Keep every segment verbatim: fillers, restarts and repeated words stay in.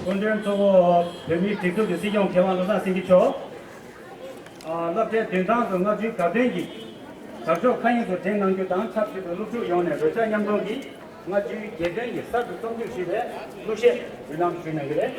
སྐུ་མགྲོན་གཙོ་བོ་བོད་མིའི་སྒྲིག་འཛུགས་ཀྱི་སྲིད་སྐྱོང་མཁས་དབང་བློ་བཟང་སེང་གེ་མཆོག་ཨ། སློབ་གྲྭའི་མདུན་ཐང་དུ་ལྔ་བཅུའི་དགའ་སྟོན་གྱི་དར་ལྕོག་མཁའ་དབྱིངས་སུ་བསྒྲེངས་གནང་རྒྱུ་དང་ཆབས་ཅིག་ཏུ་སློབ་ཕྲུག་ཡོངས་ནས་རོལ་ཆ་མཉམ་གཏོང་གིས་ལྔ་བཅུའི་རྒྱལ་སྟོན་གྱི་གསར་དུ་རྩོམ་སྒྲིག་ཞུས་པའི་གླུ་གཞས་འབུལ་ལམ་ཞུས་གནང་གི་རེད།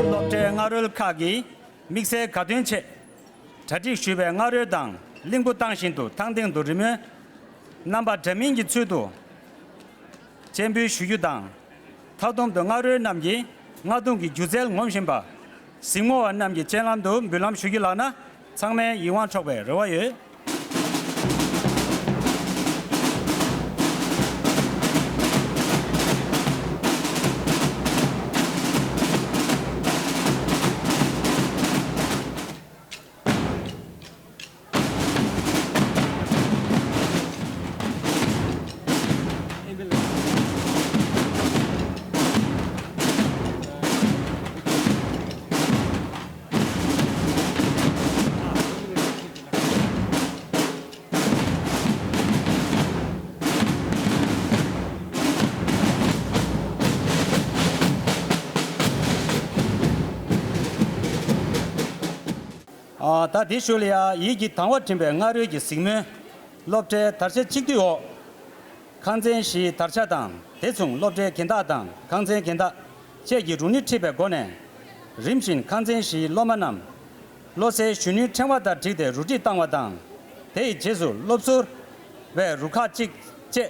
སློབ་གྲྭའི་རྔ་རོལ་ཁག་གིས་དམིགས་བསལ་དགའ་སྟོན་ཆེད་གྲ་སྒྲིག་ཞུས་པའི་རྔ་རོལ་དང་གླིང་བུ་བཏང་བཞིན་དུ་ཐང་སྟེང་དུ་རི་མོའི་རྣམ་པ་འདྲ་མིན་གྱི་ཚུལ་དུ་སྤྱན་འབུལ་ཞུ་རྒྱུ་དང་། མཐའ་སྡོམ་དུ་རྔ་རོལ་རྣམས་ཀྱིས་རྔ་རྡུང་གི་སྒྱུ་རྩལ་ངོམ་བཞིན་པ། གཟིགས་མོ་བ་རྣམས་ཀྱི་སྤྱན་ལམ་དུ་འབུལ་ལམ་ཞུ་རྒྱུ་ལགས་ན་ཚང་མའི་ཡིད་དབང་འཕྲོག་པའི་རེ་བ་ཡོད། ཨ། ད་དེ་ཤུལ་ལ་ཡ་ཡིད་ཀྱི་དང་བ་འདྲེན་པའི་རྔ་རོལ་གྱི་གཟིགས་མོའི་སློབ་གྲྭའི་དར་ཆ་གཅིག་བསྡུས་འོག་ཁང་ཚན་བཞིའི་དར་ཆ་དང་། དེ་མཚུངས་སློབ་གྲྭའི་འགན་བདག་དང་ཁང་ཚན་འགན་བདག་བཅས་ཀྱིས་རུ་སྣེ་ཁྲིད་པའི་སྒོ་ནས། རིམ་བཞིན་ཁང་ཚན་བཞིའི་སློབ་མ་རྣམས་བློ་གསལ་གཞོན་ནུའི་ཕྲེང་བ་ལྟར་བསྒྲིགས་ཏེ་རུ་སྒྲིག་བཏང་བ་དང་། དེ་ཡི་རྗེས་སུ་སློབ་ཟུར་བས་རུ་ཁག་གཅིག་བཅས།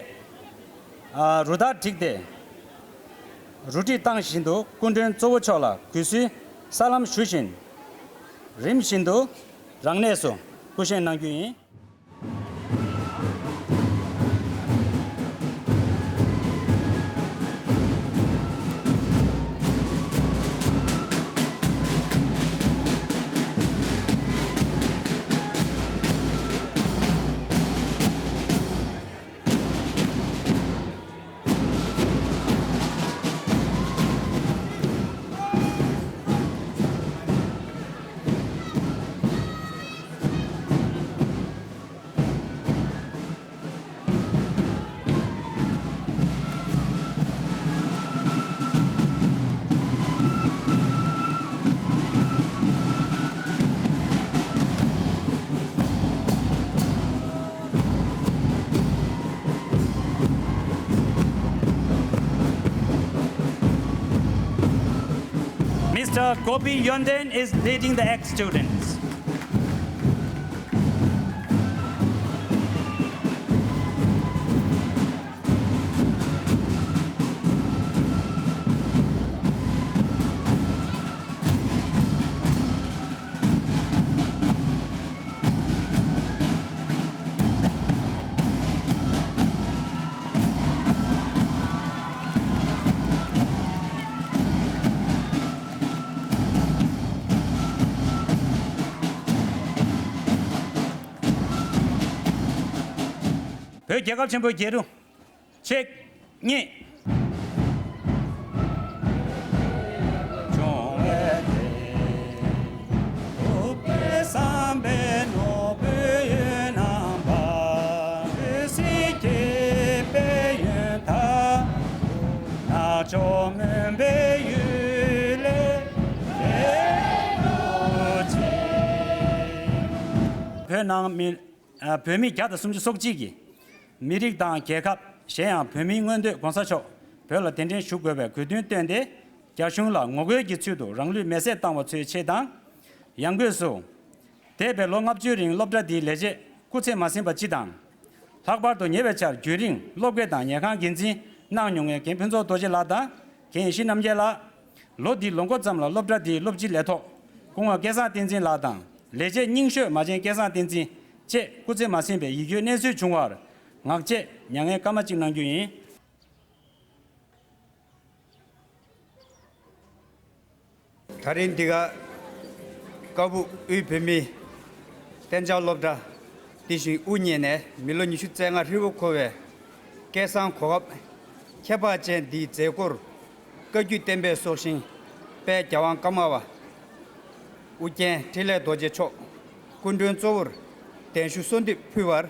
ཨ། རུ་སྟར་བསྒྲིགས་ཏེ་རུ་སྒྲིག་བཏང་བཞིན་དུ་སྐུ་མགྲོན་གཙོ་བོ་མཆོག་ལ་གུས་བསུའི་ས་ལམ་ཞུ་བཞིན། རིམ་བཞིན་དུ་རང་གནས་སུ་སྐུ་བཞེངས་གནང་རྒྱུ་ཡིན། Mister Gopi Yonden is leading the ex-students. བོད་རྒྱལ་ཁབ་ཆེན་པོའི་རྒྱལ་གླུ། གཅིག་གཉིས། བོད་ནང་མི། ཨ། བོད་མི་བརྒྱ་དང་སུམ་ཅུ་སོ་གཅིག་གིས་མི་རིགས་དང་རྒྱལ་ཁབ། གཞན་ཡང་བོད་མིའི་མངོན་འདོད་༸གོང་ས་མཆོག་བོད་ལ་གདན་འདྲེན་ཞུ་དགོས་པའི་དགོས་འདུན་བཏོན་ཏེ། རྒྱ་གཞུང་ལ་ངོ་རྒོལ་གྱི་ཚུལ་དུ་རང་ལུས་མེར་སྲེག་བཏང་བ་ཚོའི་ཆེད་དང་། ཡང་སྒོས་སུ། འདས་པའི་ལོ་ལྔ་བཅུའི་རིང་སློབ་གྲྭ་འདིའི་ལས་བྱེད་སྐུ་ཚེ་མ་ཟིན་པ་སྤྱི་དང་། ལྷག་པར་དུ་ཉེ་བའི་ཆར་རྒྱུན་རིང་སློབ་དགེ་དང་ཉལ་ཁང་འགན་འཛིན་གནང་མྱོང་བའི་རྒན་ཕུན་ཚོགས་རྡོ་རྗེ་ལགས་དང་རྒན་ཡེ་ཤེས་རྣམ་རྒྱལ་ལགས། ལོ་འདིའི་ལོ་འགོ་ཙམ་ལ་སློབ་གྲྭ་འདིའི་སློབ་སྤྱི་ལས་ཐོག་སྐུ་ངོ་སྐལ་བཟང་བསྟན་འཛིན་ལགས་དང་ལས་བྱེད་རྙིང་ཤོས་མ་བྱན་སྐལ་བཟང་བསྟན་འཛིན་བཅས་སྐུ་ཚེ་མ་ཟིན་པའི་ཡིད་སྐྱོའི་གནས་ཚུལ་བྱུང་བར་ངག་བཅད་མྱ་ངན་སྐར་མ་གཅིག་གནང་རྒྱུ་ཡིན། ད་རིང་འདི་ག་ཀ་སྦུག་དབུས་བོད་མིའི་གཏན་འཇགས་སློབ་གྲྭ་དེ་བཞིན་དབུ་བརྙེས་ནས་མི་ལོ་ཉི་ཤུ་རྩ་ལྔ་ཧྲིལ་པོ་འཁོར་བའི་སྐལ་བཟང་གོ་སྐབས་ཁྱད་འཕགས་ཅན་འདིའི་མཛད་སྒོར་བཀའ་བརྒྱུད་བསྟན་པའི་སྲོག་ཤིང་དཔལ་རྒྱལ་དབང་ཀརྨ་པ་ཨུ་རྒྱན་འཕྲིན་ལས་རྡོ་རྗེ་མཆོག་སྐུ་མགྲོན་གཙོ་བོར་གདན་ཞུ་གསོལ་འདེབས་ཕུལ་བར་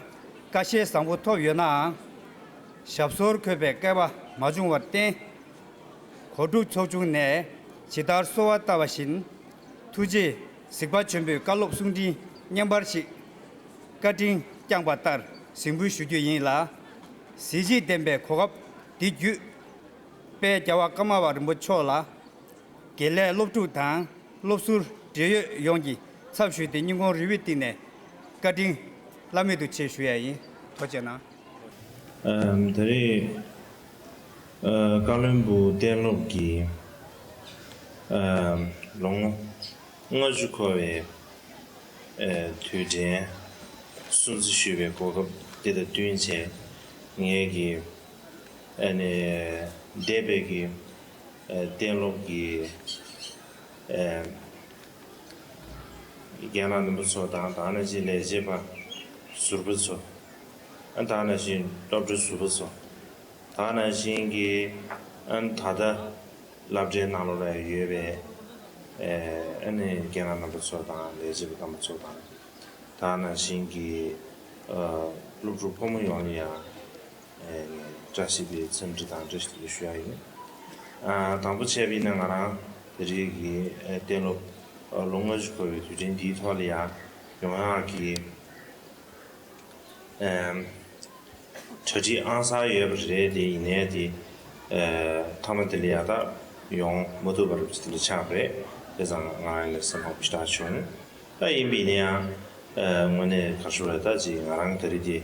བཀའ་ཤེས་བཟང་པོ་ཐོབ་ཡོད་ནའང་། ཞབས་སོར་འཁོད་པའི་བསྐལ་པ་མ་བྱུང་བར་བརྟེན། གོ་དྲུག་ཚོགས་ཆུང་ནས་ཇི་ལྟར་གསོལ་བ་བཏབ་པ་བཞིན། ཐུགས་རྗེས་གཟིགས་པ་ཆེན་པོའི་བཀའ་སློབ་གསུང་འཕྲིན་བརྙན་པར་ཞིག་བཀའ་དྲིན་བསྐྱངས་པ་ལྟར་གཟིགས་འབུལ་ཞུ་རྒྱུ་ཡིན་ལ། གཟི་བརྗིད་ལྡན་པའི་གོ་སྐབས་འདི་བརྒྱུད། དཔལ་རྒྱལ་བ་ཀརྨ་པ་རིན་པོ་ཆེ་མཆོག་ལ། དགེ་ལས་སློབ་ཕྲུག་དང་སློབ་ཟུར་འབྲེལ་ཡོད་ཡོངས་ཀྱི་ཚབ་ཞུས་ཏེ་སྙིང་ཁོང་རུས་པའི་གཏིང་ནས་བཀའ་དྲིན་བླ་མེད་དུ་ཆེ་ཞུ་ཡ་ཡིན། ཐུགས་རྗེ་གནང་། ཨམ། ད་རེས་ཨ་བཀའ་བློན་སྦུག་གཏན་སློབ་ཀྱི་ཨམ་ལོ་ངོ་ལྔ་བཅུ་འཁོར་བའི་ཨ་དུས་དྲན་སྲུང་བརྩི་ཞུ་བའི་གོ་སྐབས་འདི་དང་བསྟུན་བྱས། ངེད་ཀྱི་ཨ་ནི་འདས་པའི་གི་ཨ་གཏན་སློབ་ཀྱི་ཨ་རྒན་ལགས་རྣམ་པ་ཚོ་དང་། དེ་ནང་བཞིན་ལས་བྱེད་པ་ཟུར་པ་ཚོ། ཨ་དེ་ནང་བཞིན་སློབ་གྲྭ་ཟུར་པ་ཚོ། དེ་ནང་བཞིན་གྱི་ཨ་ད་ལྟ་སློབ་གྲྭའི་ནང་ལོགས་ལ་ཡོད་པའི་ཨ་ནི་རྒན་ལགས་རྣམ་པ་ཚོ་དང་ལས་བྱེད་པ་རྣམ་པ་ཚོ་དང་། དེ་ནང་བཞིན་གྱི་ཨ་སློབ་ཕྲུག་ཕོ་མོ་ཡོངས་ལ་ཡང་ཨ་ནི་བཀྲ་ཤིས་པའི་འཚམས་འདྲི་དང་བཀྲ་ཤིས་བདེ་ལེགས་ཞུ་ཡ་ཡིན། ཨ་དང་པོ་བྱས་པ་ཡིན་ན། ང་རང་དེ་རིང་གི་ཨ་གཏན་སློབ་ཨ་ལོ་ལྔ་བཅུ་འཁོར་བའི་དུས་དྲན་འདིའི་ཐོག་ལ་ཡང་ཡོང་ཡག་གི་ཨ་གྲ་སྒྲིག་ཨང་གསར་ཡོད་པ་རེད། དེ་ཡིན་ནའི་དེ་ཨ་མཐའ་མ་དེ་ལ་ཡ་ད་ཡོང་མ་ཐུབ་པ་རེད། དེ་འདྲ་ཆགས་པ་རེད། བྱས་ཙང་ང་རང་ལ་སེམས་ཁམས་ཞེ་དྲག་བྱུང་། ད་ཡིན་པ་ཡིན་ན་ཡང་ཨ་དངོས་གནས་ག་རེ་ཞུ་དགོས་རེད། ད་ཅིག་ང་རང་དེ་རིང་དེ་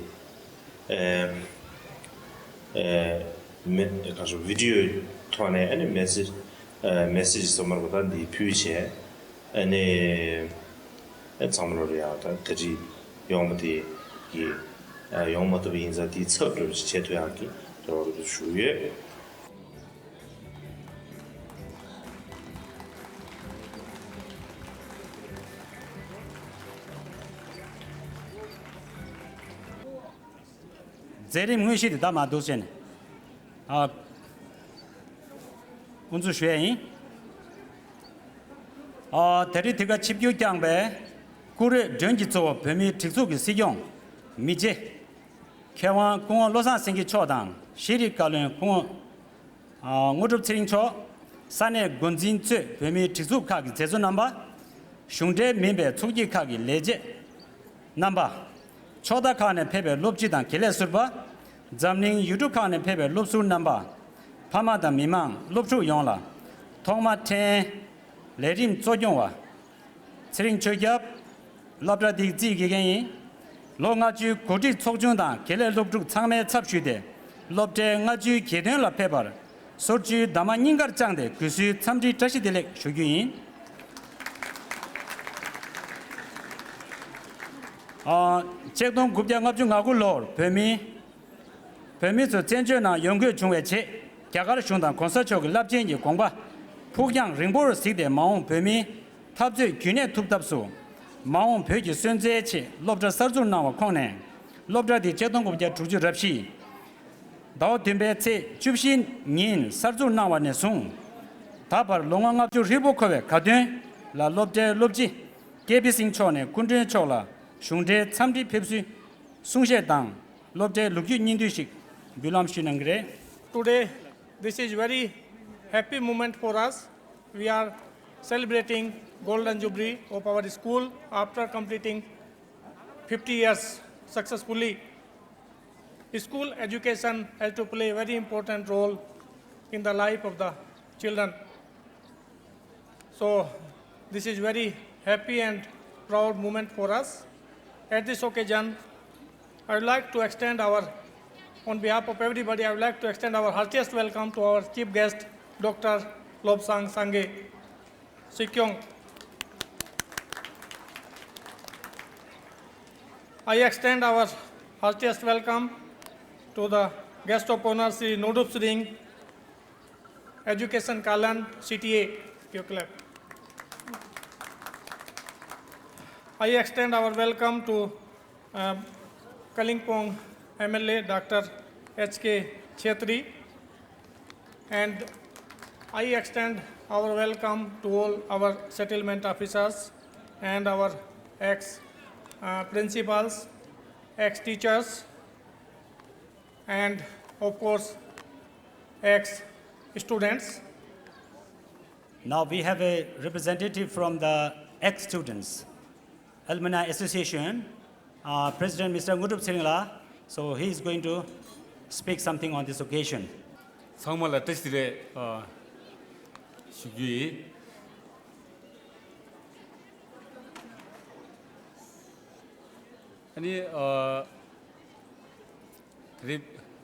ཨ་ཨ་མེ་ག་རེ་ཞུ་བི་ཌི་ཡོའི་ཐོག་ནས་ཨ་ནི་མེ་སེ་ཨ་མེ་སེ་ཇི་ཟེར་བ་རེད་པ། ད་འདི་ཕུལ་བྱས། ཨ་ནི་ཨ་ཚང་མ་ལོ་རེ་ཡང་ད་གྲ་སྒྲིག་ཡོང་བ་དེ་གི་ཨ་ཡོང་མ་ཐུབ་པ་ཡིན་ཙང་། དེའི་ཚབ་འདྲ་བོ་ཞིག་བྱེད་ཐུབ་ཡག་གི་རེ་བ་རེ་ཞུ་ཡོད། མཛད་རིམ་དངོས་གཞི་དེ་ད་མ་འདུག་བྱས་ནས་ཨ་དབུ་འཛུགས་ཞུ་ཡས་ཡིན། ཨ་དེ་རིང་དེ་ག་ཆིབས་བསྒྱུར་བསྐྱངས་པའི་བཀུར་འོས་མགྲོན་གྱི་གཙོ་བོ་བོད་མིའི་སྒྲིག་འཛུགས་ཀྱི་སྲིད་སྐྱོང་མི་རྗེ་མཁས་དབང་སྐུ་ངོ་བློ་བཟང་སེང་གེ་མཆོག་དང་། ཤེས་རིག་བཀའ་བློན་སྐུ་ངོ་ཨ་དངོས་གྲུབ་ཚེ་རིང་མཆོག་ས་གནས་འགོ་འཛིན་གཙོས་བོད་མིའི་སྒྲིག་འཛུགས་ཁག་གི་མཛད་གཙོ་རྣམ་པ། གཞུང་འབྲེལ་མིན་པའི་ཚོགས་སྐྱིད་ཁག་གི་ལས་བྱེད་རྣམ་པ། ཕྱོགས་མཐའ་ཁག་ནས་ཕེབས་པའི་སློབ་སྤྱི་དང་དགེ་ལས་ཟུར་པ། འཛམ་གླིང་ཡུལ་གྲུ་ཁག་ནས་ཕེབས་པའི་སློབ་ཟུར་རྣམ་པ། ཕ་མ་དང་མི་མང་སློབ་ཕྲུག་ཡོངས་ལ། ཐོག་མ་ཕྲན་ལས་རིམ་གཙོ་སྐྱོང་བ། ཚེ་རིང་ཆོས་སྐྱབས། སློབ་གྲྭ་འདིའི་རྩིས་དགེ་རྒན་ཡིན། ལོ་ལྔ་བཅུའི་གོ་སྒྲིག་ཚོགས་ཆུང་དང་དགེ་ལས་སློབ་ཕྲུག་ཚང་མའི་ཚབ་ཞུས་ཏེ། སློབ་གྲྭའི་ལྔ་བཅུའི་གྱེར་འདོན་ལ་ཕེབས་པར་སོར་བཅུའི་འདབ་མ་སྙིང་གར་བཅངས་ཏེ་གུས་བསུའི་འཚམས་འདྲིའི་བཀྲ་ཤིས་བདེ་ལེགས་ཞུ་རྒྱུ་ཡིན། ཨ་ཆིག་སྟོང་དགུ་བརྒྱ་ལྔ་བཅུ་ང་དགུ་ལོར་བོད་མི་བོད་མི་ཚོ་བཙན་བྱོལ་ནང་ཡོང་དགོས་བྱུང་བའི་རྗེས། རྒྱ་གར་གཞུང་དང་གོང་ས་མཆོག་གི་རླབས་ཆེན་གྱི་དགོངས་པ་ཕུགས་རྒྱང་རིང་པོར་གཟིགས་ཏེ། མ་འོངས་བོད་མིའི་འཐབ་རྩོད་རྒྱུན་གནས་ཐུབ་ཐབས་སུ། མ་འོངས་བོད་ཀྱི་སོན་རྩའི་ཆེད་སློབ་གྲྭ་གསར་འཛུགས་གནང་བ་ཁོངས་ནས། སློབ་གྲྭ་འདི་ཆིག་སྟོང་དགུ་བརྒྱ་དྲུག་ཅུ་རེ་བཞི་ཟླ་བ་བདུན་པའི་ཚེས་བཅུ་བཞི་ཉིན་གསར་འཛུགས་གནང་བ་ནས་བཟུང་། ད་བར་ལོ་ངོ་ལྔ་བཅུ་ཧྲིལ་པོ་འཁོར་བའི་དགའ་སྟོན་ལ་སློབ་གྲྭའི་སློབ་སྤྱི་ཀེ་པི་སིང་མཆོག་ནས་སྐུ་མགྲོན་མཆོག་ལ་གཞུང་འབྲེལ་འཚམས་འདྲི་ཕེབས་བསུའི་གསུང་བཤད་དང་། སློབ་གྲྭའི་ལོ་རྒྱུས་སྙིང་བསྡུས་ཤིག་འབུལ་ལམ་ཞུས་གནང་གི་རེད། Today, this is very happy moment for us. We are celebrating Golden Jubilee of our school after completing fifty years. successfully. School education has to play a very important role in the life of the children. So, this is very happy and proud moment for us. At this occasion, I would like to extend our, on behalf of everybody, I would like to extend our heartiest welcome to our chief guest, Doctor Lobsang Sangay Sikyong. I extend our heartiest welcome to the guest of honor, Shri Nodup Sring, Education Kalan, C T A. Your clap. I extend our welcome to, um, Kalimpong M L A, Doctor H K Chhetri, and I extend our welcome to all our settlement officers and our ex, uh, principals, ex teachers, and of course, ex students. Now we have a representative from the ex students, Alumni Association, uh, President Mister Ngudup Tsiringla. So he is going to speak something on this occasion. ཚང་མ་ལ་བཀྲ་ཤིས་བདེ་ལེགས་ཞུ་རྒྱུ་ཡིན། ཨ་ནི་ཨ་དེ་རིང་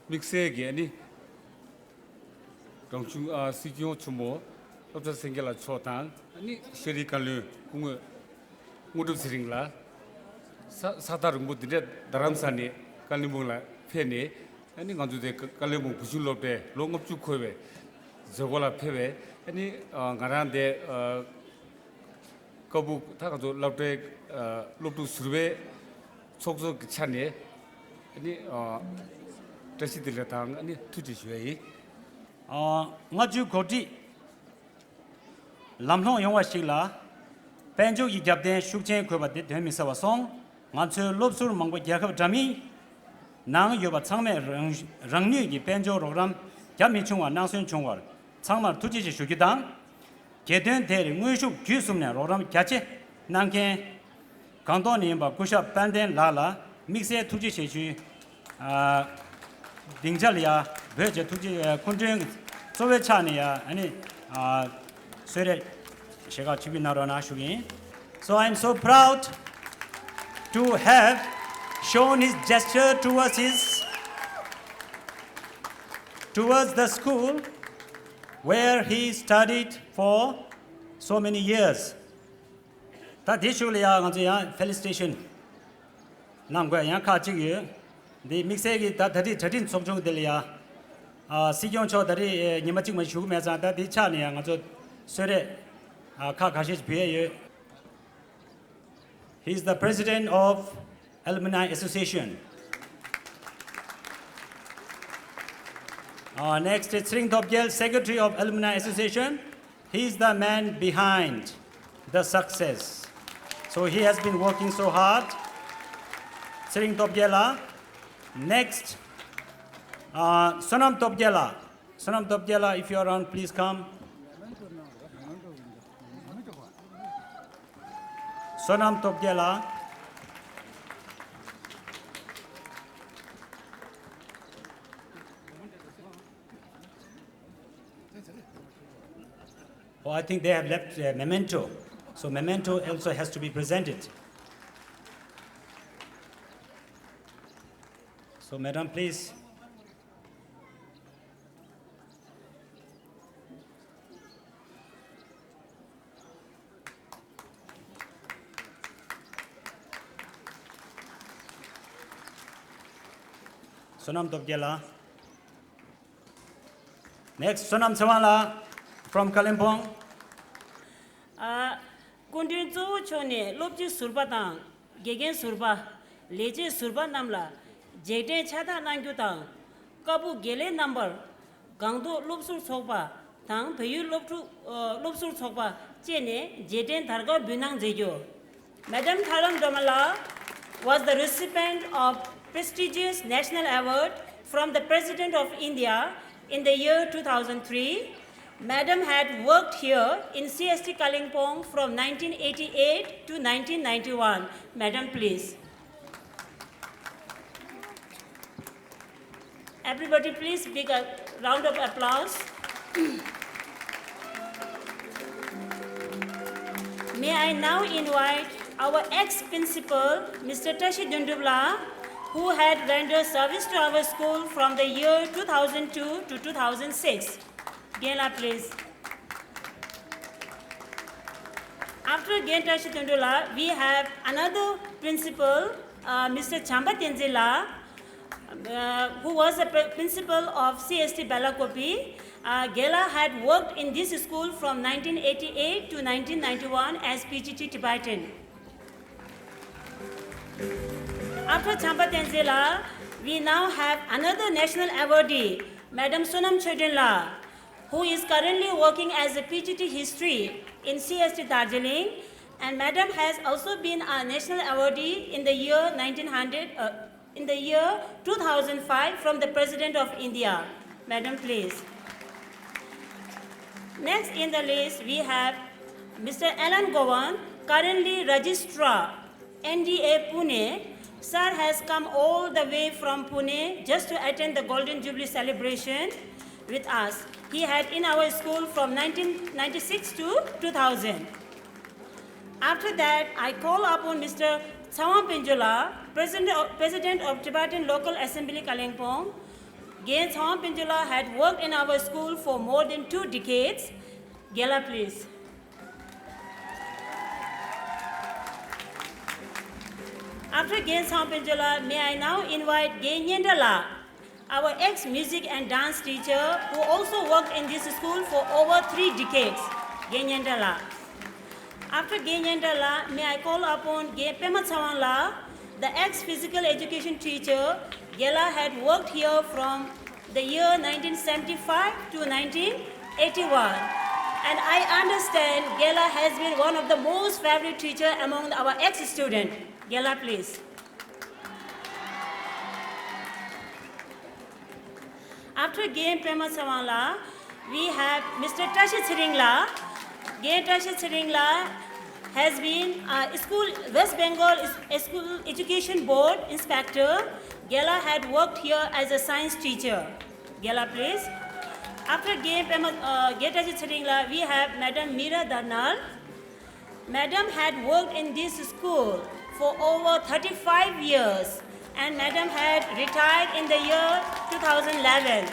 དམིགས་བསལ་གྱི་ཨ་ནི་རང་བྱུང་ཨ་སྲིད་སྐྱོང་ཆེན་མོ་སློབ་གྲྭ་སེང་གེ་ལགས་མཆོག་དང་ཨ་ནི་ཤེས་རིག་བཀའ་བློན་སྐུ་ངོ་དངོས་གྲུབ་ཚེ་རིང་ལགས། ས་ས་ཐག་རིང་པོ་འདི་འདྲ་རྡ་རམ་ས་ནས་ཀ་ལི་མོང་ལ་ཕེབས་ནས་ཨ་ནི་ང་ཚོ་དེ་ཀ་ཀ་ལི་མོང་བུ་ཆུང་སློབ་གྲྭའི་ལོ་ལྔ་བཅུ་འཁོར་བའི་མཛད་སྒོ་ལ་ཕེབས་པས་ཨ་ནི་ང་རང་དེ་ཀ་བུ་ད་ང་ཚོ་སློབ་གྲྭའི་སློབ་ཕྲུག་ཟུར་པའི་ཚོགས་གཙོ་གི་ཆ་ནས་ཨ་ནི་བཀྲ་ཤིས་བདེ་ལེགས་དང་ཨ་ནི་ཐུགས་རྗེ་ཞུ་ཡ་ཡིན། ལྔ་བཅུ་གོ་སྒྲིག་ལམ་ལྷོང་ཡོང་བ་ཞིག་ལ་དཔལ་འབྱོར་གྱི་རྒྱབ་རྟེན་ཤུགས་ཆེན་དགོས་པ་དེ་དོན་མི་གསལ་བ་སོང་། ང་ཚོའི་སློབ་ཟུར་མང་པོ་རྒྱལ་ཁབ་འདྲ་མིན་ནང་ཡོད་པ་ཚང་མས་རང་རང་ནུས་ཀྱིས་དཔལ་འབྱོར་རོགས་རམ་རྒྱབ་མི་ཆུང་བ་གནང་སོན་བྱུང་བར་ཚང་མར་ཐུགས་རྗེ་ཆེ་ཞུ་རྒྱུ་དང་། གྱེར་འདོན་དེར་དངོས་ཤུགས་བརྒྱུད་གསུམ་ནས་རོགས་རམ་རྒྱ་ཆེ་གནང་མཁན། སྒང་ཏོག་ནས་ཡིན་པ་སྐུ་ཞབས་དཔལ་ལྡན་ལགས་ལ་དམིགས་བསལ་ཐུགས་རྗེ་ཆེ་ཞུའི་ཨ་སྡིངས་ཆ་ལ་ཡ་འབོད་བྱས་ཐུགས་རྗེ་ཨ་སྐུ་མགྲོན་གཙོ་བོའི་ཕྱག་ནས་ཡ་ཨ་ནི་ཨ་གསོལ་རས་ཞལ་ཁ་ཕྱག་འབུལ་གནང་རོགས་གནང་ཞུ་གི་ཡིན། So I am so proud to have shown his gesture towards his, towards the school where he studied for so many years. ད་དེ་ཤུགས་ལ་ཡ་ང་ཚོ་ཡང་felicitation གནང་དགོས་ཡང་ཁག་ཅིག་ཡོད། འདི་དམིགས་བསལ་གྱི་ད་ད་རེས་གྲ་སྒྲིག་ཚོགས་ཆུང་འདི་ལ་ཡ་ཨ་སྲིད་སྐྱོང་མཆོག་ད་རེས་ཉི་མ་གཅིག་མ་བཞུགས་མེད་ཙང་ད་འདི་ཆགས་ནས་ཡ་ང་ཚོ་གསོལ་རས་ཨ་ཁག་ཁ་ཤས་ཤིག་ཕུལ་ཡས་ཡོད། He is the president of Alumni Association. Uh, next is Tsering Topgel, secretary of Alumni Association. He is the man behind the success. So he has been working so hard. Tsering Topgela. Next, uh, Sonam Topgela. Sonam Topgela, if you are around, please come. Sonam Topgela. Oh, I think they have left a memento. So memento also has to be presented. So, madam, please. Sonam Topgela. Next, Sonam Tsewang la from Kalimpong. ཨ། སྐུ་མགྲོན་གཙོ་བོ་མཆོག་ནས་སློབ་སྤྱི་ཟུར་པ་དང་། དགེ་རྒན་ཟུར་པ། ལས་བྱེད་ཟུར་པ་རྣམས་ལ་རྗེས་དྲན་ཕྱག་རྟགས་གནང་རྒྱུ་དང་། བཀའ་པོད་དགེ་ལས་རྣམ་པར་སྒང་ཏོག་སློབ་ཟུར་ཚོགས་པ་དང་བལ་ཡུལ་སློབ་ཕྲུག་ཨ་སློབ་ཟུར་ཚོགས་པ་བཅས་ནས་རྗེས་དྲན་དར་དཀར་འབུལ་གནང་མཛད་རྒྱུ། Madam Tharam Domala was the recipient of prestigious national award from the President of India in the year two thousand three. Madam had worked here in C S T Kalimpong from nineteen eighty-eight to nineteen ninety-one. Madam, please. Everybody, please big a round of applause. May I now invite our ex-principal, Mister Tashi Dundubla, who had rendered service to our school from the year two thousand two to two thousand six. Gela, please. After Gen Tashi Dundubla, we have another principal, uh, Mister Chamba Tenzin La, uh, who was a pr- principal of C S T Belakopi. Uh, Gela had worked in this school from nineteen eighty-eight to nineteen ninety-one as P G T Tibetan. After Chamba Tenzin La, we now have another national awardee, Madam Sonam Choden La, who is currently working as a P G T history in C S T Darjeeling, and Madam has also been a national awardee in the year nineteen hundred, uh, in the year two thousand five from the President of India. Madam, please. Next in the list, we have Mister Alan Gowan, currently Registrar, N D A Pune. Sir has come all the way from Pune just to attend the Golden Jubilee celebration with us. He had in our school from nineteen ninety-six to two thousand. After that, I call upon Mister Tsawang Penjola, President of, President of Tibetan Local Assembly Kalengpong. Gen Tsawang Penjola had worked in our school for more than two decades. Gela, please. After Gen Tsawang Penjola, may I now invite Gen Nyendra La, our ex-music and dance teacher who also worked in this school for over three decades, Gen Nyendra La. After Gen Nyendra La, may I call upon Gen Pema Tsawang La, the ex-physical education teacher. Gela had worked here from the year nineteen seventy-five to nineteen eighty-one. And I understand Gela has been one of the most favorite teacher among our ex-student. Gela, please. After Gen Pema Tsawang La, we have Mister Tashi Tshering La. Gen Tashi Tshering La has been a school, West Bengal is- a school education board inspector. Gela had worked here as a science teacher. Gela, please. After Gen Pema, uh, Gen Tashi Tshering La, we have Madam Mira Darnal. Madam had worked in this school for over thirty-five years, and Madam had retired in the year two thousand eleven.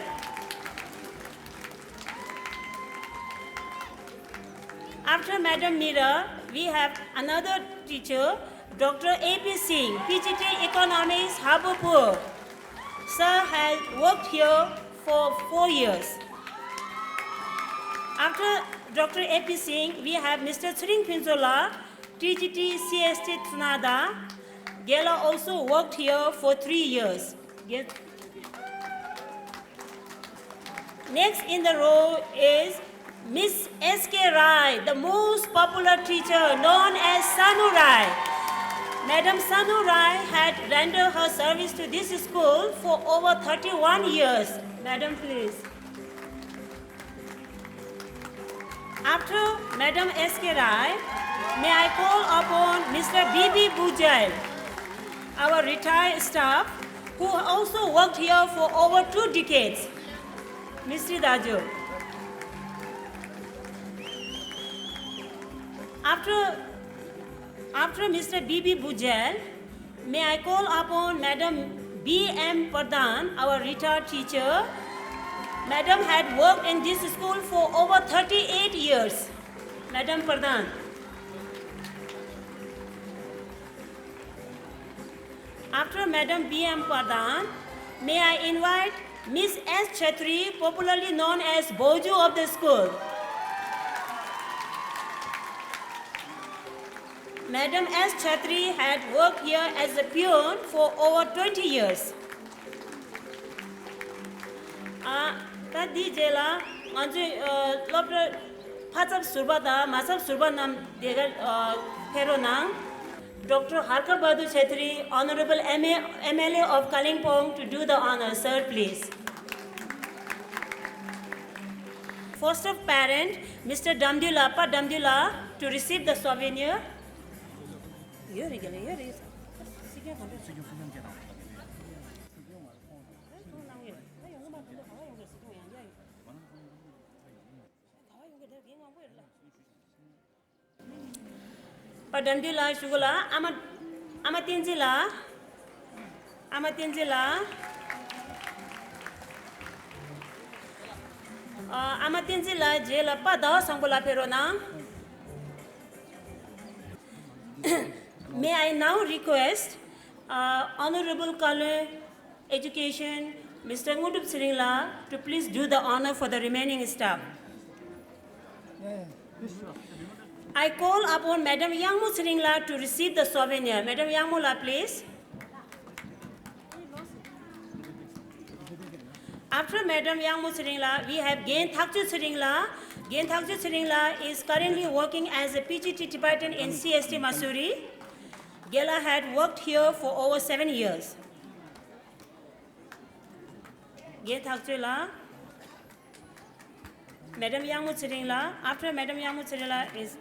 After Madam Mira, we have another teacher, Doctor A P Singh, P G T Economics, Habupur. Sir has worked here for four years. After Doctor A P Singh, we have Mister Tshering Phuntsho La, T G T C S T Tsunada. Gela also worked here for three years. Yes. Next in the row is Miss S K Rai, the most popular teacher known as Sanu Rai. Madam Sanu Rai had rendered her service to this school for over thirty-one years. Madam, please. After Madam S K Rai, may I call upon Mister B B Bujal, our retired staff, who also worked here for over two decades. Mister Daju. After, after Mister B B Bujal, may I call upon Madam B M Pradhan, our retired teacher. Madam had worked in this school for over thirty-eight years. Madam Pradhan. After Madam B M Pradhan, may I invite Miss S Chetri, popularly known as Boju of the school. Madam S Chetri had worked here as a peon for over twenty years. ཨ། ད་འདིའི་རྗེས་ལ་ང་ཚོའི་ཨ་སློབ་གྲྭ་ཕ་ཚབ་ཟུར་པ་དང་མ་ཚབ་ཟུར་པ་རྣམས་དེ་གར་ཨ་ཕེབས་རོགས་གནང་། Doctor Harka Bahadur Chetri, Honorable M A, M L A of Kalimpong, to do the honor. Sir, please. Foster parent, Mister Damdila, Pa Damdila, to receive the souvenir. ཡོད་རེད། རྒྱ་ལ་ཡོད་རེད། སྲིད་སྐྱོང་ག་འདྲ། སྲིད་སྐྱོང་། སྲིད་སྐྱོང་སྐད་གཏོང་། སྲིད་སྐྱོང་མ་རེད། ཁོང་། ཁོང་གནང་ཡོད། པ་དགྲ་འདུལ་ལགས་བཞུགས་གོ་ལགས། ཨ་མ་ཨ་མ་བསྟན་འཛིན་ལགས། ཨ་མ་བསྟན་འཛིན་ལགས། ཨ་ཨ་མ་བསྟན་འཛིན་ལགས་རྗེས་ལ་པ་ཟླ་བ་བཟང་པོ་ལགས་ཕེབས་རོགས་གནང་། May I now request, uh, Honorable Kalon Education, Mister Ngudrup Tshering la, to please do the honor for the remaining staff. I call upon Madam Yangmo Tshering la to receive the souvenir. Madam Yangmo la, please. After Madam Yangmo Tshering la, we have Gen Thakcho Tshering la. Gen Thakcho Tshering la is currently working as a P G T department in C S T Mussoorie. Gela had worked here for over seven years. Gen Thakcho la. Madam Yangmo Tshering la. After Madam Yangmo Tshering la is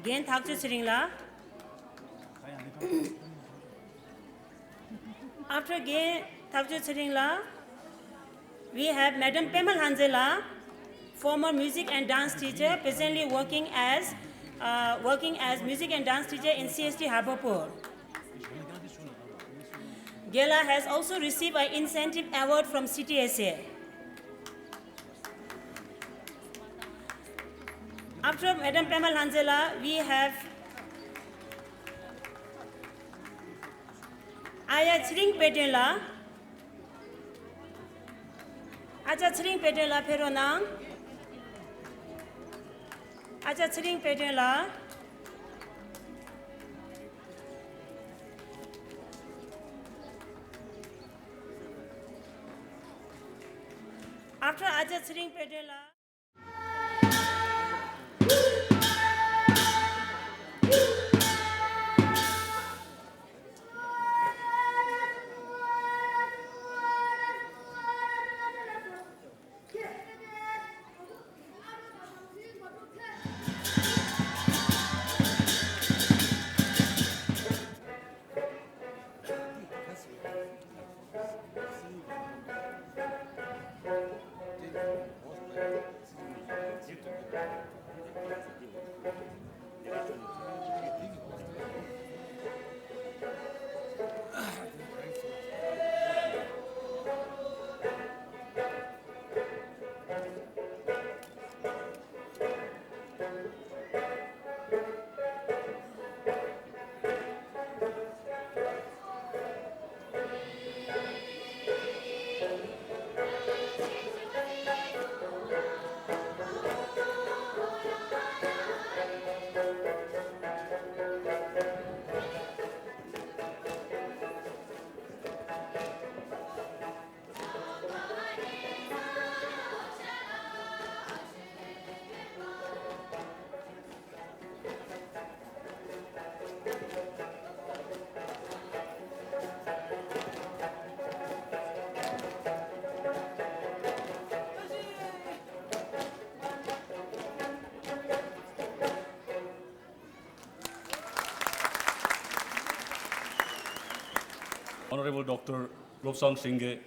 Gen Thakcho Tshering la. After Gen Thakcho Tshering la, we have Madam Pema Lhangze la, former music and dance teacher, presently working as, uh, working as music and dance teacher in C S T Harborpur. Gela has also received an incentive award from C T S A. After Madam Pema Lhangze la, we have Aya Tshering Pedren la. Aja Tshering Pedren la ཕེབས་རོགས་གནང་། Aja Tshering Pedren la. After Aja Tshering Pedren la. Honorable Doctor Lobsang Singye,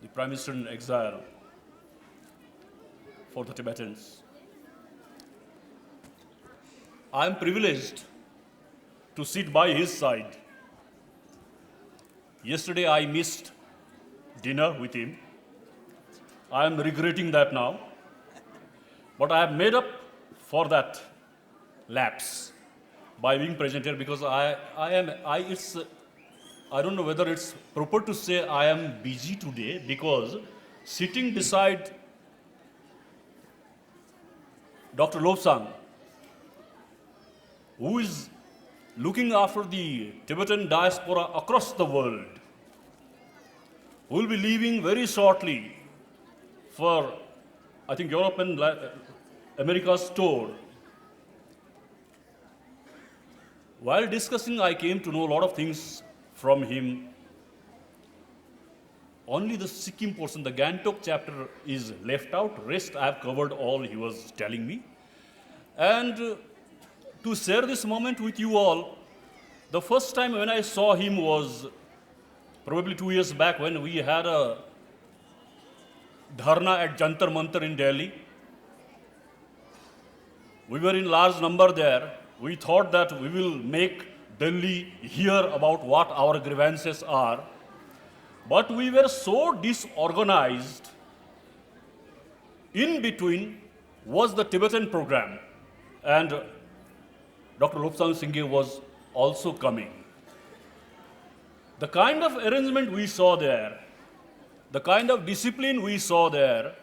the Prime Minister in exile for the Tibetans. I am privileged to sit by his side. Yesterday I missed dinner with him. I am regretting that now. But I have made up for that lapse by being present here because I, I am, I, it's, I don't know whether it's proper to say I am busy today because sitting beside Doctor Lobsang, who is looking after the Tibetan diaspora across the world, who will be leaving very shortly for, I think, Europe and La-, America's tour. While discussing, I came to know a lot of things from him. Only the Sikkim portion, the Gangtok chapter is left out. Rest I have covered all he was telling me. And, uh, to share this moment with you all, the first time when I saw him was probably two years back when we had a dharna at Jantar Mantar in Delhi. We were in large number there. We thought that we will make Delhi hear about what our grievances are, but we were so disorganized. In between was the Tibetan program, and Doctor Lobsang Singye was also coming. The kind of arrangement we saw there, the kind of discipline we saw there,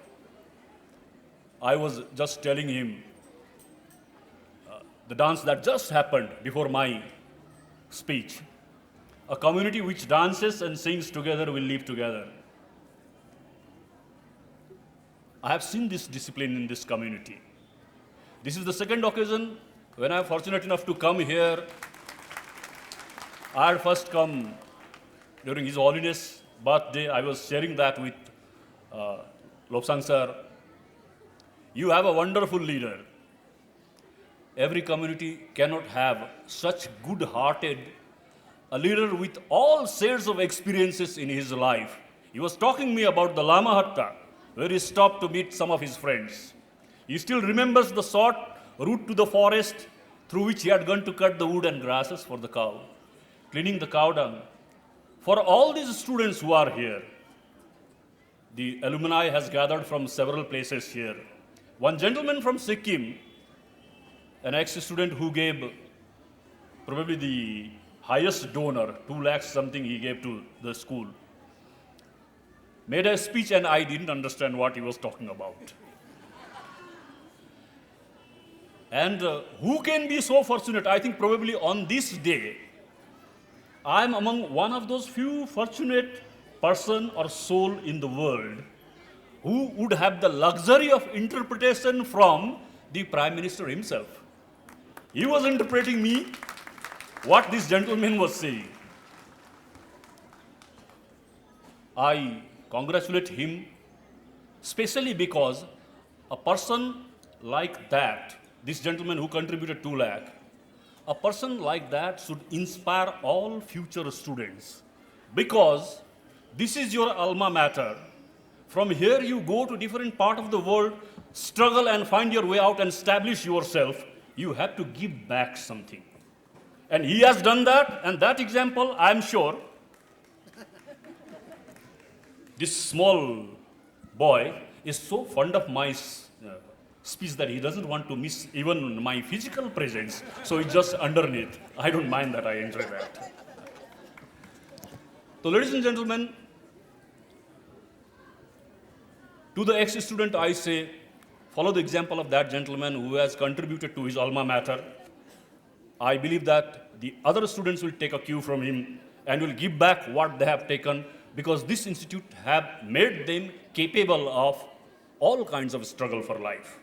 I was just telling him, uh, the dance that just happened before my speech. A community which dances and sings together will live together. I have seen this discipline in this community. This is the second occasion when I am fortunate enough to come here. I had first come during His Holiness birthday. I was sharing that with uh, Lobsang sir. You have a wonderful leader. Every community cannot have such good-hearted, a leader with all shades of experiences in his life. He was talking me about the Lamahatta, where he stopped to meet some of his friends. He still remembers the short route to the forest through which he had gone to cut the wood and grasses for the cow, cleaning the cow dung. For all these students who are here, the alumni has gathered from several places here. One gentleman from Sikkim, an ex-student who gave probably the highest donor, two lakhs something he gave to the school, made a speech and I didn't understand what he was talking about. And uh, who can be so fortunate? I think probably on this day, I am among one of those few fortunate person or soul in the world who would have the luxury of interpretation from the Prime Minister himself. He was interpreting me what this gentleman was saying. I congratulate him specially because a person like that, this gentleman who contributed two lakh, a person like that should inspire all future students, because this is your alma mater. From here you go to different part of the world, struggle and find your way out and establish yourself. You have to give back something. And he has done that, and that example, I am sure, this small boy is so fond of my uh, speech that he doesn't want to miss even my physical presence. So he's just underneath. I don't mind that. I enjoy that. So, ladies and gentlemen, to the ex-student, I say, follow the example of that gentleman who has contributed to his alma mater. I believe that the other students will take a cue from him and will give back what they have taken, because this institute have made them capable of all kinds of struggle for life.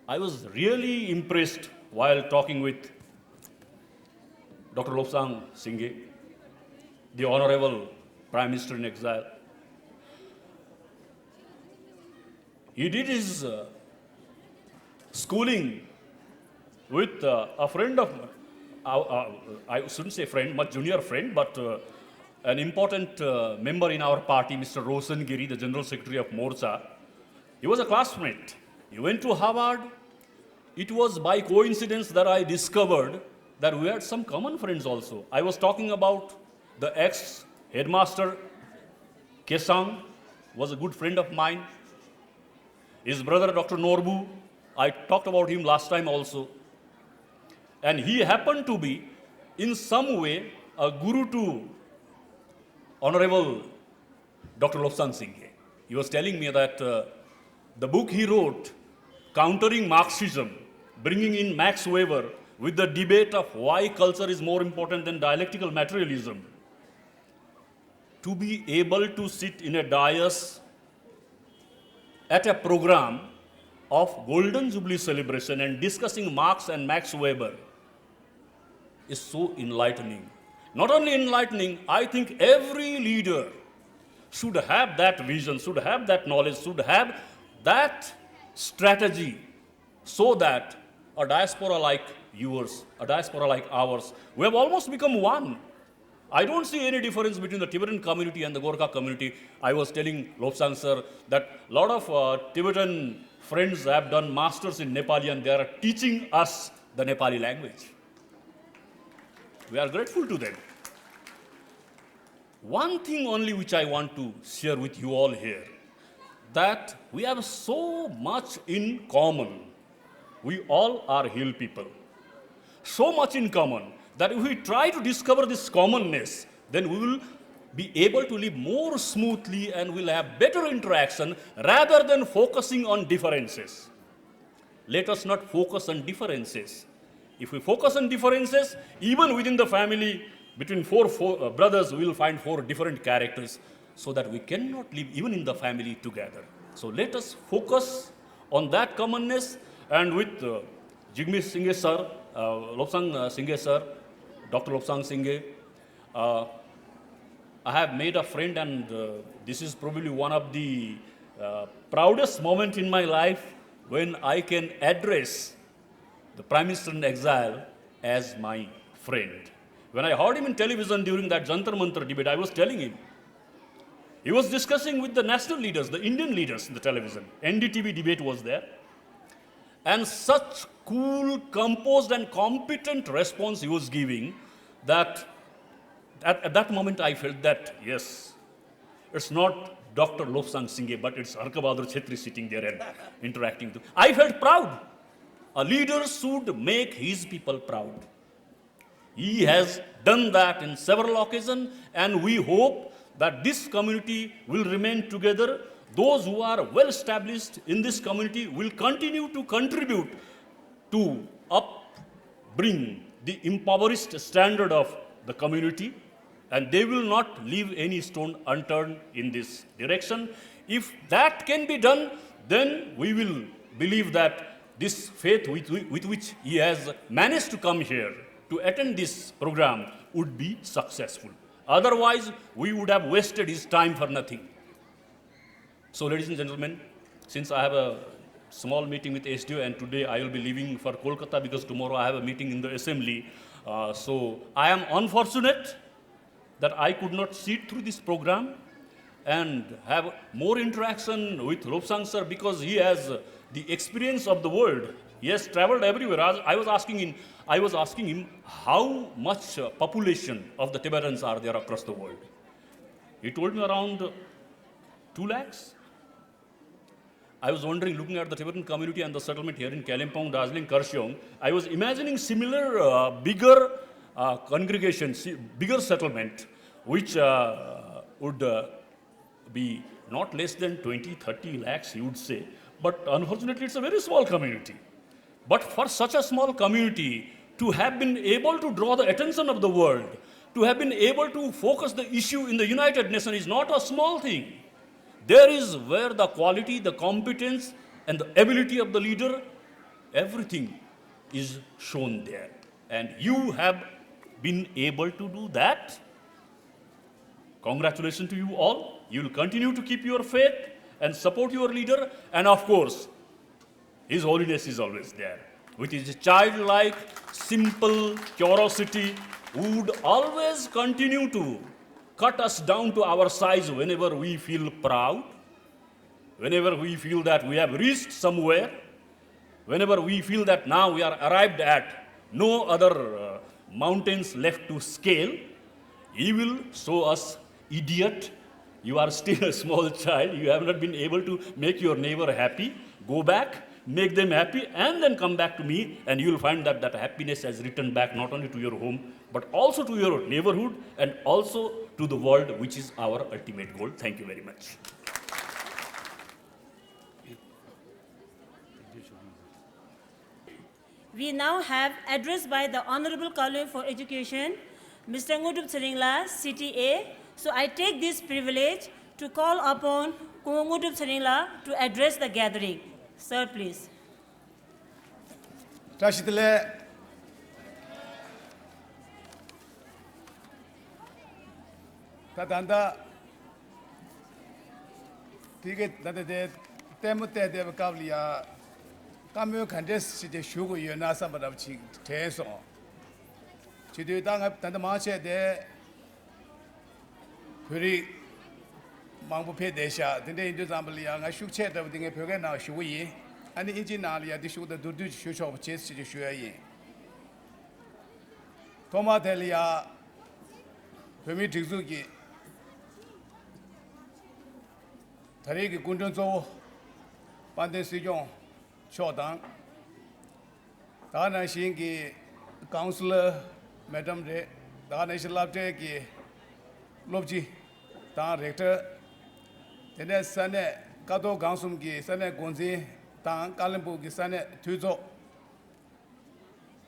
I was really impressed while talking with Doctor Lobsang Singye, the Honorable Prime Minister in exile. He did his uh, schooling with uh, a friend of, uh, uh, I shouldn't say friend, much junior friend, but uh, an important uh, member in our party, Mister Roshan Giri, the General Secretary of Morcha. He was a classmate. He went to Harvard. It was by coincidence that I discovered that we had some common friends also. I was talking about the ex headmaster Kesang, was a good friend of mine. His brother Doctor Norbu, I talked about him last time also. And he happened to be, in some way, a guru to Honorable Doctor Lobsang Singye. He was telling me that uh, the book he wrote, Countering Marxism, bringing in Max Weber with the debate of why culture is more important than dialectical materialism, to be able to sit in a dais at a program of Golden Jubilee celebration and discussing Marx and Max Weber is so enlightening. Not only enlightening, I think every leader should have that vision, should have that knowledge, should have that strategy, so that a diaspora like yours, a diaspora like ours, we have almost become one. I don't see any difference between the Tibetan community and the Gorkha community. I was telling Lobsang sir that a lot of uh, Tibetan friends have done masters in Nepali and they are teaching us the Nepali language. We are grateful to them. One thing only which I want to share with you all here, that we have so much in common. We all are hill people. So much in common that if we try to discover this commonness, then we will be able to live more smoothly and will have better interaction rather than focusing on differences. Let us not focus on differences. If we focus on differences, even within the family, between four, four uh, brothers, we will find four different characters, so that we cannot live even in the family together. So let us focus on that commonness, and with uh, Jigme Singye sir, uh, Lobsang uh, Singye sir, Doctor Lobsang Singye, uh, I have made a friend, and uh, this is probably one of the uh, proudest moment in my life when I can address the Prime Minister in exile as my friend. When I heard him in television during that Jantar Mantar debate, I was telling him, he was discussing with the national leaders, the Indian leaders in the television. N D T V debate was there. And such cool, composed, and competent response he was giving that at, at that moment I felt that, yes, it's not Doctor Lobsang Singye, but it's Harkabahadur Chetri sitting there and interacting. I felt proud. A leader should make his people proud. He has done that in several occasions, and we hope that this community will remain together. Those who are well established in this community will continue to contribute to upbring the impoverished standard of the community, and they will not leave any stone unturned in this direction. If that can be done, then we will believe that this faith with, with which he has managed to come here to attend this program would be successful. Otherwise, we would have wasted his time for nothing. So, ladies and gentlemen, since I have a small meeting with S D O and today I will be leaving for Kolkata because tomorrow I have a meeting in the assembly. Uh, so, I am unfortunate that I could not sit through this program and have more interaction with Lobsang sir because he has uh, the experience of the world. He has traveled everywhere. I, I was asking him, I was asking him how much uh, population of the Tibetans are there across the world. He told me around uh, two lakhs. I was wondering, looking at the Tibetan community and the settlement here in Kalimpong, Darjeeling, Kurseong, I was imagining similar, uh, bigger uh, congregation, si- bigger settlement, which uh, would uh, be not less than twenty, thirty lakhs, you would say. But unfortunately, it's a very small community. But for such a small community to have been able to draw the attention of the world, to have been able to focus the issue in the United Nations is not a small thing. There is where the quality, the competence, and the ability of the leader, everything is shown there. And you have been able to do that. Congratulations to you all. You will continue to keep your faith and support your leader. And of course, His Holiness is always there. With his childlike, simple curiosity, would always continue to cut us down to our size whenever we feel proud, whenever we feel that we have reached somewhere, whenever we feel that now we are arrived at no other uh, mountains left to scale, he will show us, "Idiot, you are still a small child, you have not been able to make your neighbor happy. Go back, make them happy, and then come back to me, and you will find that that happiness has returned back not only to your home, but also to your neighborhood and also to the world, which is our ultimate goal." Thank you very much. We now have address by the Honorable Kalwe for Education, Mister Ngudrup Tshering La, C T A. So I take this privilege to call upon Kumo Ngudrup Tshering La to address the gathering. Sir, please. བཀྲ་ཤིས་བདེ་ལེགས། ད་ད་ལྟ་དེ་ག་ད་ལྟ་དེ་ལྟད་མོ་བལྟས་བསྡད་པའི་སྐབས་ལ་ཡ་བཀའ་མོལ་ག་འདྲས་ཞིག་དེ་ཞུ་དགོས་ཡོད་ན་བསམ་པ་འདྲ་པོ་ཅིག་དྲན་སོང་། བྱེད་དུས་ད་ང་ད་ལྟ་མང་ཆེ་དེ་བོད་རིགས་མང་པོ་ཕེབས་བསྡད་ཤག་དེ་འདྲ་ཡིན་དུས་ཙམ་པ་ལ་ཡ་ང་ཤུགས་ཆེ་འདྲ་པོ་དེ་ངས་བོད་སྐད་ནང་ཞུ་གི་ཡིན། ཨ་ནི་ཨིན་ཇིའི་ནང་ལ་ཡ་དེ་ཤུགས་དང་མདོར་བསྡུས་ཅིག་ཞུ་ཆོག་པ་བྱེད་ཟེར་ཅིག་ཞུ་ཡ་ཡིན། ཐོག་མ་དེ་ལ་ཡ། བོད་མིའི་སྒྲིག་འཛུགས་ཀྱི་ད་རེས་ཀྱི་སྐུ་མགྲོན་གཙོ་བོ་དཔལ་ལྡན་སྲིད་སྐྱོང་མཆོག་དང་། ད་ག་ནང་བཞིན་གྱི་ཀའུན་སི་ལར་མེ་ཌམ་རེད། ད་ག་ནང་བཞིན་སློབ་གྲྭའི་གི་སློབ་སྤྱི་དང་རེག་ཊར། དེ་ནས་ས་གནས་ཀ་རྡོར་སྒང་གསུམ་གྱི་ས་གནས་འགོ་འཛིན་དང་ཀ་ལིམ་པོང་གི་ས་གནས་འཐུས་ཚོགས་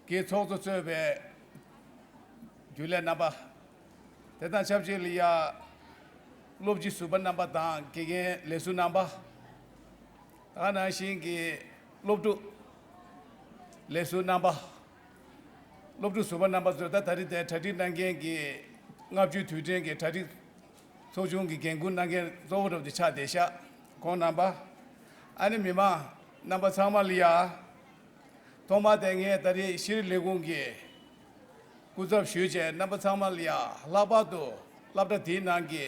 ཀྱི་ཚོགས་གཙོ་གཙོས་པའི་རྒྱུན་ལས་རྣམ་པ། དེ་དང་ཆབས་ཅིག་ལ་ཡ། སློབ་སྤྱི་ཟུར་པ་རྣམ་པ་དང་དགེ་རྒན་ལས་ཟུར་རྣམ་པ། ད་ག་ནང་བཞིན་གྱི་སློབ་ཕྲུག་ལས་ཟུར་རྣམ་པ། སློབ་ཕྲུག་ཟུར་པ་རྣམ་པ་ཚོས་ད་ད་རེས་དེ་གྲ་སྒྲིག་གནང་མཁན་གྱི་ལྔ་བཅུའི་དུས་དྲན་གྱི་གྲ་སྒྲིག་ཚོགས་ཆུང་གི་འགན་འཁུར་གནང་མཁན་གཙོ་བོ་འདྲ་པོ་དེ་ཆགས་བསྡད་ཤག་ཁོང་རྣམ་པ། ཨ་ནི་མི་མང་རྣམ་པ་ཚང་མ་ལ་ཡ། ཐོག་མ་དེ་ངས་ད་རེས་ཤེས་རིག་ལས་ཁུངས་ཀྱི་སྐུ་ཚབ་ཞུས་བྱས་རྣམ་པ་ཚང་མ་ལ་ཡ། ལྷག་པར་དུ་སློབ་གྲྭ་དེའི་ནང་གི་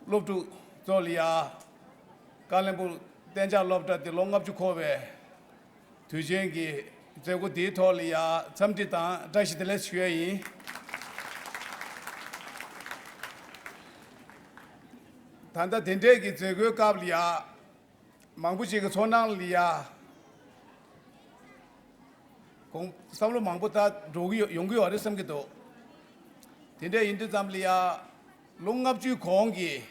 སློབ་ཕྲུག་ཚོ་ལ་ཡ། ཀ་ལིམ་པོང་གཏན་འཇགས་སློབ་གྲྭ་དེ་ལོ་ལྔ་བཅུ་འཁོར་བའི་དུས་ཆེན་གྱི་མཛད་སྒོ་འདིའི་ཐོག་ལ་ཡ་འཚམས་འདྲི་དང་བཀྲ་ཤིས་བདེ་ལེགས་ཞུ་ཡ་ཡིན། ད་ལྟ་དེ་འདྲས་ཀྱི་མཛད་སྒོའི་སྐབས་ལ་ཡ། མང་པོ་ཞིག་གི་ཚོར་སྣང་ལ་ཡ། དགོངས་བསམ་བློ་མང་པོ་ད་འགྲོ་གི་ཡོད་ཡོང་གི་ཡོད་རེད་བསམ་གྱི་འདུག་དེ་འདྲ་ཡིན་དུས་ཙམ་ལ་ཡ། ལོ་ལྔ་བཅུའི་གོང་གི་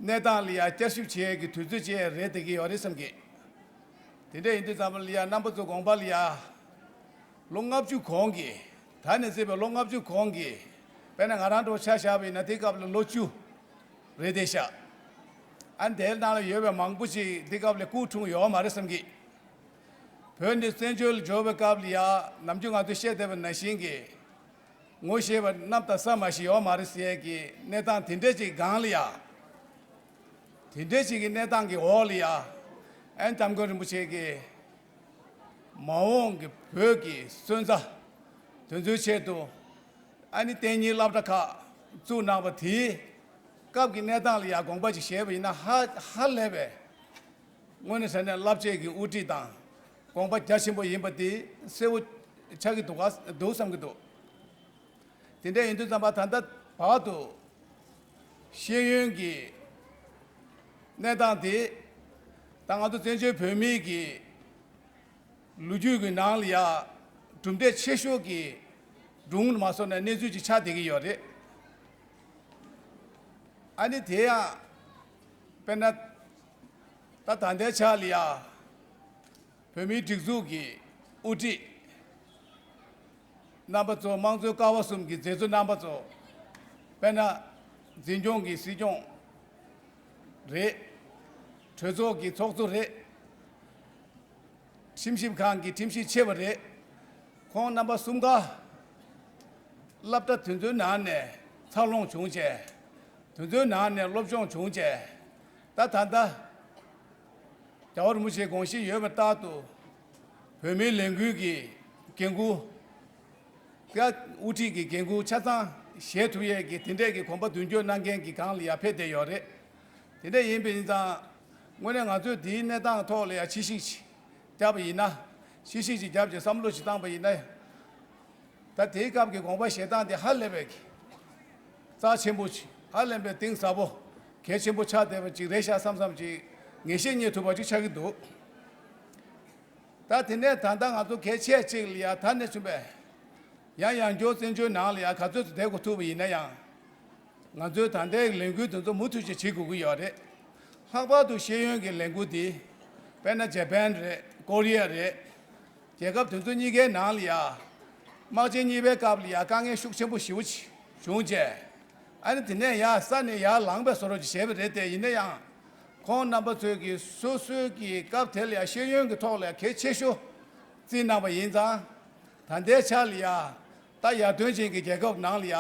གནས་སྟངས་ལ་ཡ་བསྐྱར་ཞིབ་བྱེད་ཡས་ཀྱི་དུས་ཚོད་ཅིག་རེད་བསྡད་ཀྱི་ཡོད་རེད་བསམ་གྱི། དེ་འདྲ་ཡིན་དུས་ཙམ་ལ་ཡ་རྣམ་པ་ཚོ་དགོངས་པ་ལ་ཡ། ལོ་ལྔ་བཅུ་གོང་གི། ད་ནས་བརྩིས་པའི་ལོ་ལྔ་བཅུ་གོང་གི། དཔེར་ན་ང་རང་འདྲ་པོ་ཆ་བཞག་པ་ཡིན་ན་དེ་སྐབས་ལ་ལོ་བཅུ་རེད་བསྡད་ཤག་ཨ་ནི་དེའི་ནང་ལ་ཡོད་པའི་མང་པོ་ཞིག་དེ་སྐབས་ལ་སྐུ་འཁྲུངས་ཡོད་མ་རེད་བསམ་གྱི། བོད་འདི་བཙན་བྱོལ་ལ་འབྱོར་བའི་སྐབས་ལ་ཡ། ནམ་རྒྱུན་ང་ཚོས་བཤད་བསྡད་པ་ནང་བཞིན་གྱི། ངོ་ཤེས་པ་གནམ་དང་ས་མ་ཤེས་ཡོད་མ་རེད་ཟེར་གྱི་གནས་སྟངས་དེ་འདྲ་ཅིག་སྒང་ལ་ཡ། དེ་འདྲ་ཅིག་གི་གནས་སྟངས་ཀྱི་འོག་ལ་ཡ། ཨན་སྐྱབས་མགོན་རིན་པོ་ཆེ་གིས་མ་འོངས་ཀྱི་བོད་ཀྱི་སོན་རྩ་དེ་ཚོའི་ཆེད་དུ་ཨ་ནི་གཏན་ཉིན་སློབ་གྲྭ་ཁག་བཙུགས་གནང་བ་དེའི་སྐབས་ཀྱི་གནས་སྟངས་ལ་ཡ་དགོངས་པ་ཅིག་བཞེས་པ་ཡིན་ན་ཧ་ཧ་ལས་པའི། དངོས་གནས་དྲང་གནས་བསླབ་བྱའི་གི་དབུ་ཁྲིད་དང་དགོངས་པ་རྒྱ་ཆེན་པོ་ཡིན་པ་དེ་གསལ་བོ་ཆགས་ཀྱི་འདུག་ག་འདུག་བསམ་གྱི་འདུག་དེ་འདྲ་ཡིན་དུས་ཙམ་པ་ད་ལྟ་བར་དུ་ཤེས་ཡོན་གྱི་གནས་སྟངས་དེ་ད་ང་ཚོ་བཙན་བྱོལ་བོད་མིའི་གི་ལོ་རྒྱུས་ཀྱི་ནང་ལ་ཡ་གྲུབ་འབྲས་ཆེ་ཤོས་ཀྱི་སྒྲུང་མ་སོང་ན་གནས་ཚུལ་ཅིག་ཆགས་བསྡད་ཀྱི་ཡོད་རེད། ཨ་ནི་དེ་ཡང་དཔེར་ན་ད་ད་ལྟའི་ཆ་ལ་ཡ། བོད་མིའི་སྒྲིག་འཛུགས་ཀྱི་དབུ་ཁྲིད་རྣམ་པ་ཚོ་དམངས་གཙོའི་ཀ་བ་གསུམ་གྱི་མཛད་གཙོ་རྣམ་པ་ཚོ། དཔེར་ན། འཛིན་སྐྱོང་གི་སྲིད་སྐྱོང་རེད། གྲོས་ཚོགས་ཀྱི་ཚོགས་གཙོ་རེད། ཁྲིམས་ཞིབ་ཁང་གི་ཁྲིམས་ཞིབ་ཆེ་བ་རེད། ཁོང་རྣམ་པ་གསུམ་ཀ་སློབ་གྲྭ་དེ་ཚོའི་ནང་ནས་འཚར་ལོངས་བྱུང་བྱས། དེ་ཚོའི་ནང་ནས་སློབ་སྦྱོང་བྱུང་བྱས། ད་ད་ལྟ་རྒྱལ་བ་རིན་པོ་ཆེའི་དགོངས་གཞི་ཡོད་པ་ལྟར་དུ་བོད་མིའི་ལས་འགུལ་གྱི་འགན་འཁུར་དེ་དབུ་ཁྲིད་ཀྱི་འགན་འཁུར་ཆ་ཚང་བཞེས་ཐུབ་ཡས་ཀྱི་དེ་འདྲས་ཀྱི་གོམ་པ་མདུན་སྐྱོད་གནང་མཁན་གྱི་སྒང་ལ་ཡར་ཕེབས་བསྡད་ཡོད་རེད། དེ་འདྲས་ཡིན་པ་ཡིན་ཙང་དངོས་གནས་ང་ཚོས་དེའི་གནས་སྟངས་ཐོག་ལ་ཡ་ཕྱི་བཤིག་ཅིག་བརྒྱབ་པ་ཡིན་ན། ཕྱི་བཤིག་ཅིག་བརྒྱབ་བྱས་བསམ་བློ་ཞིག་བཏང་པ་ཡིན་ན། ད་དེའི་སྐབས་ཀྱི་དགོངས་པ་བཞེས་སྟངས་དེ་ཧ་ལས་པའི་རྩ་ཆེན་པོ་ཞིག་ཧ་ལས་པའི་གཏིང་ཟབ་པོ་གལ་ཆེན་པོ་ཆགས་བསྡད་པ་ཅིག་རེད་ཤག་བསམ་བསམ་ཅིག་ངེས་ཤེས་རྙེད་ཐུབ་པ་ཅིག་ཆགས་ཀྱི་འདུག་ད་དེ་ནས་ད་ལྟ་ང་ཚོ་གལ་ཆེ་ཅིག་ལ་ཡ་ད་ནས་བཟུང་པས་ཡང་ཡང་བསྐྱར་བཙན་བྱོལ་ནང་ལ་ཡ་ག་ཚོད་ཙམ་བསྡད་དགོས་ཐུག་པ་ཡིན་ན་ཡང་། ང་ཚོའི་ད་ལྟའི་ལས་འགུལ་དེ་ཚོ་མུ་མཐུད་ཅིག་བྱེད་དགོས་ཀྱི་ཡོད་རེད། ལྷག་པར་དུ་ཤེས་ཡོན་གྱི་ལས་འགུལ་འདི། དཔེར་ན་ཇ་པན་རེད། ཀོ་རི་ཡ་རེད། རྒྱལ་ཁབ་དེ་ཚོ་གཉིས་ཀའི་ནང་ལ་ཡ། དམག་ཆེན་གཉིས་པའི་སྐབས་ལ་ཡ་དཀའ་ངལ་ཤུགས་ཆེན་པོ་ཞེ་པོ་ཅིག་བྱུང་རྗེས། ཨ་ནི་དེ་ནས་ཡར་ས་ནས་ཡར་ལངས་པའི་བཟོ་འདྲ་ཅིག་བྱས་པ་རེད་དེ་ཡིན་ན་ཡང་། ཁོང་རྣམ་པ་ཚོས་ཀྱིས་སོ་སོའི་གི་སྐབས་དེ་ལ་ཡ་ཤེས་ཡོན་གྱི་ཐོག་ལ་ཡ་གལ་ཆེ་ཤོས་བརྩིས་གནང་པ་ཡིན་ཙང་། ད་ལྟའི་ཆ་ལ་ཡ། ད་ཡར་ཐོན་ཅན་གྱི་རྒྱལ་ཁབ་ནང་ལ་ཡ།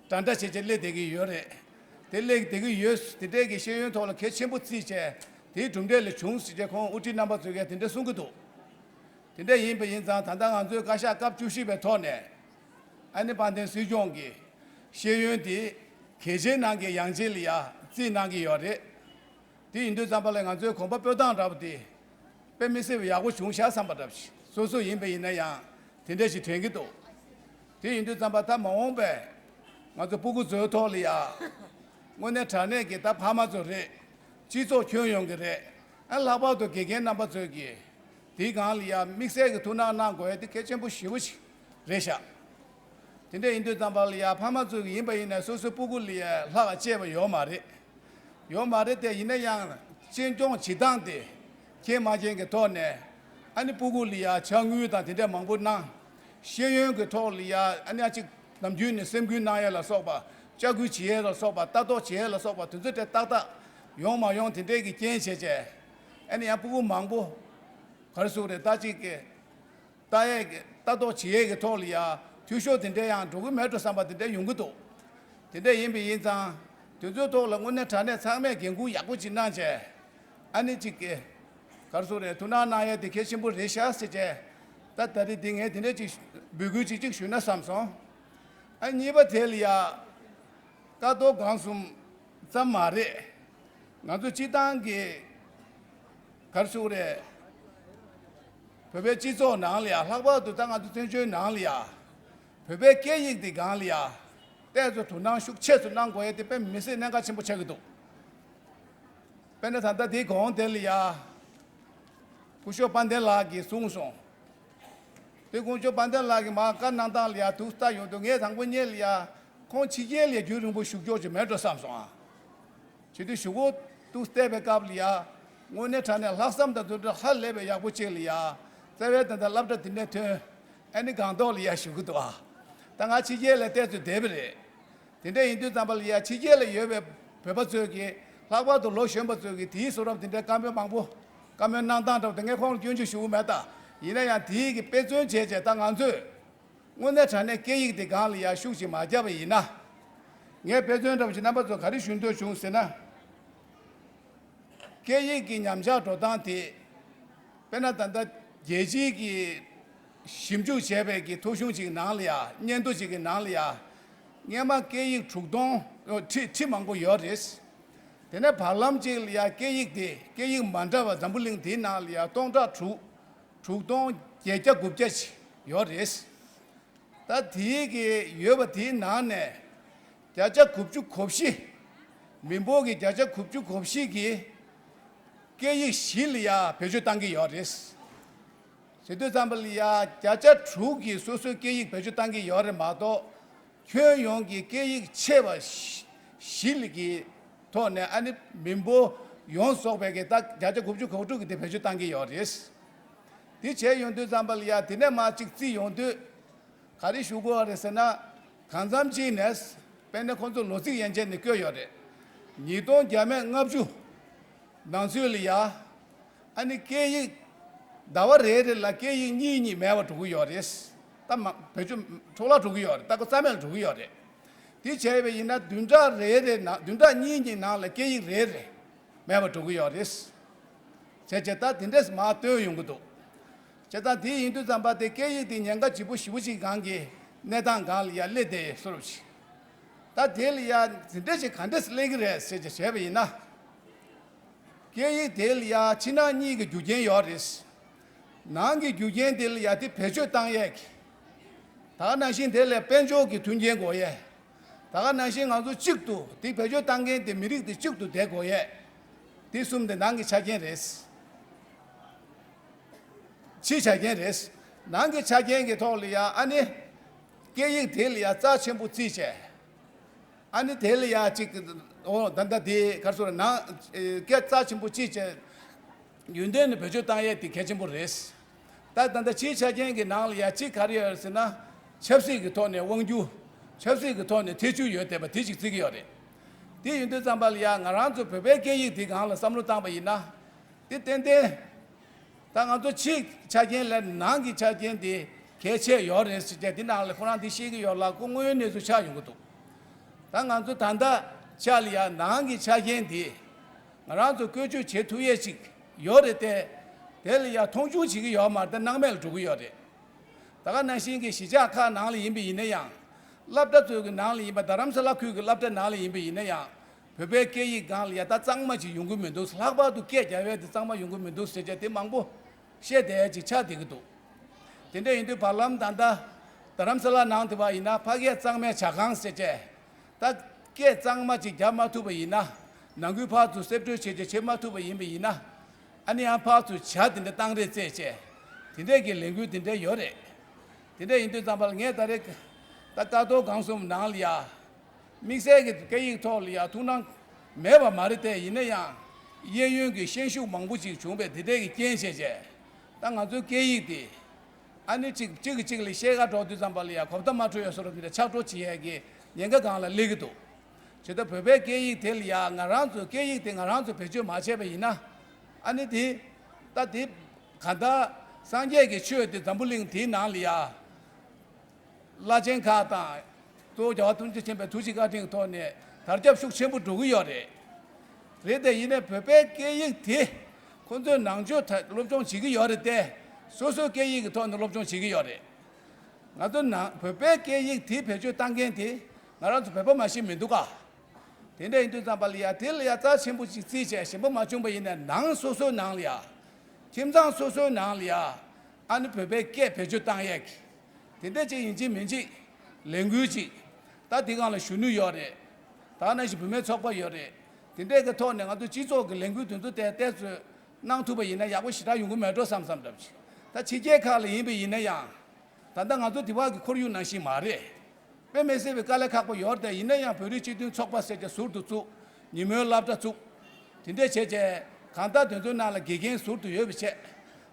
འདྲ་འདྲ་བྱས་བྱས་སླེབས་བསྡད་ཀྱི་ཡོད་རེད། དེ་སླེབས་བསྡད་ཀྱི་ཡོད། དེ་འདྲས་ཀྱི་ཤེས་ཡོན་ཐོག་ལ་གལ་ཆེན་པོ་བརྩིས་བྱས་དེའི་གྲུབ་འབྲས་ལ་བྱུང་ཟེར་བྱས་ཁོང་དབུ་ཁྲིད་རྣམ་པ་ཚོས་ཀྱང་དེ་འདྲ་གསུང་གི་འདུག་དེ་འདྲ་ཡིན་པ་ཡིན་ཙང་ད་ལྟ་ང་ཚོའི་བཀའ་ཤག་སྐབས་བཅུ་བཞི་པའི་ཐོག་ནས་ཨ་ནི་དཔལ་ལྡན་སྲིད་སྐྱོང་གིས་ཤེས་ཡོན་དེ་གལ་ཆེའི་ནང་གི་ཡང་ཆེ་ལ་ཡ་བརྩིས་གནང་གི་ཡོད་རེད། དེ་ཡིན་དུས་ཙམ་པ་ལ་ང་ཚོའི་གོམ་པ་སྤོ་སྟངས་འདྲ་པོ་དེ་དཔེ་མི་སྲིད་པ་ཡག་པོ་བྱུང་ཤག་བསམ་པ་འདྲ་པོ་ཞིག་སོ་སོ་ཡིན་པ་ཡིན་ན་ཡང་དེ་འདྲ་ཞིག་དྲན་གྱི་འདུག་དེ་ཡིན་དུས་ཙམ་པ་ད་མ་འོངས་པའི་ང་ཚོ་སྤུ་གུ་ཚོའི་ཐོག་ལ་ཡ། དངོས་གནས་དྲང་གནས་ཀྱི་ད་ཕ་མ་ཚོ་རེད། སྤྱི་ཚོགས་ཁྱོན་ཡོངས་ཀྱི་རེད། ཨ་ལྷག་པར་དུ་དགེ་རྒན་རྣམ་པ་ཚོས་ཀྱིས་དེའི་སྒང་ལ་ཡ་དམིགས་བསལ་གྱི་ཐུགས་སྣང་གནང་དགོས་ཡ་དེ་གལ་ཆེན་པོ་ཞེ་པོ་ཞིག་རེད་ཤག་དེ་འདྲ་ཡིན་དུས་ཙམ་པ་ལ་ཡ་ཕ་མ་ཚོ་གི་ཡིན་པ་ཡིན་ན་སོ་སོའི་སྤུ་གུ་ལ་ཡ་ལྷག་ག་གཅེས་པ་ཡོད་མ་རེད། ཡོད་མ་རེད་དེ་ཡིན་ན་ཡང་གཅེན་སྐྱོང་བྱེད་སྟངས་དེ་མཁྱེན་མ་མཁྱེན་གྱི་ཐོག་ནས་ཨ་ནི་སྤུ་གུ་ལ་ཡ་ཕྱག་དངུལ་དང་དེ་འདྲ་མང་པོ་གནང་། ཤེས་ཡོན་གྱི་ཐོག་ལ་ཡ་ཨ་ནི་ཨ་ཅིག་ནམ་རྒྱུན་ནས་སེམས་ཁུར་གནང་ཡས་ལ་སོགས་པ། ལྕག་སྐུལ་བྱེད་ཡས་ལ་སོགས་པ། ལྟ་རྟོག་བྱེད་ཡས་ལ་སོགས་པ་དེ་ཚོ་དེ་ཏག་ཏག་ཡོང་མ་ཡོང་དེ་འདྲས་ཀྱི་རྐྱེན་བྱས་བྱས། ཨ་ནི་ཡང་སྤུ་གུ་མང་པོ་ག་རེ་ཟེར་དགོས་རེད། ད་ཅིག་གི་ལྟ་ཡས་ཀྱི་ལྟ་རྟོག་བྱེད་ཡས་ཀྱི་ཐོག་ལ་ཡ་འཐུས་ཤོར་དེ་འདྲས་ཡང་འགྲོ་གི་མེད་འགྲོ་བསམ་པ་དེ་འདྲས་ཡོང་གི་འདུག་དེ་འདྲས་ཡིན་པ་ཡིན་ཙང་དེ་ཚོའི་ཐོག་ལ་དངོས་གནས་དྲང་གནས་ཚང་མས་འགན་འཁུར་ཡག་པོ་ཅིག་གནང་བྱས། ཨ་ནི་ཅིག་གི་ག་རེ་ཟེར་དགོས་རེད། ཐུགས་སྣང་གནང་ཡས་དེ་གལ་ཆེན་པོ་རེད་ཤག་ཟེར་བྱས། ད་ད་རེས་འདི་ངས་དེ་འདྲས་ཅིག་འབོད་སྐུལ་ཅིག་ཅིག་ཞུས་ན་བསམ་སོང་། ཨ་གཉིས་པ་དེ་ལ་ཡ། ཀ་རྡོར་སྒང་གསུམ་ཙམ་མ་རེད། ང་ཚོ་སྤྱི་བཏང་གི་ག་རེ་ཟེར་དགོས་རེད། བོད་པའི་སྤྱི་ཚོགས་ནང་ལ་ཡ་ལྷག་པར་དུ་ད་ང་ཚོ་བཙན་བྱོལ་ནང་ལ་ཡ། བོད་པའི་སྐད་ཡིག་འདི་སྒང་ལ་ཡ། ཏོག་ཙམ་དོ་སྣང་ཤུགས་ཆེ་ཙམ་གནང་དགོས་ཡས་དེ་དཔེ་མི་སྲིད་གནད་འགག་ཆེན་པོ་ཆགས་ཀྱི་འདུག་དཔེར་ན་ད་ལྟ་དེའི་གོང་དེ་ལ་ཡ། སྐུ་ཞབས་དཔལ་ལྡན་ལགས་ཀྱིས་གསུངས་སོང་། དེ་སྐུ་ཞབས་དཔལ་ལྡན་ལགས་ཀྱིས་མར་བཀའ་གནང་སྟངས་ལ་ཡ་ཐུགས་ལྟ་ཡོང་དུས་ངས་དང་པོ་ཉིད་ལ་ཡ། ཁོང་ཕྱི་རྒྱལ་ལ་ཡ་རྒྱུན་རིང་པོ་བཞུགས་ཆོག་ཅིག་མེད་འགྲོ་བསམ་སོང་ཨ། བྱེད་དུས་གཞུག་གུ་ཏུ་བལྟས་པའི་སྐབས་ལ་ཡ། དངོས་གནས་དྲང་གནས་ལྷག་བསམ་དང་འདུན་གྲོས་ཧ་ལས་པའི་ཡག་པོ་ཅིག་ལ་ཡ། རྩ་བའི་ད་ལྟ་སློབ་གྲྭ་འདི་ནས་ཐོན། ཨ་ནི་སྒང་ཏོག་ལ་ཡ་བཞུགས་ཀྱི་འདུག་ཨ། ད་ང་ཕྱི་རྒྱལ་ལ་བལྟས་ཚོད་བསྡད་པ་རེད། དེ་འདྲ་ཡིན་དུས་ཙམ་པ་ལ་ཡ་ཕྱི་རྒྱལ་ལ་ཡོད་པའི་བོད་པ་ཚོས་ཀྱིས་ལྷག་པར་དུ་ལོ་གཞོན་པ་ཚོས་ཀྱིས་དེའི་བཟོ་འདྲ་དེ་འདྲའི་བཀའ་མོལ་མང་པོ། བཀའ་མོལ་གནང་སྟངས་འདྲ་བོ་དེ་ངས་ཁོང་ལ་སྐྱོན་བརྗོད་ཞུ་གི་མེད་ད། ཡིན་ན་ཡང་དེའི་གི་དཔེ་མཚོན་བྱས་བྱས་ད་ང་ཚོས་དངོས་གནས་དྲང་གནས་སྐད་ཡིག་དེ་སྒང་ལ་ཡ་ཤུགས་ཅིག་མ་བརྒྱབ་པ་ཡིན་ན། ངས་དཔེ་མཚོན་འདྲ་བོ་ཞིག་རྣམ་པ་ཚོ་ག་རེ་ཞུ་འདོད་བྱུང་ཟེར་ན། སྐད་ཡིག་གི་ཉམས་ཆག་འགྲོ་སྟངས་དེ། དཔེར་ན་ད་ལྟ་རྒྱལ་སྤྱིའི་གི་ཞིབ་འཇུག་བྱས་པའི་གི་ཐོ་གཞུང་ཅིག་གི་ནང་ལ་ཡ་སྙན་ཐོ་ཅིག་གི་ནང་ལ་ཡ། སྔོན་མ་སྐད་ཡིག་དྲུག་སྟོང་ཁྲི་ཁྲི་མང་པོ་ཡོད་རེད། དེ་ནས་བར་ལམ་ཅིག་ལ་ཡ་སྐད་ཡིག་དེ་སྐད་ཡིག་མ་འདྲ་བ་འཛམ་བུ་གླིང་དེའི་ནང་ལ་ཡ་སྟོང་ཕྲག་དྲུག་དྲུག་སྟོང་བརྒྱད་བརྒྱ་དགུ་བརྒྱ་ཅིག་ཡོད་རེད། ད་དེའི་གི་ཡོད་པ་དེའི་ནང་ནས་བརྒྱ་ཆ་དགུ་བཅུ་གོ་བཞི། མི་འབོར་གྱི་བརྒྱ་ཆ་དགུ་བཅུ་གོ་བཞི་གིས་སྐད་ཡིག་བཞི་ལ་ཡ་བེད་སྤྱོད་བཏང་གི་ཡོད་རེད། ཟེར་དུས་ཙམ་པ་ལ་ཡ་བརྒྱ་ཆ་དྲུག་གིས་སོ་སོའི་སྐད་ཡིག་བེད་སྤྱོད་བཏང་གི་ཡོད་རེད་མ་གཏོགས། ཁྱོན་ཡོངས་ཀྱི་སྐད་ཡིག་ཆེ་བ་བཞི་ལ་གི་ཐོག་ནས་ཨ་ནི་མི་འབོར་ཡོངས་རྫོགས་པའི་གི་ད་བརྒྱ་ཆ་དགུ་བཅུ་གོ་དྲུག་གི་དེ་བེད་སྤྱོད་བཏང་གི་ཡོད་རེད། དེ་བྱས་ཡོང་དུས་ཙམ་པ་ལ་ཡ་དེ་ནས་མར་གཅིག་བརྩིས་ཡོང་དུས། ག་རེ་ཞུ་དགོས་རེད་ཟེར་ན། གང་འཚམ་ཅིག་ནས་དཔེར་ན་ཁོང་ཚོ་ལོ་ཚིགས་ཡན་ཆད་ནས་བཀོད་ཡོད་རེད། ཉིས་སྟོང་བརྒྱ་མེད་ལྔ་བཅུ་ནང་ཚུད་ལ་ཡ། ཨ་ནི་སྐད་ཡིག་ཟླ་བ་རེ་རེ་ལ་སྐད་ཡིག་གཉིས་གཉིས་མེད་པ་འགྲོ་གི་ཡོད་རེད། ད་མ་བེད་སྤྱོད་འཕྲོ་བརླག་འགྲོ་གི་ཡོད་རེད། ད་གོ་རྩ་མེད་ལ་འགྲོ་གི་ཡོད་རེད། དེ་བྱས་པ་ཡིན་ན་བདུན་ཕྲག་རེ་རེ་ནང་བདུན་ཕྲག་གཉིས་གཉིས་ནང་ལ་སྐད་ཡིག་རེ་རེ་མེད་པ་འགྲོ་གི་ཡོད་རེད། བྱས་བྱས་ད་དེ་འདྲས་མར་བཏོན་ཡོང་གི་འདུག་བྱས་ཙང་དེ་ཡིན་དུས་ཙམ་པ་དེ་སྐད་ཡིག་དེ་ཉེན་ཁ་ལྗིད་པོ་ཞེ་པོ་ཅིག་སྒང་གི་གནས་སྟངས་སྒང་ལ་ཡ་སླེབས་བསྡད་ཡོད་བཟོ་འདྲ་ཞིག་ད་དེ་ལ་ཡ་དེ་འདྲས་ཞིག་ག་འདྲས་སླེབས་ཀྱི་རེད་ཟེར་བྱས་བྱས་པ་ཡིན་ན། སྐད་ཡིག་དེ་ལ་ཡ་ཕྱི་ནང་གཉིས་ཀྱི་རྒྱུ་རྐྱེན་ཡོད་རེད། ནང་གི་རྒྱུ་རྐྱེན་དེ་ལ་ཡ་དེ་བེད་སྤྱོད་བཏང་ཡས་ཀྱི། ད་ག་ནང་བཞིན་དེ་ལ་དཔལ་འབྱོར་གྱི་མཐུན་རྐྱེན་དགོས་ཡས། ད་ག་ནང་བཞིན་ང་ཚོ་གཅིག་ཏུ་དེ་བེད་སྤྱོད་བཏང་མཁན་དེ་མི་རིགས་དེ་གཅིག་ཏུ་བསྡད་དགོས་ཡས། དེ་གསུམ་དེ་ནང་གི་ཆ་རྐྱེན་རེད། ཕྱིའི་ཆ་རྐྱེན་རེད། ནང་གི་ཆ་རྐྱེན་གྱི་ཐོག་ལ་ཡ་ཨ་ནི། སྐད་ཡིག་དེ་ལ་ཡ་རྩ་ཆེན་པོ་བརྩིས་བྱས། ཨ་ནི་དེ་ལ་ཡ་གཅིག་ཨོ་ད་ལྟ་དེ་ག་རེ་ཟེར་ན་ནང་སྐད་རྩ་ཆེན་པོ་བརྩིས་བྱས། ཡུན་བརྟན་ནས་བེད་སྤྱོད་བཏང་ཡས་དེ་གལ་ཆེན་པོ་རེད། ད་ད་ལྟ་ཕྱིའི་ཆ་རྐྱེན་གྱི་ནང་ལ་ཡ་གཅིག་ག་རེ་ཡོད་རེད་ཟེར་ན། ཆབ་སྲིད་ཀྱི་ཐོག་ནས་དབང་སྒྱུར། ཆབ་སྲིད་ཀྱི་ཐོག་ནས་ཐེ་བྱུས་ཡོད་བསྡད་པ་དེ་གཅིག་བརྩི་གི་ཡོད་རེད། དེ་ཡིན་དུས་ཙམ་པ་ལ་ཡ་ང་རང་ཚོ་བོད་པའི་སྐད་ཡིག་དེ་སྒང་ལ་བསམ་བློ་བཏང་པ་ཡིན་ན། དེ་ཏན་ཏན། ད་ང་ཚོ་ཕྱིའི་ཆ་རྐྱེན་ལས་ནང་གི་ཆ་རྐྱེན་དེ་གལ་ཆེ་ཡོད་རེད་ཟེར་བྱས་དེ་ནང་ལ་ཁོ་རང་དེ་ཤེས་ཀྱི་ཡོད་ལ་ཁོ་དངོས་ཡོད་གནས་ཚུལ་ཆགས་ཡོང་གི་འདུག་ད་ང་ཚོ་ད་ལྟ་ཆ་ལ་ཡ་ནང་གི་ཆ་རྐྱེན་དེ་ང་རང་ཚོ་བཀོལ་སྤྱོད་བྱེད་ཐུབ་ཡས་ཅིག་ཡོད་རེད་དེ། དེ་ལ་ཡ་མཐོང་ཆུང་བྱེད་ཀྱི་ཡོད་མ་རེད་དེ་སྣང་མེད་ལ་འགྲོ་གི་ཡོད་རེད། ད་ག་ནང་བཞིན་གྱི་གཞིས་ཆགས་ཁག་ནང་ལ་ཡིན་པ་ཡིན་ན་ཡང་། སློབ་གྲྭ་ཚོའི་གི་ནང་ལ་ཡིན་པ་རྡ་རམ་ས་ལ་ཁུལ་གྱི་སློབ་གྲྭ་ནང་ལ་ཡིན་པ་ཡིན་ན་ཡང་། བོད་པའི་སྐད་ཡིག་སྒང་ལ་ཡ་ད་གཙང་མ་ཅིག་ཡོང་གི་མི་འདུག་ལྷག་པར་དུ་སྐད་རྒྱབ་ཡས་དེ་གཙང་མ་ཡོང་གི་མི་འདུག་ཟེར་བྱས་དེ་མང་པོ་བཤད་བསྡད་ཡས་ཅིག་ཆགས་བསྡད་ཀྱི་འདུག་དེ་འདྲ་ཡིན་དུས་བར་ལམ་ད་ལྟ་ རྡ་རམ་ས་ལ་ནང་དེ་བ་ཡིན་ན་ཕ་སྐད་གཙང་མའི་ཇ་ཁང་ཟེར་བྱས། ད་སྐད་གཙང་མ་ཅིག་རྒྱབ་མ་ཐུབ་པ་ཡིན་ན། ནང་ཁུལ་ཕར་ཚུར་གསེབ་བཀྲོལ་བྱས་བྱས་བྱེད་མ་ཐུབ་པ་ཡིན་པ་ཡིན་ན། ཨ་ནི་ཡང་ཕར་ཚུར་ཇ་དེ་འདྲ་བཏང་རེས་རྩེད་བྱས། དེ་འདྲས་ཀྱི་ལས་འགུལ་དེ་འདྲས་ཡོད་རེད། དེ་འདྲས་ཡིན་དུས་ཙམ་པ་ལ་ངས་ད་རེས་ད་ཀ་ཏོ་སྒང་གསུམ་ནང་ལ་ཡ། དམིགས་བསལ་གྱི་སྐད་ཡིག་ཐོག་ལ་ཡ་ཐུགས་སྣང་མེད་པ་མ་རེད་དེ། ཡིན་ན་ཡང་གཡས་གཡོན་གྱི་ཤན་ཤུགས་མང་པོ་ཅིག་བྱུང་བས་དེ་འདྲས་ཀྱི་རྐྱེན་བྱས་བྱས། ད་ང་ཚོའི་སྐད་ཡིག་དེ་ཨ་ནི་གཅིག་གཅིག་གིས་གཅིག་ལ་བཤད་ག་འགྲོ་དུས་ཙམ་པ་ལ་ཡ་གོ་བརྡ་མ་འཕྲོད་ཡ་བཟོ་འདྲ་དེ་འདྲ་ཆགས་འགྲོ་བྱེད་ཡས་ཀྱི་ཉེན་ཁ་སྒང་ལ་སླེབས་ཀྱི་འདུག་བྱས་ཙང་བོད་པའི་སྐད་ཡིག་དེ་ལ་ཡ་ང་རང་ཚོའི་སྐད་ཡིག་དེ་ང་རང་ཚོས་བེད་སྤྱོད་མ་བྱས་པ་ཡིན་ན། ཨ་ནི་དེ་ད་དེ་གང་ལྟར་སངས་རྒྱས་ཀྱི་ཆོས་དེ་འཛམ་བུ་གླིང་དེའི་ནང་ལ་ཡ། བླ་ཆེན་ཁག་དང་། གཙོ་བོ་རྒྱལ་བ་ཐམས་ཅད་མཁྱེན་པའི་ཐུགས་རྗེ་བཀའ་དྲིན་གྱི་ཐོག་ནས་དར་ཁྱབ་ཤུགས་ཆེན་པོ་འགྲོ་གི་ཡོད་རེད། རེད་དེ་ཡིན་ནའི་བོད་པའི་སྐད་ཡིག་དེ་ཁོ་ཚོས་ནང་ཆོས་ད་སློབ་སྦྱོང་བྱེད་ཀྱི་ཡོད་རེད་དེ། སོ་སོའི་སྐད་ཡིག་གི་ཐོག་ནས་སློབ་སྦྱོང་བྱེད་ཀྱི་ཡོད་རེད། ང་ཚོ་ནང་བོད་པའི་སྐད་ཡིག་དེ་བེད་སྤྱོད་བཏང་མཁན་དེ་ང་རང་ཚོ་བོད་པ་མ་ཞིག་མི་འདུག་ག་དེ་འདྲ་ཡིན་དུས་ཙམ་པ་ལ་ཡ་དེ་ལ་ཡ་རྩ་ཆེན་པོ་ཅིག་བརྩིས་བྱས་ཞེན་པ་མ་བྱུང་པ་ཡིན་ནའི་ནང་སོ་སོའི་ནང་ལ་ཡ། ཁྱིམ་ཚང་སོ་སོའི་ནང་ལ་ཡ། ཨ་ནི་བོད་པའི་སྐད་བེད་སྤྱོད་བཏང་ཡས་ཀྱི། དེ་འདྲ་ཅིག་ཡིན་གཅིག་མིན་གཅིག་ལས་འགུལ་ཅིག་ད་དེ་སྒང་ལ་གཞོན་ནུ་ཡོད་རེད། ད་ནང་བཞིན་བུད་མེད་ཚོགས་པ་ཡོད་རེད། དེ་འདྲའི་གི་ཐོག་ནས་ང་ཚོ་སྤྱི་ཚོགས་ཀྱི་ལས་འགུལ་དེ་ཚོ་ཏོག་ཙམ་གནང་ཐུབ་པ་ཡིན་ན་ཡག་པོ་ཞེ་དྲག་ཡོང་གི་མེད་འགྲོ་བསམ་བསམ་འདྲ་པོ་ཅིག་ད་ཕྱི་རྒྱལ་ཁག་ལ་ཡིན་པ་ཡིན་ན་ཡང་། ད་ལྟ་ང་ཚོ་དེ་བར་གྱི་ཁོར་ཡུག་ནང་བཞིན་མ་རེད། དཔེ་མི་སྲིད་པའི་དཀའ་ལས་ཁག་པོ་ཡོད་རེད་དེ། ཡིན་ན་ཡང་བོད་རིགས་སྤྱི་མཐུན་ཚོགས་པ་ཟེར་བྱས་ཟུར་དུ་བཙུགས། ཉིན་མོའི་སློབ་གྲྭ་བཙུགས། དེ་འདྲས་བྱས་བྱས་གང་ལྟར་དེ་ཚོའི་ནང་ལ་དགེ་རྒན་ཟུར་དུ་ཡོད་པ་བྱས།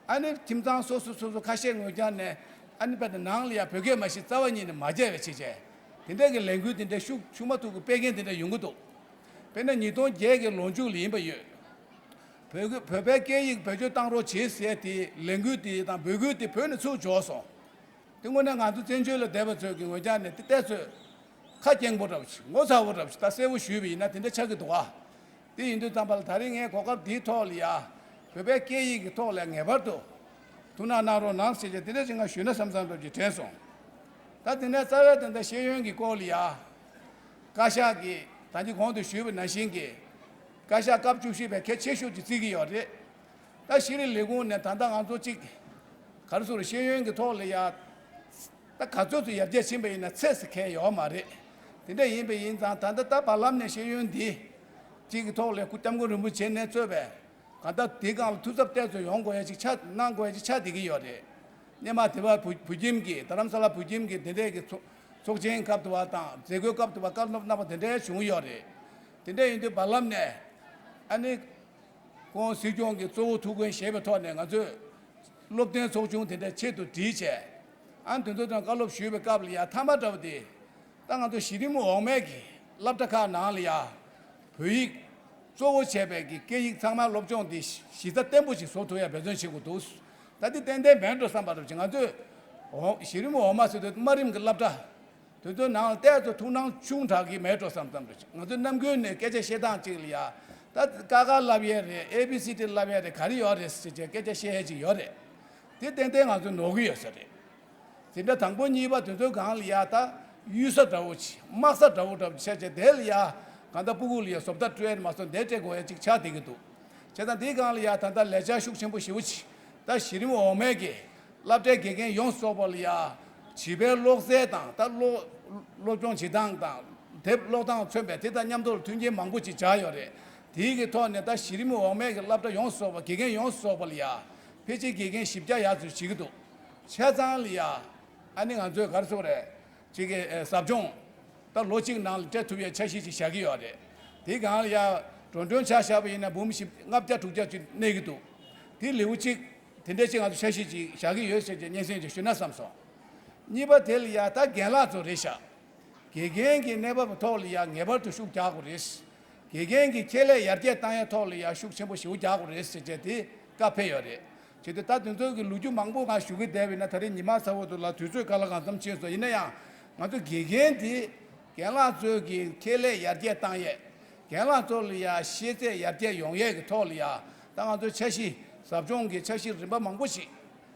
ཨ་ནི་ཁྱིམ་ཚང་སོ་སོ་སོ་སོ་ཁ་ཤས་ངོས་རྒྱག་ནས་ཨ་ནི་དཔེར་ན་ནང་ལ་ཡང་བོད་སྐད་མ་ཤེས་རྩ་བ་ཉིད་ནས་མ་བྱས་པ་བྱས་བྱས། དེ་འདྲས་ཀྱི་ལས་འགུལ་དེ་འདྲས་ཤུགས་ཆུང་མ་ཐུག་གི་སྤེལ་མཁན་དེ་འདྲས་ཡོང་གི་འདུག་དཔེར་ན་ཉིས་སྟོང་བརྒྱད་ཀྱི་ལོ་མཇུག་ལ་ཡིན་པ་ཡོད། བོད་བོད་པའི་སྐད་ཡིག་བེད་སྤྱོད་བཏང་རོགས་བྱེད་ཟེར་དེ་ལས་འགུལ་དེ་དང་འབོད་སྐུལ་དེ་བོད་ནས་ཚུར་འབྱོར་སོང་། དེ་དངོས་གནས་ང་ཚོ་བཙན་བྱོལ་ལ་བསྡད་པ་ཚོས་ཀྱི་ངོས་རྒྱག་ནས་དེ་ལྟས་ཚོས་ཁ་སྐྱེངས་པོ་འདྲ་བོ་ཞིག་ངོ་ཚ་བོ་འདྲ་བོ་ཞིག་ད་གསལ་བོ་ཞུས་པ་ཡིན་ན་དེ་འདྲ་ཆགས་ཀྱི་འདུག་ཨ། དེ་ཡིན་དུས་ཙམ་པ་ལ་ད་རེས་ངས་གོ་སྐབས་འདིའི་ཐོག་ལ་ཡ། བོད་པའི་སྐད་ཡིག་གི་ཐོག་ལ་ངེས་པར་དུ་ཐུགས་སྣང་གནང་རོགས་གནང་ཟེར་བྱས་དེ་འདྲ་ཞིག་ང་ཞུས་ན་བསམ་བསམ་འདྲ་བོ་ཞིག་དྲན་སོང་། ད་དེ་ནས་རྩ་བའི་དེ་འདྲ་ཤེས་ཡོན་གྱི་སྐོར་ལ་ཡ། བཀའ་ཤག་གིས་ད་གིན་གོང་དུ་ཞུས་པ་ནང་བཞིན་གྱི། བཀའ་ཤག་སྐབས་བཅུ་བཞི་པས་གལ་ཆེ་ཤོས་ཅིག་བརྩི་གི་ཡོད་རེད། ད་ཤེས་རིག་ལས་ཁུངས་ནས་ད་ལྟ་ང་ཚོ་གཅིག་ག་རེ་ཟེར་ཤེས་ཡོན་གྱི་ཐོག་ལ་ཡ། ད་ག་ཚོད་ཚོད་ཡར་རྒྱས་ཕྱིན་པ་ཡིན་ན་ཚད་ཟེར་མཁན་ཡོད་མ་རེད། དེ་འདྲ་ཡིན་པ་ཡིན་ཙང་ད་ལྟ་ད་བར་ལམ་ནས་ཤེས་ཡོན་འདི་གཅིག་གི་ཐོག་ལ་སྐུ་སྐྱབས་མགོན་རིན་པོ་ཆེ་ནས་གཙོས་པའི་གང་ལྟར་དེའི་སྒང་ལ་ཐུགས་འཚབ་ཏོག་ཙམ་ཡོང་དགོས་ཡ་ཅིག་ཆགས་གནང་དགོས་ཡ་ཅིག་ཆགས་བསྡད་ཀྱི་ཡོད་རེད། སྔོན་མ་དེ་བར་བོད་བོད་ཁྱིམ་གྱི་རྡ་རམ་ས་ལ་བོད་ཁྱིམ་གྱི་དེ་འདྲས་ཀྱི་ཚོགས་ཚོགས་ཆེན་སྐབས་དུ་བ་དང་མཛད་སྒོའི་སྐབས་དུ་བ་བཀའ་སློབ་གནང་བ་དེ་འདྲས་བྱུང་ཡོད་རེད། དེ་འདྲས་ཡིན་དུས་བར་ལམ་ནས་ཨ་ནི། ཁོང་སྲིད་སྐྱོང་གི་གཙོ་བོ་ཐུགས་འགན་བཞེས་པའི་ཐོག་ནས་ང་ཚོས་སློབ་སྟོན་ཚོགས་ཆུང་དེ་འདྲ་ཆེད་དུ་བསྒྲིགས་བྱས། ཨ་ནི་དེ་ཚོ་དང་བཀའ་སློབ་ཞུས་པའི་སྐབས་ལ་ཡ་མཐའ་མ་འདྲ་བོ་དེ། ད་ང་ཚོ་གཞི་རིམ་འོག་མའི་གི་སློབ་གྲྭ་ཁག་ནང་ལ་ཡ། བོད་ཡིག་གཙོ་བོ་བྱས་པའི་གི་སྐད་ཡིག་ཚང་མ་སློབ་སྦྱོང་དེ་གཞི་རྩ་བརྟན་པོ་ཞིག་བཟོ་ཐུབ་ཡ་འབད་བརྩོན་བྱེད་དགོས་འདུག་ད་དེ་ཏན་ཏན་མེད་འགྲོ་བསམ་པ་འདྲ་བོ་ཅིག་ང་ཚོས་འོག་གཞི་རིམ་འོག་མ་ཟེར་དུས་དམའ་རིམ་གི་སློབ་གྲྭ། དེ་ཚོའི་ནང་ལ་ཏོག་ཙམ་ཐུགས་སྣང་ཆུང་དྲགས་ཀྱི་མེད་འགྲོ་བསམ་བསམ་འདྲ་ཅིག་ང་ཚོའི་ནམ་རྒྱུན་ནས་སྐད་ཆ་བཤད་སྟངས་གཅིག་ལ་ཡ། ད་ཀ་ཁ་བསླབ་ཡས་རེད། ཨེ་བི་སི་ཌི་བསླབ་ཡས་རེད། ག་རེ་ཡོད་རེད་ཟེར་བྱས་སྐད་ཆ་བཤད་ཡས་ཅིག་ཡོད་རེད། དེ་ཏན་ཏན་ང་ཚོ་ནོར་གྱི་ཡོད་ས་རེད། དེ་འདྲ་དང་པོ་གཉིས་པ་དེ་ཚོའི་སྒང་ལ་ཡ་ད་གཡུལ་ས་འདྲ་བོ་ཅིག་དམག་ས་འདྲ་བོ་འདྲ་བོ་ཅིག་བྱས་བྱས་དེ་ལ་ཡ། གང་ལྟར་སྤུ་གུ་ལ་ཡ་བཟོ་ལྟ་སྤྲོད་ཡས་མ་སོང་དེ་སྤྲད་དགོས་ཡས་ཅིག་ཆགས་བསྡད་ཀྱི་འདུག་བྱས་ཙང་དེའི་སྒང་ལ་ཡ་ད་ལྟ་ལས་འཆར་ཤུགས་ཆེན་པོ་ཞེ་པོ་ཅིག་ད་གཞི་རིམ་འོག་མའི་གི་སློབ་གྲྭའི་དགེ་རྒན་ཡོངས་སུ་རྫོགས་པ་ལ་ཡ། བྱིས་པའི་ཀློག་རྩལ་དང་ད་སློབ་སློབ་སྦྱོང་བྱེད་སྟངས་དང་དེབ་ཀློག་སྟངས་མཚོན་པའི་དེ་དང་མཉམ་དུ་མཐུན་རྐྱེན་མང་པོ་ཅིག་སྦྱར་ཡོད་རེད། དེའི་གི་ཐོག་ནས་ད་གཞི་རིམ་འོག་མའི་གི་སློབ་གྲྭ་ཡོངས་སུ་རྫོགས་པ་དགེ་རྒན་ཡོངས་སུ་རྫོགས་པ་ལ་ཡ། ཕལ་ཆེར་དགེ་རྒན་བཞི་བརྒྱ་ཡར་ཚོད་བྱེད་ཀྱི་འདུག་བྱས་ཙང་ལ་ཡ། ཨ་ནི་ང་ཚོས་ག་རེ་ཟེར་དགོས་རེད། གཅིག་གི་ཨེ་ཟབ་སྦྱོང་། ད་ལོ་གཅིག་ནང་ལ་སྤྲད་ཐུབ་ཡའི་འཆར་གཞི་ཅིག་བཞག་གི་ཡོད་རེད། དེའི་སྒང་ལ་ཡ། འགྲོ་གྲོན་ཆ་བཞག་པ་ཡིན་ན་འབུམ་བཞི་ལྔ་བརྒྱ་དྲུག་བརྒྱ་ཅིག་གནས་ཀྱི་འདུག་དེ་ལེའུ་གཅིག་དེ་འདྲ་ཅིག་ང་ཚོ་འཆར་གཞི་ཅིག་བཞག་གི་ཡོད་ཟེར་གྱི་སྙན་སེང་ཅིག་ཞུ་ན་བསམ་སོང་། གཉིས་པ་དེ་ལ་ཡ་ད་རྒན་ལགས་ཚོ་རེད་ཤག་དགེ་རྒན་གྱི་གནས་བབ་ཐོག་ལ་ཡ་ངེས་པར་དུ་ཤུགས་རྒྱག་དགོས་རེད། དགེ་རྒན་གྱི་ཁྱད་ལས་ཡར་རྒྱས་བཏང་ཡའི་ཐོག་ལ་ཡ་ཤུགས་ཆེན་པོ་ཞེ་པོ་རྒྱག་དགོས་རེད་ཟེར་བྱས་དེ་བཀའ་ཕེབས་ཡོད་རེད། བྱས་ཏེ་ད་དེ་ཚོ་གི་ལོ་རྒྱུས་མང་པོ་ང་ཞུ་གི་བསྡད་པ་ཡིན་ན་ད་རེས་ཉི་མ་ཚ་བོ་འདུག་ལ་དུས་ཚོད་ག་ལ་གང་འཚམ་ཕྱིན་སོང་། ཡིན་ན་ཡང་ང་ཚོ་དགེ་རྒན་དེ་རྒན་ལགས་ཚོའི་གི་ཁྱད་ལས་ཡར་རྒྱས་བཏང་ཡས། རྒན་ལགས་ཚོ་ལ་ཡ་ཤེས་ཚད་ཡར་རྒྱས་ཡོང་ཡས་ཀྱི་ཐོག་ལ་ཡ་ད་ང་ཚོ་འཆར་གཞི་ཟབ་སྦྱོང་གི་འཆར་གཞི་རིམ་པ་མང་པོ་ཞིག་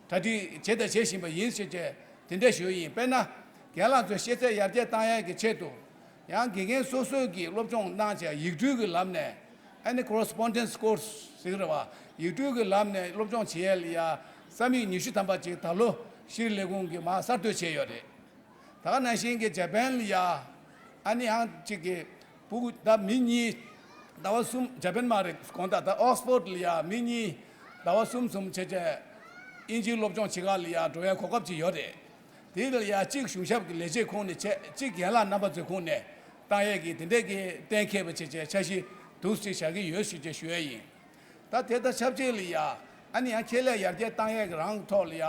གྲ་སྒྲིག་བྱས་དང་བྱེད་བཞིན་པ་ཡིན་ཟེར་བྱས་དེ་འདྲ་ཞུ་ཡིན། དཔེར་ན། རྒན་ལགས་ཚོའི་ཤེས་ཚད་ཡར་རྒྱས་བཏང་ཡག་གི་ཆེད་དུ། ཡང་དགེ་རྒན་སོ་སོས་ཀྱིས་སློབ་སྦྱོང་གནང་བྱས་ཡིག་འབྲེལ་གྱི་ལམ་ནས། ཨ་ནི་correspondence course ཟེར་གྱི་རེད་བ། ཡིག་འབྲེལ་གྱི་ལམ་ནས་སློབ་སྦྱོང་བྱེད་ཡས་ལ་ཡ། ས་མིག་ཉི་ཤུ་ཐམ་པ་ཅིག་ད་ལོ་ཤེས་རིག་ལས་ཁུངས་ཀྱིས་མར་གསར་གཏོད་བྱས་ཡོད་རེད། ད་ག་ནང་བཞིན་གྱི་ཇ་པན་ལ་ཡ། ཨ་ནི་ཡང་གཅིག་གི་ཕྲུ་གུ་ད་མི་གཉིས་ཟླ་བ་གསུམ། ཇ་པན་མ་རེད། དགོངས་དག་ད་ཨོག་སི་ཕོར་ཌི་ལ་ཡ་མི་གཉིས་ཟླ་བ་གསུམ་གསུམ་བྱས་བྱས་དབྱིན་ཇིའི་སློབ་སྦྱོང་བྱེད་ག་ལ་ཡ་འགྲོ་བའི་གོ་སྐབས་ཅིག་ཡོད་རེད། དེ་ལ་ཡ་གཅིག་གཞུང་ཞབས་ཀྱི་ལས་བྱེད་ཁོངས་ནས་བྱས། གཅིག་རྒན་ལགས་རྣམ་པ་ཚོའི་ཁོངས་ནས་བཏང་ཡས་ཀྱི་དེ་འདྲས་ཀྱི་གཏན་འཁེལ་བ་བྱས་བྱས་འཆར་གཞི་འདུག་སེ་བཞག་གི་ཡོད་ཞེས་བྱས་ཞུ་ཡས་ཡིན། ད་དེ་དང་ཆབས་ཅིག་ལ་ཡ། ཨ་ནི་ཡང་ཁྱད་ལས་ཡར་རྒྱས་བཏང་ཡས་ཀྱི་རང་གི་ཐོག་ལ་ཡ།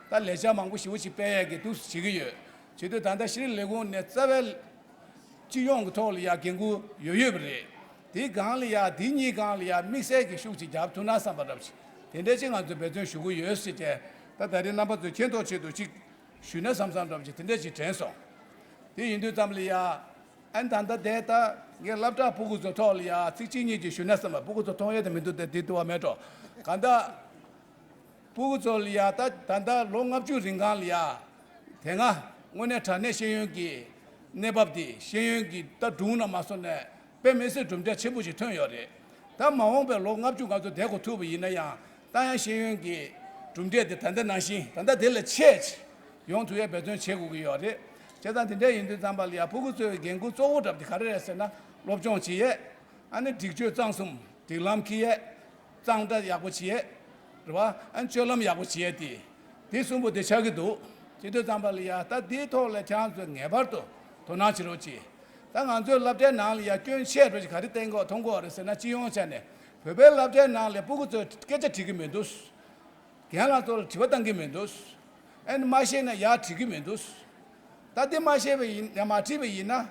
ད་ལས་འཆར་མང་པོ་ཞེ་པོ་ཅིག་སྤེལ་ཡས་ཀྱི་འདུག་སེ་བྱེད་ཀྱི་ཡོད། བྱེད་དུས་ད་ལྟ་ཤེས་རིག་ལས་ཁུངས་ནས་རྩ་བའི་སྤྱི་ཡོངས་ཀྱི་ཐོག་ལ་ཡ་འགན་འཁུར་ཡོད་ཡོད་པ་རེད། དེའི་སྒང་ལ་ཡ་དེ་གཉིས་སྒང་ལ་ཡ་དམིགས་བསལ་གྱི་ཤུགས་ཅིག་རྒྱབ་ཐུབ་ན་བསམ་པ་འདྲ་པོ་ཅིག་དེ་འདྲ་ཅིག་ང་ཚོས་འབད་བརྩོན་ཞུ་གི་ཡོད་ཟེར་བྱས། ད་ད་རེས་རྣམ་པ་ཚོའི་མཁྱེན་རྟོགས་ཆེད་དུ་ཅིག་ཞུས་ན་བསམ་བསམ་འདྲ་པོ་ཅིག་དེ་འདྲ་ཅིག་དྲན་སོང་། དེ་ཡིན་དུས་ཙམ་ལ་ཡ། ཨ་ནི་ད་ལྟ་དེ་ལྟ་ངས་སློབ་གྲྭ་ཕྲུ་གུ་ཚོ་ཐོག་ལ་ཡ་ཚིག་གཅིག་གཉིས་ཅིག་ཞུས་ན་བསམ་པ། ཕྲུ་གུ་ཚོ་མཐོང་ཡས་དེ་མི་འདུག་སྟེ། དེ་དུ་བ་མེད་འགྲོ། གང་ལྟར་ཕྲུ་གུ་ཚོ་ལ་ཡ་ད་ད་ལྟ་ལོ་ལྔ་བཅུ་རིང་གང་ལ་ཡ། དེ་སྔ་དངོས་གནས་དྲང་གནས་ཤེས་ཡོན་གྱི་གནས་བབ་དེ་ཤེས་ཡོན་གྱི་ད་སྒྲུང་ན་མ་སོང་ནས་དཔེ་མི་སྲིད་གྲུབ་འབྲས་ཆེན་པོ་ཞིག་ཐོན་ཡོད་རེད། ད་མ་འོངས་པའི་ལོ་ལྔ་བཅུ་ང་ཚོ་བསྡད་དགོས་ཐུག་པ་ཡིན་ན་ཡང་། ད་ཡང་ཤེས་ཡོན་གྱི་གྲུབ་འབྲས་དེ་ད་ལྟ་ནང་བཞིན། ད་ལྟ་དེ་ལས་ཆེ་ཡོང་ཐུབ་ཡས་འབད་བརྩོན་བྱེད་དགོས་ཀྱི་ཡོད་རེད། བྱས་ཙང་དེ་འདྲ་ཡིན་དུས་ཙམ་པ་ལ་ཡ་ཕྲུ་གུ་ཚོའི་འགན་ཁུར་གཙོ་བོ་འདྲ་པོ་དེ་ག་རེ་རེད་ཟེར་ན། སློབ་སྦྱོང་བྱེད་ཡས། ཨ་ནི་སྒྲིག་གཅོད་གཙང་གསུམ། སྒྲིག་ལམ་འཁྱེར་ཡས། གཙང་སྦྲ་ཡག་པོ་བྱེད་ཡས། རེད་བ། ཨ་ནི་སྤྱོད་ལམ་ཡག་པོ་བྱེད་ཡས་དེ། དེ་གསུམ་པོ་དེ་ཆགས་ཀྱི་འདུག་བྱེད་དུས་ཙམ་པ་ལ་ཡ། ད་དེའི་ཐོག་ལ་ཁྱེད་རང་ཚོས་ངེས་པར་དུ་དོ་སྣང་བྱེད་རོགས་གྱིས། ད་ང་ཚོའི་སློབ་གྲྭའི་ནང་ལ་ཡ་སྐྱོན་ཆེ་འགྲོ་ཅིག་ག་རེ་བསྟན་གྱི་མཐོང་གི་ཡོད་རེད་ཟེར་ན། སྤྱི་ཡོངས་ཆ་ནས་བོད་པའི་སློབ་གྲྭའི་ནང་ལ་ཕྲུ་གུ་ཚོས་སྐད་ཆ་དྲི་གི་མི་འདུག་རྒན་ལགས་ཚོ་ལ་དྲི་བ་བཏང་གི་མི་འདུག་ཨ་ནི་མ་ཤེས་ན་ཡར་དྲི་གི་མི་འདུག་ད་དེ་མ་ཤེས་པ་ཡིན་ན། མ་དྲིས་པ་ཡིན་ན།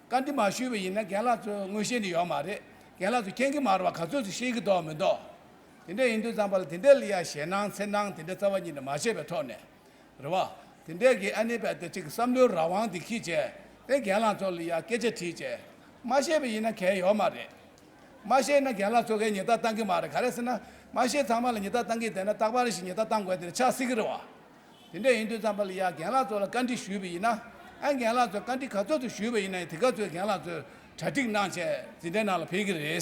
བཀའ་འདྲི་མ་ཞུས་པ་ཡིན་ན་རྒན་ལགས་ཚོས་ངོ་ཤེས་ནི་ཡོད་མ་རེད། རྒན་ལགས་ཚོས་མཁྱེན་གྱི་མ་རེད་བ། ག་ཚོད་ཅིག་ཤེས་ཀྱི་འདུག་མི་འདུག་དེ་འདྲ་ཡིན་དུས་ཙམ་པ་ལ་དེ་འདྲ་ལ་ཡ་ཞེད་སྣང་འཚེར་སྣང་དེ་འདྲ་རྩ་བ་ཉིད་ནས་མ་བྱས་པའི་ཐོག་ནས། རེད་བ། དེ་འདྲས་ཀྱི་ཨ་ནི་བས་དེ་གཅིག་བསམ་བློའི་རང་དབང་དེ་འཁྱེར་བྱས། དེ་རྒན་ལགས་ཚོ་ལ་ཡ་སྐད་ཆ་དྲིས་བྱས། མ་ཤེས་པ་ཡིན་ན་གལ་ཡོད་མ་རེད། མ་ཤེས་ན་རྒན་ལགས་ཚོ་གས་ཉེས་རྡུང་བཏང་གི་མ་རེད། ག་རེ་ཟེར་ན། མ་ཤེས་ཚང་མ་ལ་ཉེས་རྡུང་བཏང་གི་བསྡད་ན། རྟག་པར་ཞིག་ཉེས་རྡུང་བཏང་དགོས་དེ་ཆགས་སྲིད་ཀྱི་རེད་བ། དེ་འདྲས་ཡིན་དུས་ཙམ་པ་ལ་ཡ་རྒན་ལགས་ཚོ་ལ་བཀའ་འདྲི་ཞུས་པ་ཡིན་ན། ཨ། རྒན་ལགས་ཚོས་བཀའ་འདྲི་ག་ཚོད་དུ་ཞུས་པ་ཡིན་ན་ཡང་། དེ་ག་ཚོད་རྒན་ལགས་ཚོས་གྲ་སྒྲིག་གནང་བྱས་འཛིན་གྲྭའི་ནང་ལ་ཕེབས་ཀྱི་རེད་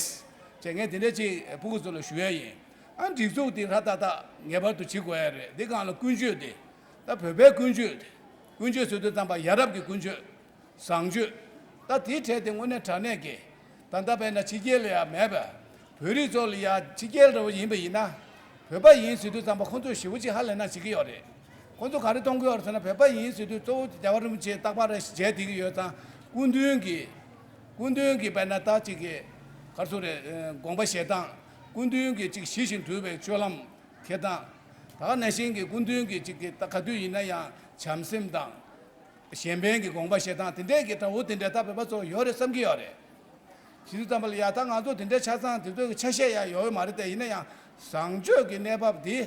ཅེས་ངས་དེ་འདྲས་ཅིག་ཕྲུ་གུ་ཚོ་ལ་ཞུ་ཡས་ཡིན། ཨ། སྒྲིག་འཛུགས་དེ་ཧྲ་ཏག་ཏག་ངེས་པར་དུ་བྱེད་དགོས་ཡ་རེད། དེ་སྒང་ལ་ཀུན་སྤྱོད་དེ། ད་བོད་པའི་ཀུན་སྤྱོད་དེ། ཀུན་སྤྱོད་ཟེར་དུས་ཙམ་པ་ཡ་རབས་ཀྱི་ཀུན་སྤྱོད། བཟང་སྤྱོད། ད་དེའི་གྲས་དེ་དངོས་གནས་དྲང་གནས་ཀྱི། ད་ལྟ་དཔེར་ན་ཕྱི་རྒྱལ་ལ་ཡང་མེད་པས། བོད་རིགས་ཚོ་ལ་ཡང་ཕྱི་རྒྱལ་འདྲ་བོ་ཡིན་པ་ཡིན་ན། བོད་པ་ཡིན་ཟེར་དུས་ཙམ་པ་ཁོང་ཚོས་ཞེ་པོ་ཅིག་ཧ་ལས་གནང་བྱེད་ཀྱི་ཡོད་རེད། ཁོང་ཚོ་ག་རེ་མཐོང་གི་ཡོད་རེད་ཟེར་ན། བོད་པ་ཡིན་ཟེར་དུས་གཙོ་བོ་རྒྱལ་བ་རིན་པོ་ཆེ་རྟག་པར་མཇལ་བསྡད་ཀྱི་ཡོད་ཙང་། སྐུ་མདུན་གྱི། སྐུ་མདུན་གྱི་དཔེར་ན་ད་ཅིག་གི་ག་རེ་ཟེར་དགོས་རེད། དགོངས་པ་བཞེས་སྟངས། སྐུ་མདུན་གྱི་ཅིག་ཞི་ཞིང་དུལ་བའི་སྤྱོད་ལམ་འཁྱེར་སྟངས། ད་ག་ནང་བཞིན་གྱི་སྐུ་མདུན་གྱི་ཅིག་གི་ད་ག་དུས་ཡིན་ན་ཡང་བྱམས་སེམས་དང་། གཞན་ཕན་གྱི་དགོངས་པ་བཞེས་སྟངས་དེ་འདྲས་ཀྱི་འདྲ་བོ་དེ་འདྲས་ད་བོད་པ་ཚོ་ཡོད་རེད་བསམ་གྱི་ཡོད་རེད། བྱེད་དུས་ཙམ་པ་ལ་ཡ། ད་ང་ཚོ་དེ་འདྲའི་ཆ་ཚང་དེ་ཚོའི་ཆ་ཤས་ཡང་ཡོད་མ་རེད་དེ། ཡིན་ན་ཡང་བཟང་སྤྱོད་ཀྱི་གནས་བབ་འདི།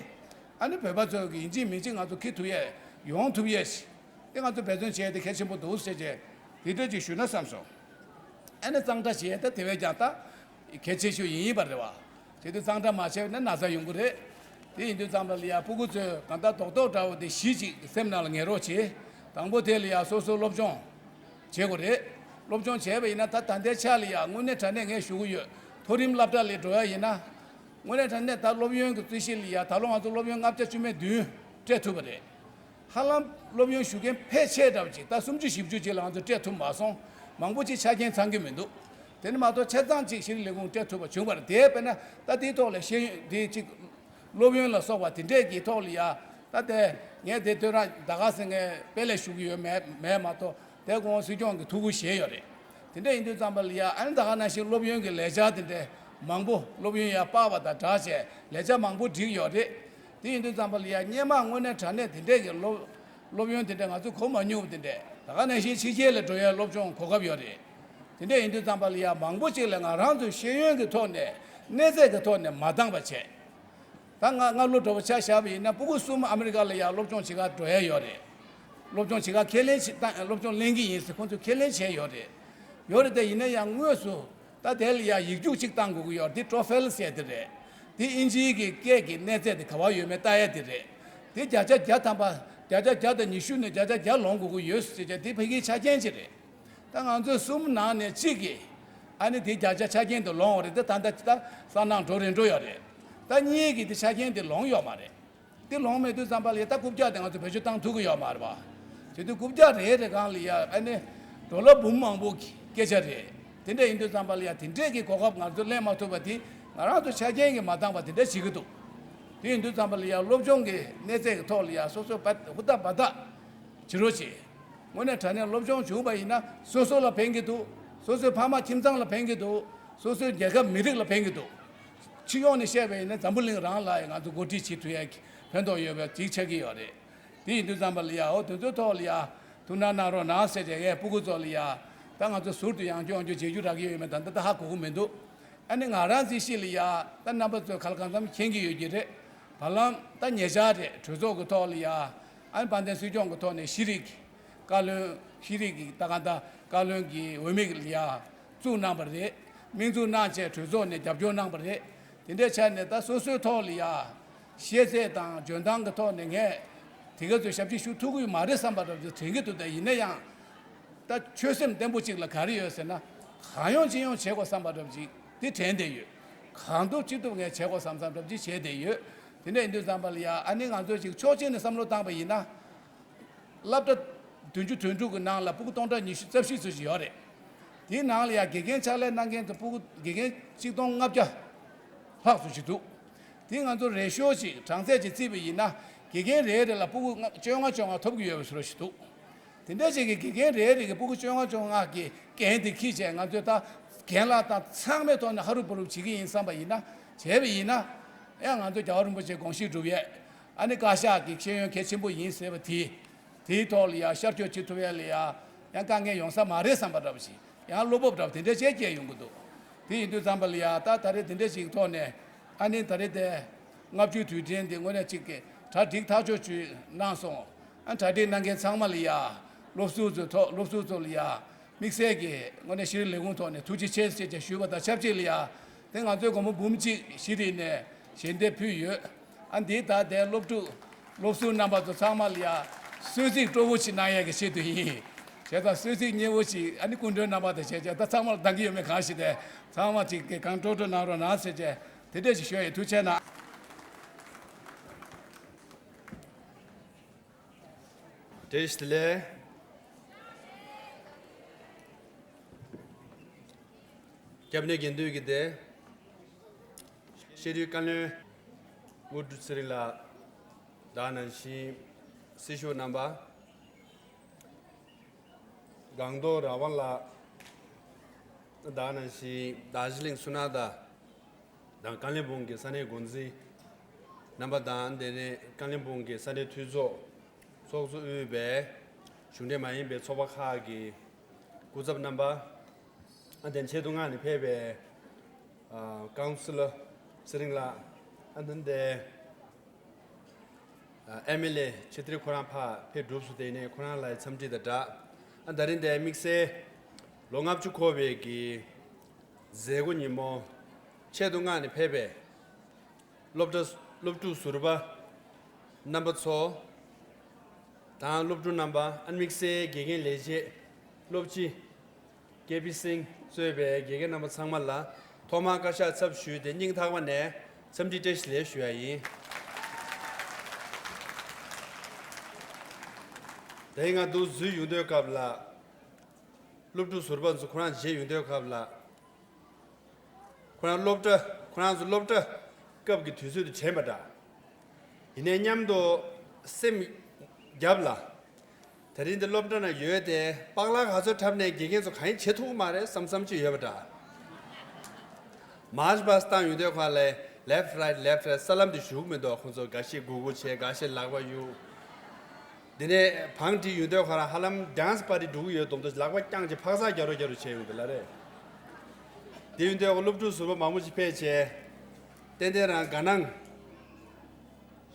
ཨ་ནི་བོད་པ་ཚོས་ཀྱི་ཡིན་གཅིག་མིན་གཅིག་ང་ཚོ་འཁྱེར་ཐུབ་ཡས་ཡོང་ཐུབ་ཡས་ཤིག་དེ་ང་ཚོ་འབད་བརྩོན་བྱས་ཏེ་གལ་ཆེན་པོ་འདུག་ཟེར་བྱས་དེ་འདྲ་ཅིག་ཞུས་ན་བསམ་སོང་། ཨ་ནི་གཙང་སྦྲ་བྱས་ད་དེ་བས་ཀྱང་ད་གལ་ཆེ་ཤོས་ཡིན་ཡིན་པ་རེད་བ། བྱས་དུས་གཙང་སྦྲ་མ་བྱས་ན་ན་ཚ་ཡོང་གི་རེད། དེ་ཡིན་དུས་ཙམ་པ་ལ་ཡ་ཕྲུ་གུ་ཚོས་གང་ལྟར་རྡོག་རྡོག་འདྲ་བོ་དེ་བཞི་ཅིག་སེམས་ནང་ལ་ངེས་རོགས་བྱེད། དང་པོ་དེ་ལ་ཡ་སོ་སོ་སློབ་སྦྱོང་བྱེད་དགོས་རེད། སློབ་སྦྱོང་བྱས་པ་ཡིན་ན་ད་ད་ལྟའི་ཆ་ལ་ཡ་དངོས་གནས་དྲང་གནས་ངས་ཞུ་གི་ཡོད། མཐོ་རིམ་སློབ་གྲྭ་ལ་འགྲོ་ཡ་ཡིན་ན། དངོས་གནས་དྲང་གནས་ད་སློབ་ཡོན་གྱི་རྩིས་གཞི་ལ་ཡ་ད་ལོ་ང་ཚོ་སློབ་ཡོན་ལྔ་བརྒྱ་བཅུ་མེད་བདུན་སྤྲད་ཐུབ་པ་རེད། ཧ་ལམ་སློབ་ཡོན་ཞུ་མཁན་ཕལ་ཆེར་འདྲ་བོ་ཅིག་ད་སུམ་ཅུ་བཞི་བཅུ་ཅིག་ལ་ང་ཚོ་སྤྲད་ཐུབ་མ་སོང་། མང་པོ་ཅིག་ཆ་རྐྱེན་ཚང་གི་མི་འདུག་དེ་ནི་མ་གཏོགས་ཆ་ཚང་ཅིག་ཤེས་རིག་ལས་ཁུངས་སྤྲད་ཐུབ་པ་བྱུང་བ་རེད། དེ་དཔེར་ན་ད་དེའི་ཐོག་ལ་ཤེས་ཡོན་དེ་ཅིག་སློབ་ཡོན་ལ་སོགས་པ་དེ་འདྲས་ཀྱི་ཐོག་ལ་ཡ། ད་དེ་ངས་དེ་དུས་རང་ད་ག་སེ་ངས་དཔེ་ལས་ཞུ་གི་ཡོད་མེད་མེད་མ་གཏོགས། དེ་གོང་སྲིད་སྐྱོང་གི་ཐུགས་ཁུར་བཞེས་ཡོད་རེད། དེ་འདྲ་ཡིན་དུས་ཙམ་པ་ལ་ཡ། ཨ་ནི་ད་ག་ནང་བཞིན་སློབ་ཡོན་གྱི་ལས་འཆར་དེ་འདྲ་མང་པོ། སློབ་ཡོན་ཡར་སྤར་བ་དང་སྦྲགས་བྱས་ལས་འཆར་མང་པོ་བསྒྲིགས་ཡོད་རེད། དེ་ཡིན་དུས་ཙམ་པ་ལ་ཡ་སྔོན་མ་དངོས་གནས་དྲང་གནས་དེ་འདྲས་ཀྱི་སློབ་སློབ་ཡོན་དེ་འདྲ་ང་ཚོས་གོ་མ་མྱོང་བ་དེ་འདྲས། ད་ག་ནང་བཞིན་ཕྱི་རྒྱལ་ལ་འགྲོ་ཡའི་སློབ་སྦྱོང་གོ་སྐབས་ཡོད་རེད། དེ་འདྲ་ཡིན་དུས་ཙམ་པ་ལ་ཡ་མང་པོ་ཅིག་ལ་ང་རང་ཚོའི་ཤེས་ཡོན་གྱི་ཐོག་ནས། གནས་ཚད་ཀྱི་ཐོག་ནས་མ་འདང་བ་བྱས། ད་ང་སྔ་ལོ་འདྲ་བོ་ཆ་བཞག་པ་ཡིན་ན། ཕྲུ་གུ་གསུམ་ཨ་མི་རི་ཀ་ལ་ཡ་སློབ་སྦྱོང་བྱེད་གར་འགྲོ་ཡ་ཡོད་རེད། སློབ་སྦྱོང་བྱེད་གར་ཁས་ལེན་བྱེད། ད་སློབ་སྦྱོང་ལེན་གྱི་ཡིན་ཟེར་ཁོང་ཚོས་ཁས་ལེན་བྱས་ཡོད་རེད། ཡོད་རེད་དེ། ཡིན་ན་ཡང་དངོས་སུ་ད་དེ་ལ་ཡ་ཡིག་རྒྱུགས་གཅིག་བཏང་དགོས་ཀྱི་ཡོད་རེད། དེ་ཊོ་ཧྥེལ་ཟེར་དེ་རེད། དེ་དབྱིན་ཇིའི་གི་སྐད་ཀྱི་གནས་ཚད་དེ་ག་བ་ཡོད་མེད་ལྟ་ཡ་དེ་རེད། དེ་བརྒྱ་ཆ་བརྒྱ་ཐམ་པ། བརྒྱ་ཆ་བརྒྱ་དང་ཉི་ཤུ་ནས་བརྒྱ་ཆ་བརྒྱ་ལོངས་དགོས་ཀྱི་ཡོད་ཟེར་བྱས། དེ་ཕ་གིའི་ཆ་རྐྱེན་ཅིག་རེད། ད་ང་ཚོའི་གསུམ་ནང་ནས་གཅིག་གིས་ཨ་ནི་དེ་བརྒྱ་ཆ་ཆ་རྐྱེན་དེ་ལོངས་ཡོད་རེད། དེ་ད་ལྟ་ད་སང་གནངས་འགྲོ་རན་འགྲོ་ཡོད་རེད། ད་གཉིས་ཀྱིས་དེ་ཆ་རྐྱེན་དེ་ལོངས་ཡོད་མ་རེད། དེ་ལོངས་མེད་དུས་ཙམ་པ་ལ་ཡ། ད་རྐུབ་བཀྱག་དེ་ང་ཚོ་བེད་སྤྱོད་བཏང་ཐུབ་ཀྱི་ཡོད་མ་རེད་པ། དེ་དུས་རྐུབ་བཀྱག་རེ་རེ་སྒང་ལ་ཡ་ཨ་ནི་ཌོ་ལར་འབུམ་མང་པོ་གི་སྐད་ཆ་རེད། དེ་འདྲ་ཡིན་དུས་ཙམ་པ་ལ་ཡ་དེ་འདྲས་ཀྱི་གོ་སྐབས་ང་ཚོ་ལེན་མ་ཐུབ་པ་དེ་ང་རང་ཚོ་ཆ་རྐྱེན་གྱིས་མ་འདང་བ་དེ་འདྲ་བྱེད་ཀྱི་འདུག་དེ་ཡིན་དུས་ཙམ་པ་ལ་ཡ་སློབ་སྦྱོང་གི་གནས་ཚད་ཀྱི་ཐོག་ལ་ཡ་སོ་སོ་བ་ཧུར་ཐག་འབད་ཐག་བྱེད་རོགས་བྱེད། དངོས་གནས་དྲང་གནས་སློབ་སྦྱོང་བྱུང་བ་ཡིན་ན་སོ་སོ་ལ་ཕན་གྱི་འདུག་སོ་སོའི་ཕ་མ་ཁྱིམ་ཚང་ལ་ཕན་གྱི་འདུག་སོ་སོའི་རྒྱལ་ཁབ་མི་རིགས་ལ་ཕན་གྱི་འདུག་སྤྱི་ཡོངས་ནས་བཤད་པ་ཡིན་ན་འཛམ་བུ་གླིང་རང་ལ་ཡང་ང་ཚོ་འགོ་ཁྲིད་བྱེད་ཐུབ་ཡ་གི་ཕན་ཐོགས་ཡོད་པའི་ཅིག་ཆགས་ཀྱི་ཡོད་རེད། དེ་ཡིན་དུས་ཙམ་པ་ལ་ཡ་འོ་དེ་ཚོའི་ཐོག་ལ་ཡ་ཐུགས་སྣང་གནང་རོགས་གནང་ཟེར་བྱས་ངས་སྤུ་གུ་ཚོ་ལ་ཡ་ད་ང་ཚོ་ཟུར་དུ་ཡང་སྐྱོང་སྐྱོང་བྱེད་རྒྱུ་རག་གི་ཡོད་མེད་ད་ལྟ་ད་ཧ་གོ་གི་མི་འདུག་ཨ་ནི་ང་རང་ཚོའི་གཤིས་ལ་ཡ་ད་རྣམ་པ་ཚོས་ག་ལ་གང་འཚམ་མཁྱེན་གྱི་ཡོད་ཀྱི་རེད། བར་ལམ་ད་ཉེ་ཆར་རེད་གྲོས་ཚོགས་ཀྱི་ཐོག་ལ་ཡ་ཨ་ནི་དཔལ་ལྡན་སྲིད་སྐྱོང་གི་ཐོག་ནས་ཤེས་རིག་བཀའ་བློན་ཤེས་རིག་གི་ད་ག་ད་བཀའ་བློན་གྱི་འོས་མི་ལ་ཡ་བཙུགས་གནང་བ་རེད། དམིགས་འཛུགས་གནང་བྱས་གྲོས་ཚོགས་ནས་རྒྱབ་སྐྱོར་གནང་བ་རེད། དེ་འདྲའི་ཆ་ནས་ད་སོ་སོའི་ཐོག་ལ་ཡ་ཤེས་ཚད་དང་འཇོན་ཐང་གི་ཐོག་ནས་ངས་དེ་ག་ཚོའི་ཞབས་ཕྱི་ཞུ་ཐུབ་ཀྱི་མ་རེད་བསམ་པ་འདྲ་པོ་དྲན་གྱི་འདུག་ད་ཡིན་ན་ཡང་། ད་ཆོད་སེམས་བརྟན་པོ་གཅིག་ལ་ག་རེ་ཡོད་ཟེར་ན། གང་ཡོང་ཅི་ཡོང་བྱེད་དགོས་བསམ་པ་འདྲ་པོ་ཅིག་དེ་དྲན་བསྡད་ཡོད། གང་ཐུབ་ཅི་ཐུབ་ངས་བྱེད་དགོས་བསམ་བསམ་འདྲ་པོ་ཅིག་བྱས་བསྡད་ཡོད། དེ་འདྲ་ཡིན་དུས་ཙམ་པ་ལ་ཡ་ཨ་ནི་ང་ཚོ་ཅིག་ཕྱོགས་གཅིག་ནས་བསམ་བློ་བཏང་པ་ཡིན་ན། སློབ་གྲྭ་བདུན་ཅུ་དོན་དྲུག་གི་ནང་ལ་སྤུ་གུ་སྟོང་ཕྲག་ཉི་ཤུ་རྩ་བཞི་ཙམ་ཞིག་ཡོད་རེད། དེའི་ནང་ལ་ཡ་དགེ་རྒན་ཕྱག་ལས་གནང་མཁན་དེ་སྤུ་གུ་དགེ་རྒན་ཆིག་སྟོང་ལྔ་བརྒྱ་ལྷག་ཙམ་ཞིག་འདུག་དེ་ང་ཚོ་རེ་ཤོ་ཞིག་གྲངས་ཚད་ཅིག་བརྩིས་པ་ཡིན་ན་དགེ་རྒན་རེ་རེ་ལ་སྤུ་གུ་ལྔ་བཅོ་ལྔ་བཅོ་ལྔ་ཐོབ་ཀྱི་ཡོད་པའི་བཟོ་འདྲ་ཞིག་འདུག་དེ་འདྲ་ཞིག་གི་དགེ་རྒན་རེ་རེ་གི་སྤུ་གུ་བཅོ་ལྔ་བཅོ་ལྔ་གི་འགན་དེ་འཁྱེར་བྱས་ང་ཚོས་ད་རྒན་ལགས་དང་ཚང་མའི་ཐོག་ནས་ཧ་རུབ་བུ་རུབ་བྱེད་ཀྱི་ཡིན་བསམ་པ་ཡིན་ན་བྱས་པ་ཡིན་ན་ཨེ་ང་ཚོ་རྒྱལ་བ་རིན་པོ་ཆེ་དགོངས་གཞི་སྒྲུབ་ཡས་ཨ་ནི་བཀའ་ཤག་གི་ཤེས་ཡོན་གལ་ཆེན་པོ་ཡིན་ཟེར་བ་དེ། དེའི་ཐོག་ལ་ཡང་ཤར་སྐྱོད་བྱེད་ཐུབ་ཡ་ལ་ཡང་ཡང་དཀའ་ངལ་ཡོང་ས་མ་རེད་བསམ་པ་འདྲ་པོ་ཞིག་ཡང་བློ་སྤོབས་འདྲ་པོ་དེ་འདྲ་བྱས་སྐྱེས་ཡོང་གི་འདུག་དེ་ཡིན་དུས་ཙམ་པ་ལ་ཡང་ད་ད་རེས་དེ་འདྲ་ཞིག་ཐོག་ནས་ཨ་ནི་ད་རེས་དེ་ལྔ་བཅུའི་དུས་དྲན་དེ་དངོས་གནས་གཅིག་གི་གྲ་སྒྲིག་ཐག་ཆོད་བྱུས་གནང་སོང་། ཨ་གྲ་སྒྲིག་གནང་མཁན་ཚང་མ་ལ་ཡང་སློབ་ཟུར་ཚོའི་ཐོག་སློབ་ཟུར་ཚོ་ལ་ཡང་དམིགས་བསལ་གྱི་དངོས་གནས་ཤེས་རིག་ལས་ཁུངས་ཐོག་ནས་ཐུགས་རྗེ་ཆེ་ཟེར་བྱས་ཞུས་པ་དང་ཆབས་ཅིག་ལ་ཡང་དེ་ང་ཚོའི་སྒོར་མོ་འབུམ་གཅིག་ཤེས་རིག་ནས་ཞལ་འདེབས་ཕུལ་ཡོད། ཨ་འདི་ད་ལྟའི་སློབ་ཕྲུག་སློབ་ཟུར་རྣམ་པ་ཚོ་ཚང་མ་ལ་ཡང་གསོལ་ཚིགས་སྤྲོ་པོ་ཞིག་གནང་ཡས་ཀྱི་ཆེད་དུ་ཡིན། བྱས་ཙང་གསོལ་ཚིགས་མཉེས་པོ་ཞིག་ཨ་ནི་སྐུ་མགྲོན་རྣམ་པ་དང་བྱས་བྱས་ད་ཚང་མ་ལ་འདང་གི་ཡོད་མེད་གང་ཞིག་དེ་ཚང་མ་ཅིག་གི་གང་སྤྲོ་སྤྲོ་གནང་རོགས་གནང་ཟེར་བྱས་དེ་འདྲས་ཞིག་ཞུ་ཡས་ཐུགས་རྗེ་གནང་། བཀྲ་ཤིས་བདེ་ལེགས། སྐྱབས་གནས་དགེ་འདུན་གྱི་སྡེ། ཤེས་རིག་བཀའ་བློན་དངོས་གྲུབ་ཚེ་རིང་ལགས། དེ་ནང་བཞིན་སྲི་ཞུ་རྣམ་པ། སྒང་ཏོག་ར་བ་ལགས། དེ་ནང་བཞིན་རྡོ་རྗེ་གླིང་སུ་ན་ད། དང་ཀ་ལིམ་པོང་གི་ས་གནས་འགོ་འཛིན་རྣམ་པ་དང་དེ་ནས་ཀ་ལིམ་པོང་གི་ས་གནས་འཐུས་ཚོགས་ཚོགས་གཙོ་དབུས་པའི་གཞུང་འབྲེལ་མ་ཡིན་པའི་ཚོགས་པ་ཁག་གི་སྐུ་ཚབ་རྣམ་པ། ཨ་དེ་ཆེད་དུ་མངགས་ནས་ཕེབས་པའི་ཨ་ཀའུན་སི་ལར་ཚེ་རིང་ལགས། ཨ་དེ་འདས་ཨ་ཨེམ་ཨེལ་ཨེ་ཆེ་ཐིར་ཁོ་རང་ཕར་ཕེབས་གྲུབ་སོང་། དེ་ནས་ཁོ་རང་ལ་འཚམས་འདྲི་དང་སྦྲགས་ཨ་ད་རིང་འདིར་དམིགས་བསལ་ལོ་ལྔ་བཅུ་འཁོར་བའི་གི་མཛད་སྒོ་ཉིན་མོ་ཆེད་དུ་མངགས་ནས་ཕེབས་པའི་སློབ་གྲྭ་སློབ་ཕྲུག་ཟུར་པ་རྣམ་པ་ཚོ་དང་སློབ་ཕྲུག་རྣམ་པ་ཨ་དམིགས་བསལ་དགེ་རྒན་ལས་བྱེད་སློབ་སྤྱི་ཀེ་པི་སིང་གཙོས་པའི་དགེ་རྒན་རྣམ་པ་ཚང་མ་ལ་ཐོག་མར་བཀའ་ཤག་ཚབ་ཞུས་ཏེ་སྙིང་ཐག་པ་ནས་འཚམས་འདྲི་བཀྲ་ཤིས་བདེ་ལེགས་ཞུ་ཡ་ཡིན། དེ་ང་འདུག་འཛུལ་ཡོང་དུས་སྐབས་ལ་སློབ་ཕྲུག་ཟུར་པ་ཚོ་ཁོ་རང་མཇལ་ཡོང་དུས་སྐབས་ལ། ཁོ་རང་སློབ་གྲྭ་ཁོ་རང་ཚོ་སློབ་གྲྭ་སྐབས་ཀྱི་དུས་ཚོད་དུ་དྲན་པ་འདྲ། ཡིན་ནའི་མཉམ་དུ་སེམས་རྒྱབ་ལ། ད་རིང་འདི་སློབ་གྲྭ་ན་ཡོད་དེ་པགས་ལག་ག་ཚོད་འཁྲབ་ནས་དགེ་རྒན་ཚོ་གང་ཡིན་བྱེད་ཐུབ་ཀྱི་མ་རེད་བསམ་བསམ་ཅིག་ཡོད་པ་འདྲ། མཱར་ཆི་པཱ་སི་བཏང་ཡོང་དུས་ཁ་ལ་left right left right ས་ལམ་དུ་ཞུགས་མི་འདུག་ཁོང་ཚོ་འགའ་ཞིག་སྒུར་སྒུར་བྱས་འགའ་ཞིག་ལག་པ་གཡུག་དེ་ནས་བང་སྒྲིག་ཡོང་དུས་ཁོ་རང་ཧ་ལམ་dance party འགྲོ་གི་ཡོད་མདོག་མདོག་ལག་པ་བརྐྱངས་བྱས་འཕག་འཚག་རྒྱག་རོགས་རྒྱག་རོགས་བྱས་ཡོང་འདུག་ལ་རེད། དེ་ཡོང་དུས་སློབ་ཕྲུག་ཟུར་པ་མང་པོ་ཞིག་ཕེབས་བྱས། ཏན་ཏན་རང་དགའ་སྣང་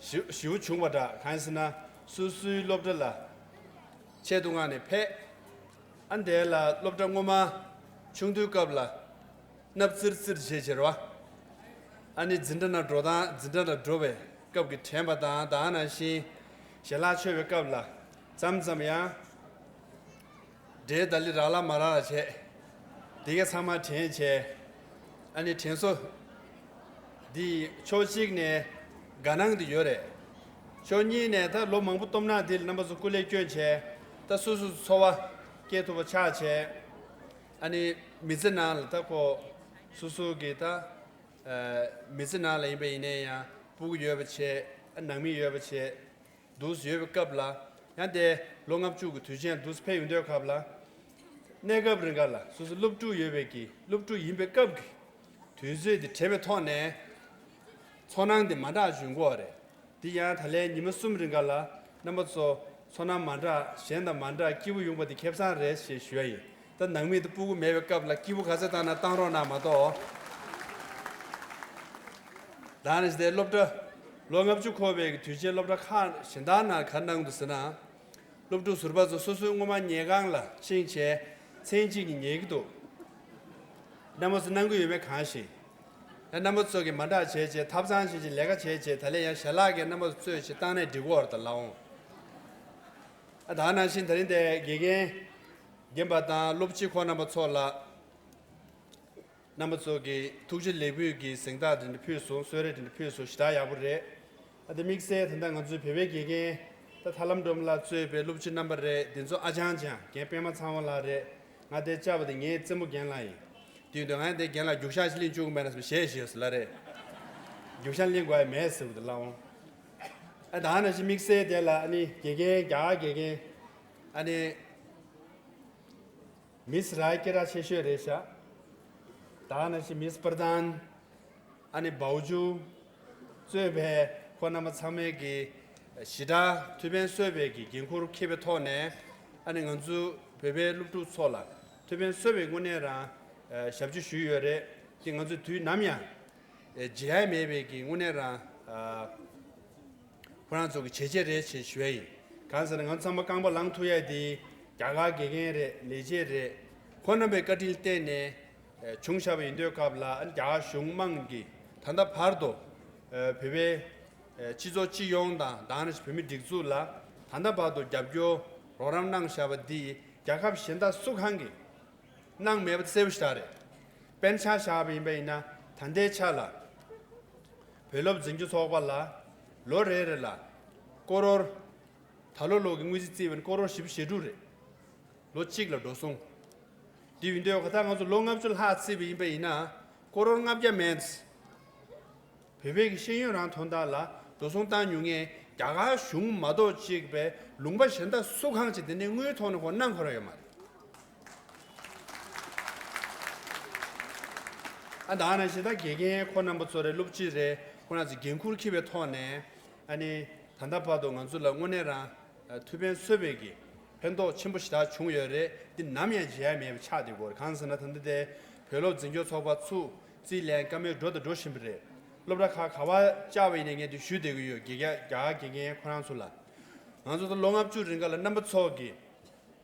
ཞེ་ཞེ་པོ་བྱུང་བ་འདྲ། གང་ཡིན་ཟེར་ན་སོ་སོའི་སློབ་གྲྭ་ལ་ཆེད་དུ་མངགས་ནས་ཕེབས། ཨ་འདས་ལ་སློབ་གྲྭ་སྔོན་མ་ཆུང་དུས་སྐབས་ལ། སྣབས་ཙིར་ཙིར་བྱེད་བྱེད་རོ། ཨ་ནི་འཛིན་གྲྭ་ནང་འགྲོ་སྟངས་འཛིན་གྲྭ་ལ་འགྲོ་བའི་སྐབས་ཀྱི་དྲན་པ་དང་དེ་ནང་བཞིན་ཞལ་ལག་མཆོད་པའི་སྐབས་ལ་མཚམས་མཚམས་ཡང་འབྲས་དང་ལི་རག་ལ་མ་རག་ལ་བྱས། དེ་ག་ཚང་མ་དྲན་བྱས། ཨ་ནི་དྲན་གསོ་འདི་ཕྱོགས་གཅིག་ནས་དགའ་སྣང་འདི་ཡོད་རེད། ཕྱོགས་གཉིས་ནས་ད་ལོ་མང་པོ་སྟོབས་ན་འདི་ལ་རྣམ་པ་ཚོ་སྐུ་ལས་བསྐྱོན་བྱས། ད་སོ་སོ་འཚོ་བ་སྐྱེལ་ཐུབ་པ་ཆགས་བྱས། ཨ་ནི་མི་ཚེ་ནང་ལ་ད་ཁོ་སོ་སོ་གི་ད་ཨ་མི་ཚེ་ནང་ལ་ཡིན་པ་ཡིན་ནའི་ཡང་སྤུ་གུ་ཡོད་པ་བྱས། ཨ་ནང་མི་ཡོད་པ་བྱས། འདུག་སེ་ཡོད་པའི་སྐབས་ལ། ཡང་དེ་ལོ་ལྔ་བཅུ་གི་དུས་ཆེན་འདུག་སེ་ཕེབས་ཡོང་དུས་སྐབས་ལ། གནས་སྐབས་རིང་ག་ལ་སོ་སོ་སློབ་ཕྲུག་ཡོད་པའི་གི་སློབ་ཕྲུག་ཡིན་པའི་སྐབས་ཀྱི་དུས་ཚོད་དེ་དྲན་པའི་ཐོག་ནས་ཚོར་སྣང་དེ་མ་འདྲ་བྱུང་གི་ཡོད་རེད། དེ་ཡང་ད་ལན་ཉི་མ་གསུམ་རིང་ག་ལ་རྣམ་པ་ཚོ་ཚོར་སྣང་མ་འདྲ། གཞན་དང་མ་འདྲ། སྐྱིད་པོ་ཡོང་པ་དེ་ཁེ་བཟང་རེད་ཞེས་ཞུ་ཡ་ཡིན། ད་ནང་མི་དང་སྤུ་གུ་མེད་པའི་སྐབས་ལ་སྐྱིད་པོ་ག་ཚོད་བཏང་ན་བཏང་རོགས་གནང་མ་གཏོགས། ད་ནི་དེ་སློབ་གྲྭ་ལོ་ལྔ་བཅུ་འཁོར་བའི་དུས་ཆེན་སློབ་གྲྭ་ཁག་གཞན་དག་ནང་ག་གནང་འདུག་ཟེར་ན། སློབ་ཕྲུག་ཟུར་པ་ཚོ་སོ་སོའི་སྔོན་མ་ཉལ་ཁང་ལ་ཕྱིན་བྱས་མཚན་གཅིག་ཉིན་ཉལ་གྱི་འདུག་རྣམ་པ་ཚོ་གནང་གི་ཡོད་མེད་གང་ཤེས། ཡང་རྣམ་པ་ཚོ་གིས་མ་འདྲ་བྱས་བྱས་ཐབ་ཚང་བྱས་བྱས་ལས་ཀ་བྱས་བྱས་ད་ལན་ཡང་ཞལ་ལག་གིས་རྣམ་པ་ཚོ་གཙོས་བྱས་བཏང་ནས་འགྲིག་གི་ཡོད་རེད་ད་ལགས་འོང་། ཨ་ད་ནང་བཞིན་ད་རིང་འདིར་དགེ་རྒན་རྒན་པ་དང་སློབ་སྤྱི་ཁོང་རྣམ་པ་ཚོ་ལ། རྣམ་པ་ཚོ་གིས་ཐུགས་རྗེ་ལེགས་འབུལ་གྱི་གཟེངས་རྟགས་དེ་འདྲ་ཕུལ་སོང་། གསོལ་རས་དེ་འདྲ་ཕུལ་སོང་། ཞེ་དྲག་ཡག་པོ་རེད། ཨ་དེ་དམིགས་བསལ་ད་ལྟ་ང་ཚོའི་བོད་པའི་དགེ་རྒན་ད་ཐར་ལམ་སྒྲོལ་མ་ལགས་གཙོས་པའི་སློབ་སྤྱི་རྣམ་པ་རེད། དེ་ཚོ་ཨ་ཅང་ཅང་རྒན་པད་མ་ཚང་བ་ལགས་རེད། ང་དེ་བཅར་བ་དེ་ངའི་རྩེད་མོ་རྒན་ལགས་ཡིན། དེ་ཡིན་དུས་ང་དེ་རྒན་ལགས་རྒྱུག་ཤར་ཞིག་ལེན་བཅུག་གི་མེད་ན་ཟེར་བ་ཞེས་ཞེས་སུ་ལ་རེད། རྒྱུག་ཤར་ལེན་དགོས་ཡ་མེད་ཟེར་བ་དེ་ལགས་འོང་། ཨ་ད་ནང་བཞིན་དམིགས་བསལ་དེ་ལ་ཨ་ནི་དགེ་རྒན་རྒྱ་གར་དགེ་རྒན་ཨ་ནི། མིས་ར་སྐད་གྲགས་ཆེ་ཤོས་རེད་ཤག་ད་ནང་བཞིན་མིས་པར་དཱན། ཨ་ནི་བའུ་ཇུ། གཙོས་པའི་ཁོང་རྣམ་པ་ཚང་མས་ཀྱི་ཞེ་དྲག་ཐུགས་ཕན་གསོས་པའི་གི་འགན་ཁུར་འཁྱེར་བའི་ཐོག་ནས། ཨ་ནི་ང་ཚོ་བོད་པའི་སློབ་ཕྲུག་ཚོ་ལ་ཐུགས་ཕན་གསོས་པའི་དངོས་གནས་རང་ཞབས་ཕྱི་ཞུས་ཡོད་རེད། དེ་ང་ཚོས་དུས་ནམ་ཡང་བརྗེད་ཡ་མེད་པའི་གི་དངོས་གནས་རང་། ཁོ་རང་ཚོ་གི་བྱས་རྗེས་རེད་ཅེས་ཞུ་ཡ་ཡིན། གང་ཟེར་ན་ང་ཚང་མ་རྐང་པ་ལངས་ཐུབ་ཡ་དེ་རྒྱ་གར་དགེ་རྒན་རེད། ལས་བྱེད་རེད། ཁོང་རྣམ་པའི་བཀའ་དྲིན་བརྟེན་ནས་བྱུང་བཞག་པ་ཡིན་དུས་སྐབས་ལ། ཨ་ནི་རྒྱ་གར་གཞུང་དམངས་ཀྱིས་ད་ལྟ་བར་དུ་བོད་པའི་སྤྱི་ཚོགས་སྤྱི་ཡོངས་དང་། ད་ནི་བོད་མི་སྒྲིག་འཛུགས་ལ་ད་ལྟ་བར་དུ་རྒྱབ་སྐྱོར་རོགས་རམ་གནང་བཞག་པ་འདི་རྒྱལ་ཁབ་གཞན་དག་སུ་གང་གིས་གནང་མེད་པ་གསལ་པོ་ཞེ་དྲག་རེད། དཔེར་ན་ཆ་བཞག་པ་ཡིན་པ་ཡིན་ན། ད་ལྟའི་ཆ་ལ་བོད་སློབ་འཛིན་སྐྱོང་ཚོགས་པ་ལ་ལོ་རེ་རེ་ལ་ཀོ་རོར། ད་ལོ་ལོ་གི་དངུལ་རྩིས་བརྩིས་པ་ཡིན་ན་ཀོ་རོར་བཞི་བཅུ་ཞེ་དྲུག་རེད། ལོ་གཅིག་ལ་འགྲོ་སོང་། དེ་ཡིན་དུས་ད་ལྟ་ང་ཚོ་ལོ་ལྔ་བཅུ་ལྷག་བརྩིས་པ་ཡིན་པ་ཡིན་ན་ཀོ་རོར་ལྔ་བརྒྱ་མན། བོད་པའི་གི་ཤེས་ཡོན་རང་དོན་དག་ལ་འགྲོ་སོང་བཏང་མྱོང་མཁན་རྒྱ་གར་གཞུང་མ་གཏོགས་གཅིག་པའི་ལུང་པ་གཞན་དག་སུ་གང་ཅིག་དེ་ནས་དངུལ་ཐོག་ནས་ཁོ་གནང་ཁོ་རང་ཡོད་མ་རེད། ཨ་ད་ནང་བཞིན་ད་དགེ་རྒན་ཁོང་རྣམ་པ་ཚོ་རེད། སློབ་སྤྱི་རེད། ཁོང་རྣམ་ཚོས་འགན་ཁུར་འཁྱེར་བའི་ཐོག་ནས། ཨ་ནི་ད་ལྟ་བར་དུ་ང་ཚོ་ལ་དངོས་གནས་རང་ཐུགས་ཕན་གསོས་པའི་གི་ཕན་ཐོགས་ཆེན་པོ་ཞེ་དྲག་བྱུང་ཡོད་རེད། འདི་ནམ་ཡང་བརྗེད་ཡ་མེད་པ་ཆགས་བསྡད་ཀྱི་ཡོད་རེད། གང་ཟེར་ན་ད་ལྟ་དེ་བོད་སློབ་འཛིན་སྐྱོང་ཚོགས་པ་ཚུགས། རྩིས་ལེན་བཀའ་མོལ་འགྲོ་དང་འགྲོ་བཞིན་པ་རེད། སློབ་གྲྭ་ཁག་ག་པར་བཅར་བ་ཡིན་ནའི་ངས་འདི་ཞུ་བསྡད་ཀྱི་ཡོད། དགེ་རྒན་རྒྱ་གར་དགེ་རྒན་ཁོ་རང་ཚོ་ལ། ང་ཚོ་ད་ལོ་ལྔ་བཅུ་རིང་ག་ལ་རྣམ་པ་ཚོ་གིས་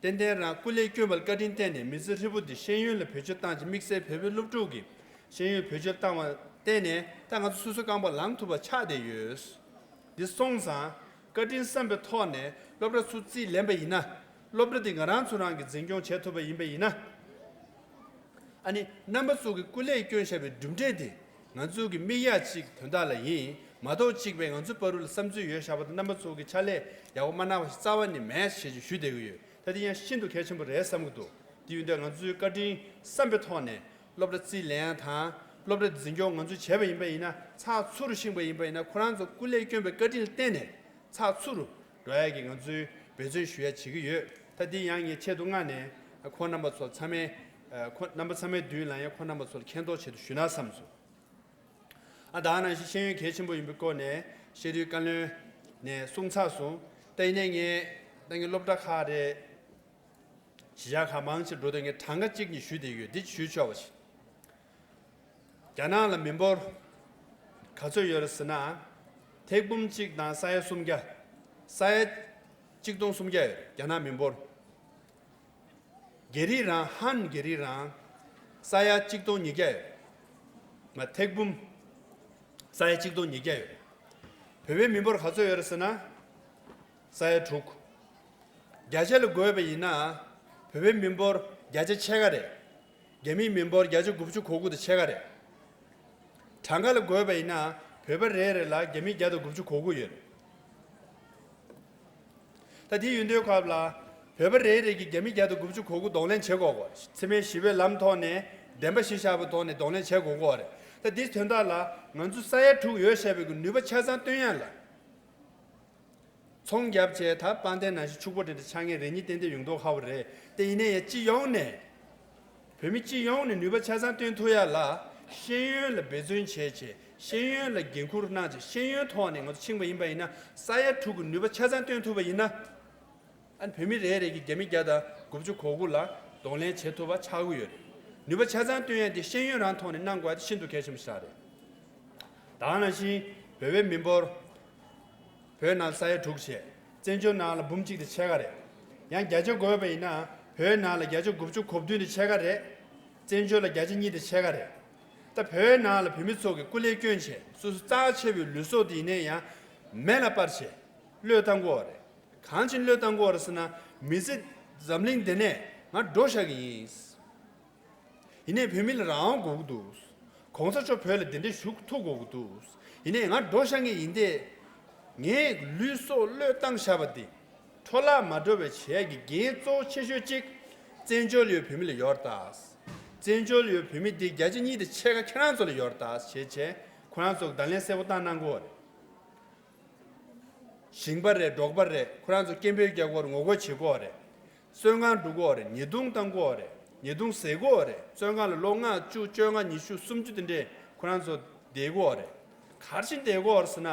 ཏན་ཏན་རང་སྐུ་ལས་བསྐྱོན་པར་བཀའ་དྲིན་བརྟེན་ནས་མི་ཚེ་ཧྲིལ་པོ་འདི་ཤེས་ཡོན་ལ་བེད་སྤྱོད་བཏང་བྱས། དམིགས་བསལ་བོད་པའི་སློབ་ཕྲུག་གིས་ཤེས་ཡོན་བེད་སྤྱོད་བཏང་བར་བརྟེན་ནས་ད་ང་ཚོ་སོ་སོའི་རྐང་པ་ལངས་ཐུབ་པ་ཆགས་བསྡད་ཡོད། འདི་སོང་ཙང་བཀའ་དྲིན་བསམ་པའི་ཐོག་ནས་སློབ་གྲྭ་ཚུགས་རྩིས་ལེན་པ་ཡིན་ན། སློབ་གྲྭ་འདི་ང་རང་ཚོ་རང་གིས་འཛིན་སྐྱོང་བྱེད་ཐུབ་པ་ཡིན་པ་ཡིན་ན། ཨ་ནི་རྣམ་པ་ཚོ་གི་སྐུ་ལས་བསྐྱོན་བཞག་པའི་གྲུབ་འབྲས་དེ་ང་ཚོ་གི་མིག་ཡ་གཅིག་དོན་དག་ལ་ཡིན་མ་གཏོགས་གཅིག་པའི་ང་ཚོའི་བར་དུ་ལ་བསམ་ཚུལ་ཡོད་བཞག་པ་དང་། རྣམ་པ་ཚོ་གི་ཕྱག་ལས་ཡག་པོ་མ་གནང་བ་ཞིག་རྩ་བ་ནས་མེད་ཞེས་ཞུ་བསྡད་ཀྱི་ཡོད། ད་དེ་ཡང་ཤིན་ཏུ་གལ་ཆེན་པོ་རེད་བསམ་གྱི་འདུག་དེ་ཡིན་དུས་ང་ཚོའི་བཀའ་དྲིན་བསམ་པའི་ཐོག་ནས་སློབ་གྲྭ་རྩིས་ལེན་ཡ་དང་། སློབ་གྲྭ་འཛིན་སྐྱོང་ང་ཚོས་བྱས་པ་ཡིན་པ་ཡིན་ན། ཚགས་ཚུད་རུ་ཕྱིན་པ་ཡིན་པ་ཡིན་ན། ཁོ་རང་ཚོ་སྐུ་ལས་བསྐྱོན་པའི་བཀའ་དྲིན་ལ་བརྟེན་ནས་ཚགས་ཚུད་རུ་འགྲོ་ཡ་གི་ང་ཚོས་འབད་བརྩོན་ཞུ་ཡ་བྱེད་ཀྱི་ཡོད། ད་འདི་ཡང་ངས་ཆེད་དུ་མངགས་ནས་ཁོང་རྣམ་པ་ཚོ་ཚང་མས། ཁོང་རྣམ་པ་ཚང་མའི་མདུན་ལ་ཡང་ཁོང་རྣམ་པ་ཚོར་མཁྱེན་རྟོགས་ཆེད་དུ་ཞུས་ན་བསམ་སོང་། ཨ་ད་ནང་བཞིན་ཤེས་ཡོན་གལ་ཆེན་པོ་ཡིན་པའི་སྐོར་ནས་ཤེས་རིག་བཀའ་བློན་ནས་གསུངས་ཚར་སོང་། ད་ཡིན་ནའི་ངས་ད་ངའི་སློབ་གྲྭ་ཁག་རེད། གཞིས་ཆགས་ཁག་མང་ཆེ་འགྲོ་དུས་ངས་གྲངས་ཀ་གཅིག་གཉིས་ཞུས་བསྡད་ཡོད། འདི་ཞུས་ཆོག་པ་ཞིག་རྒྱ་ནག་ལ་མི་འབོར་ག་ཚོད་ཡོད་རེད་ཟེར་ན། ཐེར་འབུམ་གཅིག་དང་ས་ཡ་སུམ་བརྒྱ། ས་ཡ་གཅིག་སྟོང་སུམ་བརྒྱ་ཡོད་རྒྱ་ནག་མི་འབོར། རྒྱ་རིགས་རང་། ཧན་རྒྱ་རིགས་རང་ས་ཡ་གཅིག་སྟོང་ཉིས་བརྒྱ་ཡོད། མ་ཐེར་འབུམ་ས་ཡ་གཅིག་སྟོང་ཉིས་བརྒྱ་ཡོད། བོད་པའི་མི་འབོར་ག་ཚོད་ཡོད་རེད་ཟེར་ན། ས་ཡ་དྲུག་བརྒྱ་ཆ་ལ་བགོས་པ་ཡིན་ན་བོད་པའི་མི་འབོར་བརྒྱ་ཆ་ཕྱེད་ཀ་རེད། རྒྱ་མིའི་མི་འབོར་བརྒྱ་ཆ་དགུ་བཅུ་གོ་དགུ་དང་ཕྱེད་ཀ་རེད། གྲངས་ཀ་ལ་བགོས་པ་ཡིན་ན་བོད་པ་རེ་རེ་ལ་རྒྱ་མི་བརྒྱ་དང་དགུ་བཅུ་གོ་དགུ་ཡོད་རེད། ད་དེ་ཡིན་དུས་སྐབས་ལ་ བོད་པ་རེ་རེ་གིས་བརྒྱ་མི་བརྒྱ་དང་དགུ་བཅུ་གོ་དགུ་གདོང་ལེན་བྱེད་དགོས་གོ། འཚེ་མེད་ཞི་བའི་ལམ་ཐོག་ནས་བདེན་པ་གཞི་བཞག་པའི་ཐོག་ནས་གདོང་ལེན་བྱེད་དགོས་གོ་རེད། ད་འདིའི་དོན་དག་ལ་ང་ཚོ་ས་ཡ་དྲུག་ཡོད་བཤད་པའི་གི་ནུས་པ་ཆ་ཚང་བཏོན་ཡ་ལ། ཚོང་རྒྱབ་བྱས་ད་དཔལ་ལྡན་ནང་བཞིན་ཕྱུག་པོ་འདྲ་འདྲ་ཆགས་མཁན་རེ་གཉིས་ཏན་ཏན་ཡོང་མདོག་ཁ་པོ་རེད། དེ་ཡིན་ནའི་ཡང་སྤྱི་ཡོངས་ནས། བོད་མི་སྤྱི་ཡོངས་ནས་ནུས་པ་ཆ་ཚང་བཏོན་ཐུབ་ཡ་ལ། ཤེས་ཡོན་ལ་འབད་བརྩོན་བྱས་བྱས་ཤེས་ཡོན་ལ་འགན་འཁུར་གནང་བྱས་ཤེས་ཡོན་ཐོག་ནས་ང་ཚོ་ཕྱིན་པ་ཡིན་པ་ཡིན་ན། ས་ཡ་དྲུག་གི་ནུས་པ་ཆ་ཚང་བཏོན་ཐུབ་པ་ཡིན་ན། ཨ་ནི་བོད་མི་རེ་རེ་གིས་བརྒྱ་མི་བརྒྱ་དང་དགུ་བཅུ་གོ་དགུ་ལ་གདོང་ལེན་བྱེད་ཐུབ་པ་ཆགས་ཀྱི་ཡོད་རེད། ནུས་པ་ཆ་ཚང་བཏོན་ཡ་དེ་ཤེས་ཡོན་རང་ཐོག་ནས་གནང་དགོས་ཡ་དེ་ཤིན་ཏུ་གལ་ཆེན་པོ་ཞིག་རེད། ད་ག་ནང་བཞིན་བོད་པའི་མི་འབོར་བོད་ནང་ས་ཡ་དྲུག་བྱས། བཙན་བྱོལ་ནང་ལ་འབུམ་གཅིག་དང་ཕྱེད་ཀ་རེད། ཡང་བརྒྱ་ཆ་བགོས་པ་ཡིན་ན་བོད་ནང་ལ་བརྒྱ་ཆ་དགུ་བཅུ་གོ་བདུན་དང་ཕྱེད་ཀ་རེད། བཙན་བྱོལ་ལ་བརྒྱ་ཆ་གཉིས་དང་ཕྱེད་ཀ་རེད། ད་བོད་ནང་ལ་བོད་མི་ཚོ་གིས་སྐུ་ལས་བསྐྱོན་བྱས་སོ་སོ་རྩ་ཆེ་བའི་ལུས་སྲོག་དེ་ཡིན་ནའི་ཡང་མེ་ལ་སྤར་བྱས་བློས་བཏང་གི་ཡོད་རེད། གང་ཕྱིར་བློས་བཏང་གི་ཡོད་རེད་ཟེར་ན། མི་ཚེ་འཛམ་གླིང་འདི་ནས་ང་འགྲོ་བཞག་གི་ཡིན། ཡིན་ནའི་བོད་མི་ལ་རང་དབང་དགོས་ཀྱི་འདུག་གོང་ས་མཆོག་བོད་ལ་གདན་འདྲེན་ཞུ་ཐུབ་དགོས་ཀྱི་འདུག་ཡིན་ནའི་ང་འགྲོ་བཞག་མཁན་ཡིན་ཏེ། ངས་ལུས་སྲོག་བློས་བཏང་བཞག་པ་འདི་འཕྲོ་བརླག་མ་འགྲོ་བའི་བྱེད་ཡག་གི་འགན་གཙོ་བོ་ཆེ་ཤོས་གཅིག་བཙན་བྱོལ་ཡོད་བོད་མི་ལ་ཡོད་རེད་ད། བཙན་བྱོལ་ཡོད་བོད་མི་འདི་བརྒྱ་ཆ་གཉིས་དང་ཕྱེད་ཀ་ཁྱེད་རང་ཚོ་ལ་ཡོད་རེད་ད་ཞེས་བྱས་ཁོ་རང་ཚོ་གདོང་ལེན་གསལ་པོ་བཏང་གནང་གི་ཡོད་རེད། ཞིང་པ་རེད། འབྲོག་པ་རེད། ཁོ་རང་ཚོ་སྐད་འབོད་རྒྱག་གི་ཡོད་རེད། ངོ་རྒོལ་བྱེད་ཀྱི་ཡོད་རེད། བཙོན་ཁང་འགྲོ་གི་ཡོད་རེད། ཉེས་རྡུང་བཏང་གི་ཡོད་རེད། ཉེས་རྡུང་ཟ་གི་ཡོད་རེད། བཙོན་ཁང་ལ་ལོ་ལྔ་བཅུ་བཅོ་ལྔ་ཉི་ཤུ་སུམ་ཅུ་དེ་འདྲས་ཁོ་རང་ཚོ་བསྡད་ཀྱི་ཡོད་རེད། ག་རེ་བྱས་བསྡད་ཀྱི་ཡོད་རེད་ཟེར་ན།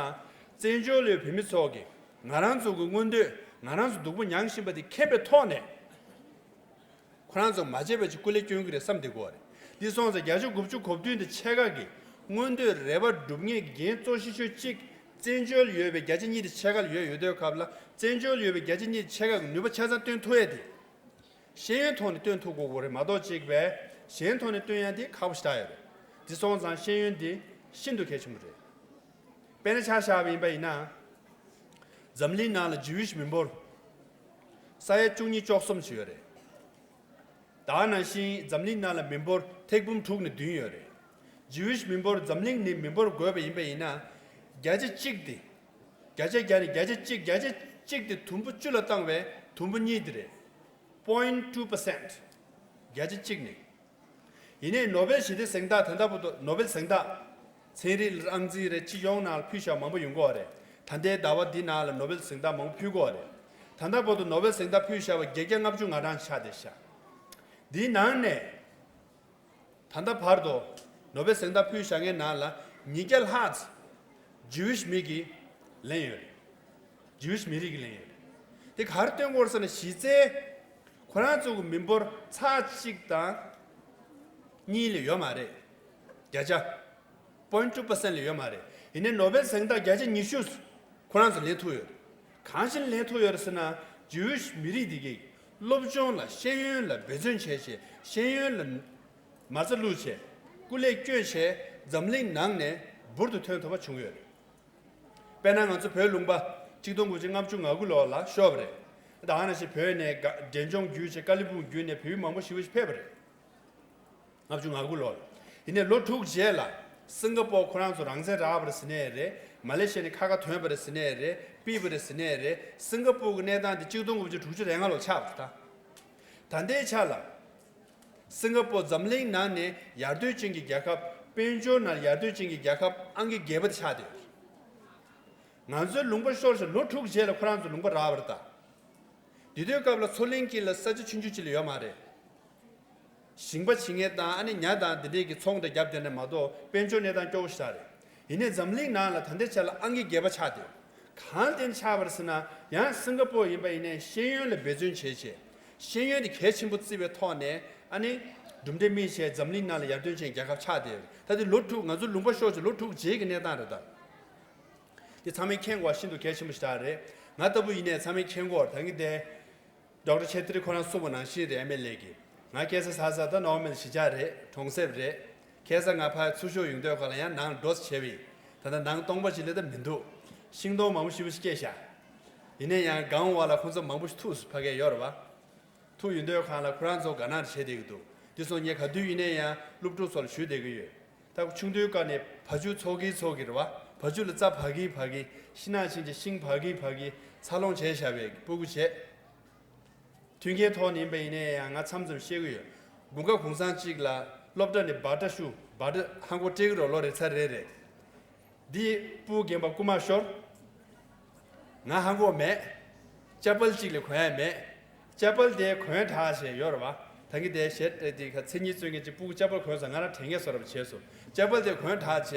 བཙན་བྱོལ་ལ་ཡོད་བོད་མི་ཚོ་གིས་ང་རང་ཚོ་གི་མངོན་འདོད། ང་རང་ཚོ་སྡུག་པོ་མྱངས་བཞིན་པ་དེ་མཁྱེན་པའི་ཐོག་ནས། ཁོ་རང་ཚོ་མ་བརྗེད་པ་ཅིག་སྐུ་ལས་བསྐྱོན་གྱི་རེད་བསམ་བསྡད་ཀྱི་ཡོད་རེད། འདི་སོང་ཙང་བརྒྱ་ཆ་དགུ་བཅུ་གོ་བདུན་དང་ཕྱེད་ཀ་གི་མངོན་འདོད་རེ་བ་སྒྲུབ་མཁན་གྱི་འགན་གཙོ་ཆེ་ཤོས་གཅིག་བཙན་བྱོལ་ཡོད་པའི་བརྒྱ་ཆ་གཉིས་དང་ཕྱེད་ཀ་ལ་ཡོད་ཡོད་དུས་སྐབས་ལ། བཙན་བྱོལ་ཡོད་པའི་བརྒྱ་ཆ་གཉིས་དང་ཕྱེད་ཀ་གི་ནུས་པ་ཆ་ཚང་བཏོན་ཐུབ་ཡ་དེ། ཤེས་ཡོན་ཐོག་ནས་བཏོན་ཐུབ་དགོས་ཀྱི་རེད་མ་གཏོགས་གཅིག་པས་གཞན་ཐོག་ནས་བཏོན་ཡ་དེ་ཁག་པོ་ཞེ་དྲག་ཡོད་རེད། འདི་སོང་ཙང་ཤེས་ཡོན་དེ་ཤིན་ཏུ་གལ་ཆེན་པོ་རེད། དཔེར་ན་ཆ་བཞག་པ་ཡིན་པ་ཡིན་ན། འཛམ་གླིང་ནང་ལ་ཇུ་ཝིཤ་མི་འབོར་ས་ཡ་བཅུ་གཉིས་བཅུ་གསུམ་ཅིག་ཡོད་རེད། ད་ག་ནང་བཞིན་འཛམ་གླིང་ནང་ལ་མི་འབོར་ཐེར་འབུམ་དྲུག་ནས་བདུན་ཡོད་རེད། ཇུ་ཝིཤ་མི་འབོར་འཛམ་གླིང་ནས་མི་འབོར་བགོས་པ་ཡིན་པ་ཡིན་ན། བརྒྱ་ཆ་གཅིག་དེ། བརྒྱ་ཆ་བརྒྱ་ནས་བརྒྱ་ཆ་གཅིག་བརྒྱ་ཆ་གཅིག་དེ་དུམ་བུ་བཅུ་ལ་བཏང་བའི་དུམ་བུ་གཉིས་དེ་རེད། Point two percent། བརྒྱ་ཆ་གཅིག་ནས། ཡིན་ནའི་ནོ་བེལ་ཞི་བདེ་གཟེངས་རྟགས་ད་ལྟ་བར་དུ་ནོ་བེལ་གཟེངས་རྟགས། ཚན་རིག་ཨང་རྩིས་རེད། སྤྱི་ཡོངས་ནང་ལ་ཕུལ་བཞག་མང་པོ་ཡོང་གི་ཡོད་རེད། ད་ལྟའི་ཟླ་བ་འདི་ནང་ལ་ནོ་བེལ་གཟེངས་རྟགས་མང་པོ་ཕུལ་གྱི་ཡོད་རེད། ད་ལྟ་བར་དུ་ནོ་བེལ་གཟེངས་རྟགས་ཕུལ་བཞག་པ་བརྒྱད་བརྒྱ་ལྔ་བཅུ་ང་གྲངས་ཆགས་བསྡད་ཤག་འདིའི་ནང་ནས། ད་ལྟ་བར་དུ་ནོ་བེལ་གཟེངས་རྟགས་ཕུལ་བཞག་མཁན་ནང་ལ་ཉིས་བརྒྱ་ལྷག་ཙམ་ཇུ་ཝིཤ་མི་གིས་ལེན་ཡོད་རེད། ཇུ་ཝིཤ་མི་རིགས་ཀྱིས་ལེན་ཡོད་རེད། དེ་ག་རེ་སྟོན་གྱི་ཡོད་རེད་ཟེར་ན། གཞི་རྩའི་ཁོ་རང་ཚོ་གི་མི་འབོར་ཚེག་གཅིག་དང་གཉིས་ལས་ཡོད་མ་རེད། བརྒྱ་ཆ་Point two percent ལས་ཡོད་མ་རེད། ཡིན་ནའི་ནོ་བེལ་གཟེངས་རྟགས་བརྒྱ་ཆ་ཉི་ཤུ་ཁོ་རང་ཚོ་ལེན་ཐུབ་ཡོད་རེད། གང་ཞིག་ལེན་ཐུབ་ཡོད་རེད་ཟེར་ན། ཇུ་ཝིཤ་མི་རིགས་འདི་གིས་སློབ་སྦྱོང་ལ་ཤེས་ཡོན་ལ་འབད་བརྩོན་བྱས་བྱས་ཤེས་ཡོན་ལ་མ་རྩ་བླུགས་བྱས་སྐུ་ལས་བསྐྱོན་བྱས་འཛམ་གླིང་ནང་ནས་འབུར་དུ་ཐོན་ཐུབ་པ་བྱུང་ཡོད་རེད། དཔེར་ན་ང་ཚོ་བོད་ལུང་པ་གཅིག་སྟོང་དགུ་བརྒྱ་ལྔ་བཅུ་ང་དགུ་ལོ་ལ་ཤོར་བ་རེད། ད་ག་ནང་བཞིན་བོད་ནས་དགའ་འབྲས་ལྗོངས་བརྒྱུད་བྱས་ཀ་ལི་པུང་བརྒྱུད་ནས་བོད་མི་མང་པོ་ཞེ་པོ་ཞིག་ཕེབས་པ་རེད། ལྔ་བཅུ་ང་དགུ་ལོར། ཡིན་ནའི་ལོ་དྲུག་རྗེས་ལ་སིང་ག་པོར་ཁོ་རང་ཚོ་རང་བཙན་རག་པ་རེད་ཟེར་ནའི་རེད། མ་ལེ་ཤི་ཡ་ནས་ཁ་ཁ་ཐོན་པ་རེད་ཟེར་ནའི་རེད། ཕུད་པ་རེད་ཟེར་ནའི་རེད། སིང་ག་པོར་གྱི་གནས་སྟངས་དེ་གཅིག་སྟོང་དགུ་བརྒྱ་དྲུག་ཅུ་རེ་ལྔ་ལོར་ཆགས་པ་རེད་ད། ད་ལྟའི་ཆ་ལ། སིང་ག་པོར་འཛམ་གླིང་ནང་ནས་ཡར་ཐོན་ཅན་གྱི་རྒྱལ་ཁབ། དཔལ་འབྱོར་ནང་ཡར་ཐོན་ཅན་གྱི་རྒྱལ་ཁབ་ཨང་ཀི་བརྒྱད་པ་དེ་ཆགས་བསྡད་ཡོད་རེད། ང་ཚོའི་ལུང་པ་ཤོར་བཞིན་ལོ་དྲུག་རྗེས་ལ་ཁོ་རང་ཚོ་ལུང་པ་རག་པ་རེད་ད། དེ་དུས་སྐབས་ལ་མཚོ་གླིང་དཀྱིལ་ལ་ས་ཆ་ཆུང་ཆུང་ཅིག་ལས་ཡོད་མ་རེད། ཞིང་པ་བྱེད་མཁན་དང་ཨ་ནི་ཉ་དང་དེ་འདྲས་ཀྱི་ཚོང་དེ་རྒྱབ་བསྡད་ནས་མ་གཏོགས་དཔལ་འབྱོར་གནས་སྟངས་སྐྱོ་བོ་ཞིག་རེད། ཡིན་ནའི་འཛམ་གླིང་ནང་ལ་ད་ལྟའི་ཆ་ལ་ཨང་ཀི་བརྒྱད་པ་ཆགས་བསྡད་ཡོད། གང་ལ་བརྟེན་ཆགས་པ་རེད་ཟེར་ན། ཡང་སིང་ག་པོར་ཡིན་པ་ཡིན་ནའི་ཤེས་ཡོན་ལ་འབད་བརྩོན་བྱས་བྱས། ཤེས་ཡོན་དེ་གལ་ཆེན་པོ་བརྩིས་པའི་ཐོག་ནས་ཨ་ནི་གྲུབ་འབྲས་སྨིན་བྱས་འཛམ་གླིང་ནང་ལ་ཡར་ཐོན་ཅན་རྒྱལ་ཁབ་ཆགས་བསྡད་ཡོད། ད་དེ་ལོ་དྲུག་ང་ཚོ་ལུང་པ་ཤོར་བྱས་ལོ་དྲུག་རྗེས་ཀྱི་གནས་སྟངས་རེད་ད། འདི་ཚང་མས་མཁྱེན་དགོས་པ་ཤིན་ཏུ་གལ་ཆེན་པོ་ཞིག་རེད། ང་ལྟ་བུ་ཡིན་ནའི་ཚང་མས་མཁྱེན་དགོས་པ་རེད། ད་གིན་དེ། ཌོག་ཊར་ཆེ་ཏྲི་ཁོ་རང་གསུངས་པ་ནང་བཞིན་རེད། ཨེམ་ཨེལ་ཨེ་གིས། ང་སྐྱེས་ས་ས་ས་ད་ནོར་མེད་གཞིས་ཆགས་རེད། གྲོང་གསེབ་རེད། ཁ་སང་ང་ཕར་ཚུར་ཤོག་ཡོང་དུས་སྒང་ལ་ཡང་ནང་འགྲོ་ས་བྱས་པ་ཡིན། ད་ལྟ་ནང་སྟོང་པ་ཞིག་ལས་ད་མི་འདུག་ཤིང་སྡོང་མང་པོ་ཞེ་པོ་ཞིག་སྐྱེས་ཤག་ཡིན་ནའི་ཡང་སྒང་བ་ལ་ཁོང་ཚོ་མང་པོ་ཞིག་ཐུག་ཕ་གིར་ཡོད་རེད་པ། ཐུག་ཡོང་དུས་སྒང་ལ་ཁོ་རང་ཚོ་དགའ་སྣང་བྱེད་བསྡད་ཀྱི་འདུག་དེ་སོང་ངས་ག་དུས་ཡིན་ནའི་ཡང་སློབ་ཕྲུག་ཚོ་ལ་ཞུ་བསྡད་ཀྱི་ཡོད། ད་ཆུང་དུས་སྒང་ནས་བ་ཕྱུགས་འཚོ་གིན་འཚོ་གིན་རེད་པ། བ་ཕྱུགས་ལ་རྩྭ་བར་གིན་བར་གིན། ཤིང་ནགས་ཕྱིན་བྱས་ཤིང་བར་གིན་བར་གིན། འཚར་ལོངས་བྱས་བཞག་པའི་སྤུ་གུ་བྱས། མཐུན་རྐྱེན་ཐོག་ནས་ཡིན་པ་ཡིན་ནའི་ཡང་ང་མཚམས་མཚམས་བཤད་གི་ཡོད། དགུན་ཁ་གུང་སེང་གཅིག་ལ་སློབ་གྲྭ་ནས་འབར་སྒྲ་ཤུ་འབར་སྒྲ་ཧང་གོ་སྤྲད་གི་རོགས་ལོ་རེ་ཚར་རེ་རེད། འདི་སྤུ་རྒན་པ་རྐུ་མ་ཤོར། ང་ཧང་གོ་མེད། ཅ་པལ་གཅིག་ལས་གོན་ཡ་མེད། ཅ་པལ་དེ་གོན་དྲག་བྱས་ཡོད་རེད་བ། ད་གི་དེ་ཞེས་དེ་ག་མཚན་ཉིད་བཙོན་མཁན་གཅིག་སྤུ་གུ་ཅ་པལ་གོན་ས་ང་རང་དྲན་ངེས་བཟོ་འདྲ་བྱས་སོང་། ཅ་པལ་དེ་གོན་དྲག་བྱས་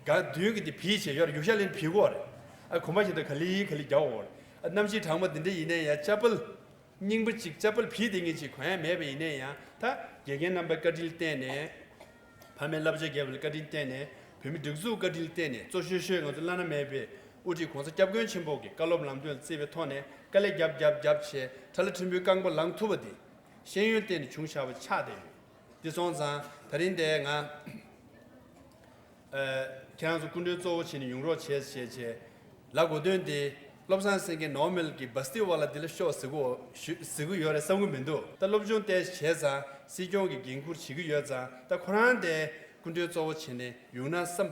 ག་མདུན་གི་དེ་བིས་བྱས་ཡོད་རེད། ཡུག་ཤ་ལེན་བིས་གོ་རེད། ཨ་གོམ་པ་ཞིག་ད་ག་ལི་ག་ལི་རྒྱག་འོ་རེད། ཨ་གནམ་གཤིས་གྲང་མོ་འདི་འདྲ་ཡིན་ནའི་ཡང་ཅ་པལ་རྙིང་པ་ཅིག་ཅ་པལ་བིས་དེ་ངེས་ཅིག་གོན་ཡ་མེད་པ་ཡིན་ནའི་ཡང་ད་དགེ་རྒན་རྣམ་པའི་བཀའ་དྲིན་བརྟེན་ནས། ཕ་མའི་བསླབ་བྱ་རྒྱས་པའི་བཀའ་དྲིན་བརྟེན་ནས་བོད་མི་སྒྲིག་འཛུགས་བཀའ་དྲིན་བརྟེན་ནས་གཙོ་ཤོས་ཤོས་ང་ཚོ་བླ་ན་མེད་པའི་དབུ་ཁྲིད་གོང་ས་སྐྱབས་མགོན་ཆེན་པོ་གི་བཀའ་སློབ་ལམ་སྟོན་ལ་བརྩིས་པའི་ཐོག་ནས་དཀའ་ལས་རྒྱབ་རྒྱབ་རྒྱབ་བྱས་ཁྲ་ལ་ཕྲན་བུའི་རྐང་པ་ལངས་ཐུབ་པ་དེ་ཤེས་ཡོན་བརྟེན་ནས་བྱུང་བཞག་པ་ཆགས་བསྡད་ཡོད། དེ་སོང་ཙང་ད་རིང་དེ་ང་ཨ་ཁྱེད་རང་ཚོ་སྐུ་མགྲོན་གཙོ་བོ་བྱས་ནས་ཡོང་རོགས་བྱས་བྱས་བྱས། ལབ་དགོས་དོན་དེ། བློ་བཟང་སེང་གེ་ནོར་མེལ་གྱི་བ་སྟི་ཝ་ལ་འདི་ལ་ཤོག་ཟེར་གོ་ཞུ་ཟེར་གི་ཡོད་རེད་བསམ་གི་མི་འདུག་ད་སློབ་སྦྱོང་ཏོག་ཙམ་བྱས་ཙང་སྲིད་སྐྱོང་གི་འགན་འཁུར་བྱེད་ཀྱི་ཡོད་ཙང་ད་ཁོ་རང་དེ་སྐུ་མགྲོན་གཙོ་བོ་བྱས་ནས་ཡོང་ན་བསམ།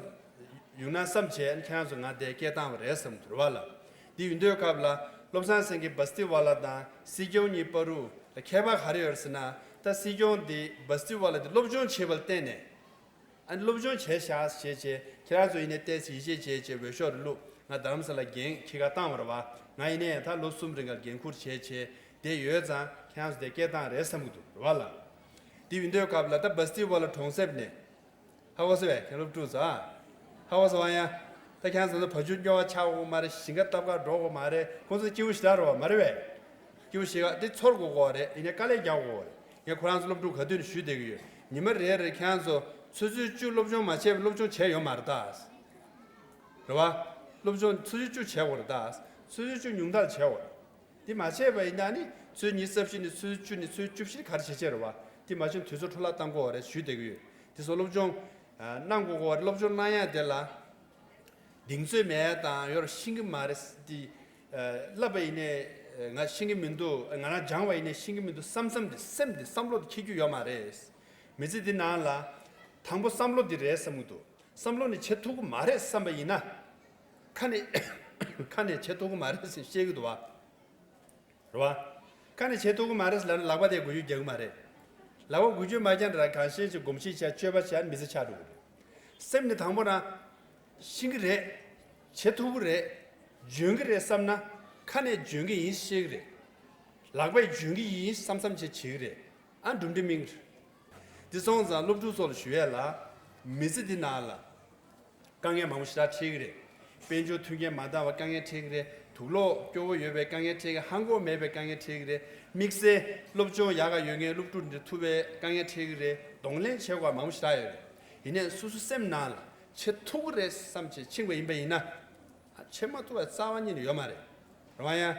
ཡོང་ན་བསམ་བྱས་ཁྱེད་རང་ཚོ་ང་དེ་སྐད་བཏང་བ་རེད་བསམ་འདུག་རེད་བ་ལ། འདི་ཡོང་དུས་སྐབས་ལ་བློ་བཟང་སེང་གེ་བ་སྟི་ཝ་ལ་དང་སྲིད་སྐྱོང་གཉིས་བར་དུ་ཁྱད་པར་ག་རེ་ཡོད་རེད་ཟེར་ན། ད་སྲིད་སྐྱོང་འདི་བ་སྟི་ཝ་ལ་འདི་སློབ་སྦྱོང་བྱས་པ་ལ་བརྟེན་ནས། ཨ་ནི་སློབ་སྦྱོང་བྱས་བཞག་བྱས་བྱས་ཁྱེད་རང་ཚོ་ཡིན་ནའི་ཏོག་ཙམ་ཡིད་ཆེས་བྱས་བྱས་འོས་ཤོག་རེ་བླུགས། ང་རྡ་རམ་ས་ལ་འགན་འཁྱེར་ག་བཏང་བ་རེད་བ། ང་ཡིན་ནའི་ད་ལོ་གསུམ་རིང་ག་འགན་འཁུར་བྱས་བྱས་བསྡད་ཡོད་ཙང་ཁྱེད་རང་ཚོ་དེ་སྐད་བཏང་རེད་བསམ་གི་འདུག་རེད་བ་ལ། དེ་ཡིན་དུས་སྐབས་ལ་ད་བ་སྟི་ཝ་ལ་གྲོང་གསེབ་ནས། ཧ་གོ་སོང་བས་ཁྱེད་སློབ་ཕྲུག་ཚོ་ཨ། ཧ་གོ་སོང་བ་ཡ། ད་ཁྱེད་རང་ཚོ་བ་ཕྱུགས་སྨྱོ་བ་ཆགས་དགོས་མ་རེད། ཞིང་ཁ་སྟབས་ཀ་འགྲོ་དགོས་མ་རེད། ཁོང་ཚོ་སྐྱིད་པོ་ཞེ་དྲག་རེད་བ་མ་རེད་བས། སྐྱིད་པོ་ཞེ་དྲག་དེ་ཚོར་དགོས་གོ་རེད། ཡིན་ནའི་དཀའ་ལས་རྒྱག་དགོས་རེད། ངས་ཁོ་རང་ཚོ་སློབ་ཕྲུག་ག་དུས་ནས་ཞུས་བསྡད་ཀྱི་ཡོད། ཉི་མ་རེ་རེ་ཁྱེད་རང་ཚོ་ཆུ་ཚོད་བཅུ་སློབ་སྦྱོང་མ་བྱས་པའི་སློབ་སྦྱོང་བྱས་ཡོད་མ་རེད་ད། རེད་བ། སློབ་སྦྱོང་ཆུ་ཚོད་བཅུ་བྱས་དགོས་རེད་ད། ཆུ་ཚོད་བཅུ་ཉུང་མཐར་བྱས་དགོས་རེད། དེ་མ་བྱས་པ་ཡིན་ན་ནི་ཆུ་ཚོད་ཉི་ཤུ་རྩ་བཞི་ནས་ཆུ་ཚོད་བཅུ་ནས་ཆུ་ཚོད་བཅུ་བཞི་ག་རེ་བྱེད་བྱེད་རེད་བ། དེ་མ་བྱུང་དུས་ཚོད་འཕྲོ་བརླག་བཏང་དགོས་པ་རེད་ཞུས་བསྡད་ཀྱི་ཡོད། དེ་ཚོ་སློབ་སྦྱོང་ཨ་གནང་དགོས་གོ་བ་རེད། སློབ་སྦྱོང་གནང་ཡ་དེ་ལ་གདེང་ཚོད་མེད་དང་ཡོད་རེད་ཤེས་ཀྱི་མ་རེད་དེ། ཨ་བསླབ་པ་ཡིན་ནའི་ང་ཤེས་ཀྱི་མི་འདུག་ང་རང་སྦྱངས་པ་ཡིན་ནའི་ཤེས་ཀྱི་མི་འདུག་བསམ་བསམ་དེ་སེམས་དེ་བསམ་བློ་དེ་འཁྱེར་རྒྱུ་ཡོད་མ་རེད། མི་ཚེ་འདི་ནང་ལ་དང་པོ་བསམ་བློ་འདི་རེད་བསམ་གྱི་འདུག་བསམ་བློ་ནི་བྱེད་ཐུབ་ཀྱི་མ་རེད་བསམ་པ་ཡིན་ན། ཁ་ནས་ཁ་ནས་བྱེད་ཐུབ་ཀྱི་མ་རེད་ཟེར་བཤད་ཀྱི་འདུག་བ། རེད་བ། ཁ་ནས་བྱེད་ཐུབ་ཀྱི་མ་རེད་ཟེར་ལབ་ན་ལག་པ་དེ་འགུལ་སྐྱོད་རྒྱག་གི་མ་རེད། ལག་པ་འགུལ་སྐྱོད་མ་རྒྱག་ན་ར་གང་ཤེས་ཀྱི་སྒོམ་ཤེས་བྱ་སྤྱོད་པ་བྱ་མི་ཚེ་ཆགས་འགྲོ་གི་རེད། སེམས་ནི་དང་པོ་རང་ཤེས་ཀྱི་རེད། བྱེད་ཐུབ་ཀྱི་རེད། འཇོན་གྱི་རེད་བསམ་ན་ཁ་ནས་འཇོན་གྱི་ཡིན་ཤེས་ཀྱི་རེད། ལག་པས་འཇོན་གྱི་ཡིན་བསམ་བསམ་བྱེད་བྱེད་ཀྱི་རེད། ཨ་འགྲུབ་འདྲི་མིན་གྱི་རེད། འདི་སོང་ཙང་སློབ་ཕྲུག་ཚོ་ལ་ཞུ་ཡས་ལ། མི་ཚེ་འདི་ནང་ལ། དཀའ་ངལ་མང་པོ་ཞེ་དྲག་འཕྲད་ཀྱི་རེད། དཔལ་འབྱོར་མཐུན་རྐྱེན་མ་འདང་བ་དཀའ་ངལ་འཕྲད་ཀྱི་རེད། དུག་ལོག་སྐྱོ་བོ་ཡོད་པའི་དཀའ་ངལ་འཕྲད་ཀྱི། ཧང་གོ་མེད་པའི་དཀའ་ངལ་འཕྲད་ཀྱི་རེད། དམིགས་བསལ་སློབ་སྦྱོང་ཡག་ག་ཡོད་མཁན་སློབ་ཕྲུག་འདི་ཐུབ་པའི་དཀའ་ངལ་འཕྲད་ཀྱི་རེད། གདོང་ལེན་བྱེད་དགོས་པ་མང་པོ་ཞེ་དྲག་ཡོད་རེད། ཡིན་ནའི་སོ་སོ་སེམས་ནང་ལ་བྱེད་ཐུབ་ཀྱི་རེད་བསམ་བྱས་ཕྱིན་པ་ཡིན་པ་ཡིན་ན། ཨ་བྱེད་མ་ཐུབ་པའི་རྩ་བ་ཉིད་ནས་ཡོད་མ་རེད། རེད་བ་ཡ།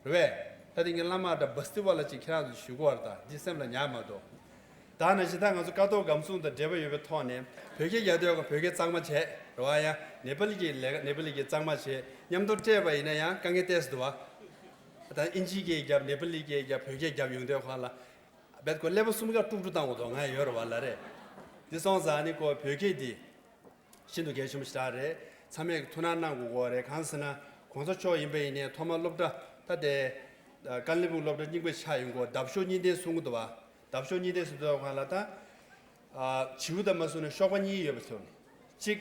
རེད་བས། ད་དེ་ངས་བླ་མ་འདྲ་བ་སྟི་ཝ་ལ་ཅིག་ཁྱེད་རང་ཚོ་ཞུ་གོ་བར་དང་འདི་སེམས་ལ་ཉར་མ་གཏོགས། ད་ནང་བཞིན་ད་ང་ཚོ་ཀ་ཐོག་སྒམ་སྲུང་དང་འབྲེལ་བ་ཡོད་པའི་ཐོག་ནས་བོད་སྐད་རྒྱག་དུས་ཀ་བོད་སྐད་གཙང་མ་བྱས་རེད་བ་ཡ། ནེ་པ་ལི་སྐད་ལས་ཀ་ནེ་པ་ལི་སྐད་གཙང་མ་བྱས་མཉམ་དུ་སྤྲད་པ་ཡིན་ན་ཡང་དཀའ་ངལ་ཏོག་ཙམ་འདུག་བ། ད་ཨིན་ཇིའི་སྐད་རྒྱབ་ནེ་པ་ལི་སྐད་རྒྱབ་བོད་སྐད་རྒྱབ་ཡོང་དུས་ཁ་ལ། རྦད་ཁོ་ཀླད་པ་གསུམ་ཀ་དཀྲུག་དཀྲུག་བཏང་དགོས་དོན་ང་ཡོད་རེད་བ་ལ་རེད། འདི་སོང་ཙང་ནི་ཁོ་བོད་སྐད་འདི་ཤིན་ཏུ་གལ་ཆེན་པོ་ཞིག་རེད། ཚང་མས་ཐུགས་སྣང་གནང་དགོས་ཀྱི་རེད། གང་ཟེར་ན་གོང་ས་མཆོག་ཡིན་པ་ཡིན་ནའི་ཐོག་མར་སློབ་གྲྭ་ད་དེ་ཀ་ལི་པུང་སློབ་གྲྭ་རྙིང་པ་ཆགས་ཡོང་གོ་འདབ་གཤོག་གཉིས་ལྡན་གསུང་གི་འདུག་བ། འདབ་གཤོག་གཉིས་ལྡན་གསུང་དུས་སྒང་ལ་ད་བྱིའུ་དང་མ་གསུངས་ན་གཤོག་པ་གཉིས་ཡོད་པ་ཚོ་ནི། གཅིག་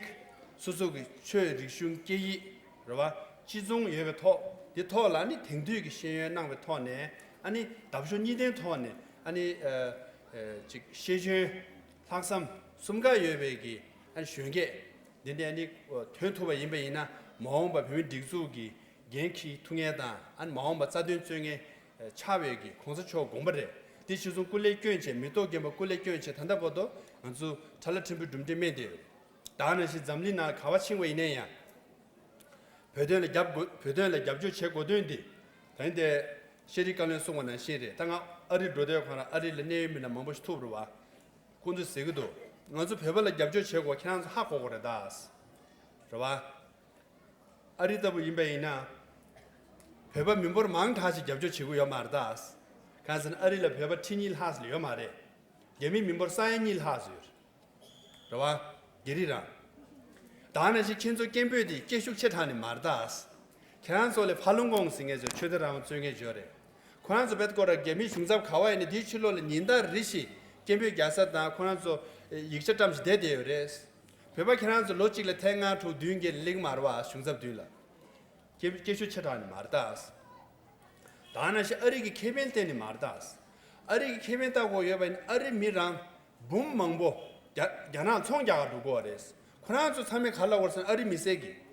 སོ་སོ་གི་ཆོས་རིག་གཞུང་སྐད་ཡིག་རེད་བ། གཅིག་མཚུངས་ཡོད་པའི་ཐོག་དེ་ཐོག་ལ་ནི་དེང་དུས་ཀྱི་ཤེས་ཡོན་གནང་བའི་ཐོག་ནས་ཨ་ནི་འདབ་གཤོག་གཉིས་ལྡན་ཐོག་ནས་ཨ་ནི་ཨ་ཨ་ཅིག་ཤེས་འཇོན་ལྷག་བསམ་གསུམ་ཀ་ཡོད་པའི་གི་ཨ་ནི་གཞོན་སྐྱེས་འདི་འདྲ་ཨ་ནི་ཐོན་ཐུབ་པ་ཡིན་པ་ཡིན་ན་མ་འོངས་པ་བོད་མི་སྒྲིག་འཛུགས་ཀྱི་འགན་འཁྱེར་ཐུབ་མཁན་དང་ཨ་ནི་མ་འོངས་པ་རྩ་དོན་རྩོད་མཁན་ཆགས་པའི་གི་གོང་ས་མཆོག་དགོངས་པ་རེད། དེ་གཞི་བཟུང་སྐུ་ལས་བསྐྱོན་བྱས་མི་ཐོག་རྒན་པ་སྐུ་ལས་བསྐྱོན་བྱས་ད་ལྟ་བར་དུ་ང་ཚོ་ཁྲ་ལ་ཕྲན་བུ་གྲུབ་འབྲས་སྨིན་བསྡད་ཡོད། ད་ནང་བཞིན་འཛམ་གླིང་ནང་ག་པར་ཕྱིན་པ་ཡིན་ན་ཡང་། བོད་དོན་ལ་རྒྱབ་དགོས་བོད་དོན་ལ་རྒྱབ་སྐྱོར་བྱེད་དགོས་དོན་འདི། ད་ནི་དེ་ཤེས་རིག་བཀའ་བློན་གསུངས་པ་ནང་བཞིན་རེད། ད་ང་ཨ་རི་འགྲོ་དུས་ཁོ་ན་ཨ་རི་ལ་གནད་ཡོད་མི་སྣ་མང་པོ་ཞིག་ཐུག་རེད་བ། ཁོང་ཚོས་ཟེར་གི་འདུག་ང་ཚོ་བོད་པ་ལ་རྒྱབ་སྐྱོར་བྱེད་དགོས་ཁྱེད་རང་ཚོ་ཧ་གོ་དགོས་རེད་ད། རེད་བ། ཨ་རི་ལྟ་བུ་ཡིན་པ་ཡིན་ན། བོད་པ་མི་འབོར་མང་དྲགས་ཤིག་རྒྱབ་སྐྱོར་བྱེད་ཀྱི་ཡོད་མ་རེད་ད། གང་ཟེར་ན་ཨ་རི་ལ་བོད་པ་ཁྲི་གཉིས་ལྷག་ཙམ་ཡོད་མ་རེད། རྒྱ་མི་མི་འབོར་ས་ཡ་གཉིས་ལྷག་ཙམ་ཡོད་རེད། རེད་བ། རྒྱ་རིགས་རང་། ད་ནང་བཞིན་ཁྱེད་ཚོ་སྐད་འབོད་དེ་སྐད་ཤུགས་ཆེ་དྲགས་ནས་མ་རེད་ད། ཁྱེད་རང་ཚོ་ལ་ཕ་ལུང་ཀོང་ཟེར་མཁན་ཚོ་ཆོས་དད་རང་དབང་རྩོད་མཁན་ཅིག་ཡོད་རེད། ཁོ་རང་ཚོ་བེད་ཀོ་ར་རྒྱ་མིའི་གཞུང་ཚབ་ག་བ་ཡིན་ནའི་དེའི་ཕྱི་ལོགས་ལ་ཉིན་ལྟར་རེ་བཞིན་སྐད་འབོད་རྒྱག་ས་དང་ཁོ་རང་ཚོ་ཡིག་ཆ་བཀྲམ་བཞིན་བསྡད་བསྡད་ཡོད་རེད། བོད་པ་ཁྱེད་རང་ཚོ་ལོ་གཅིག་ལ་ཐེངས་ལྔ་དྲུག་བདུན་བརྒྱད་སླེབས་མ་རེད་བ། གཞུང་ཚབ་མདུན་ལ་སྐད་སྐད་ཤུགས་ཆེ་དྲགས་ནས་མ་རེད་ད། ད་ནང་བཞིན་ཨ་རི་གི་ཁེ་ཕན་བལྟས་ནས་མ་རེད་ད། ཨ་རི་གི་ཁེ་ཕན་ལྟ་དགོས་ཡོད་པ་ཡིན་ན་ཨ་རི་མི་རང་འབུམ་མང་པོ་རྒྱ་རྒྱ་ནག་ཚོང་རྒྱག་ག་འགྲོ་གི་ཡོད་རེད། ཁོ་རང་ཚོ་ཚང་མས་ག་རེ་ལབ་ཡོད་རེད་ཟེར་ན་ཨ་རི་མི་སེར་གྱིས་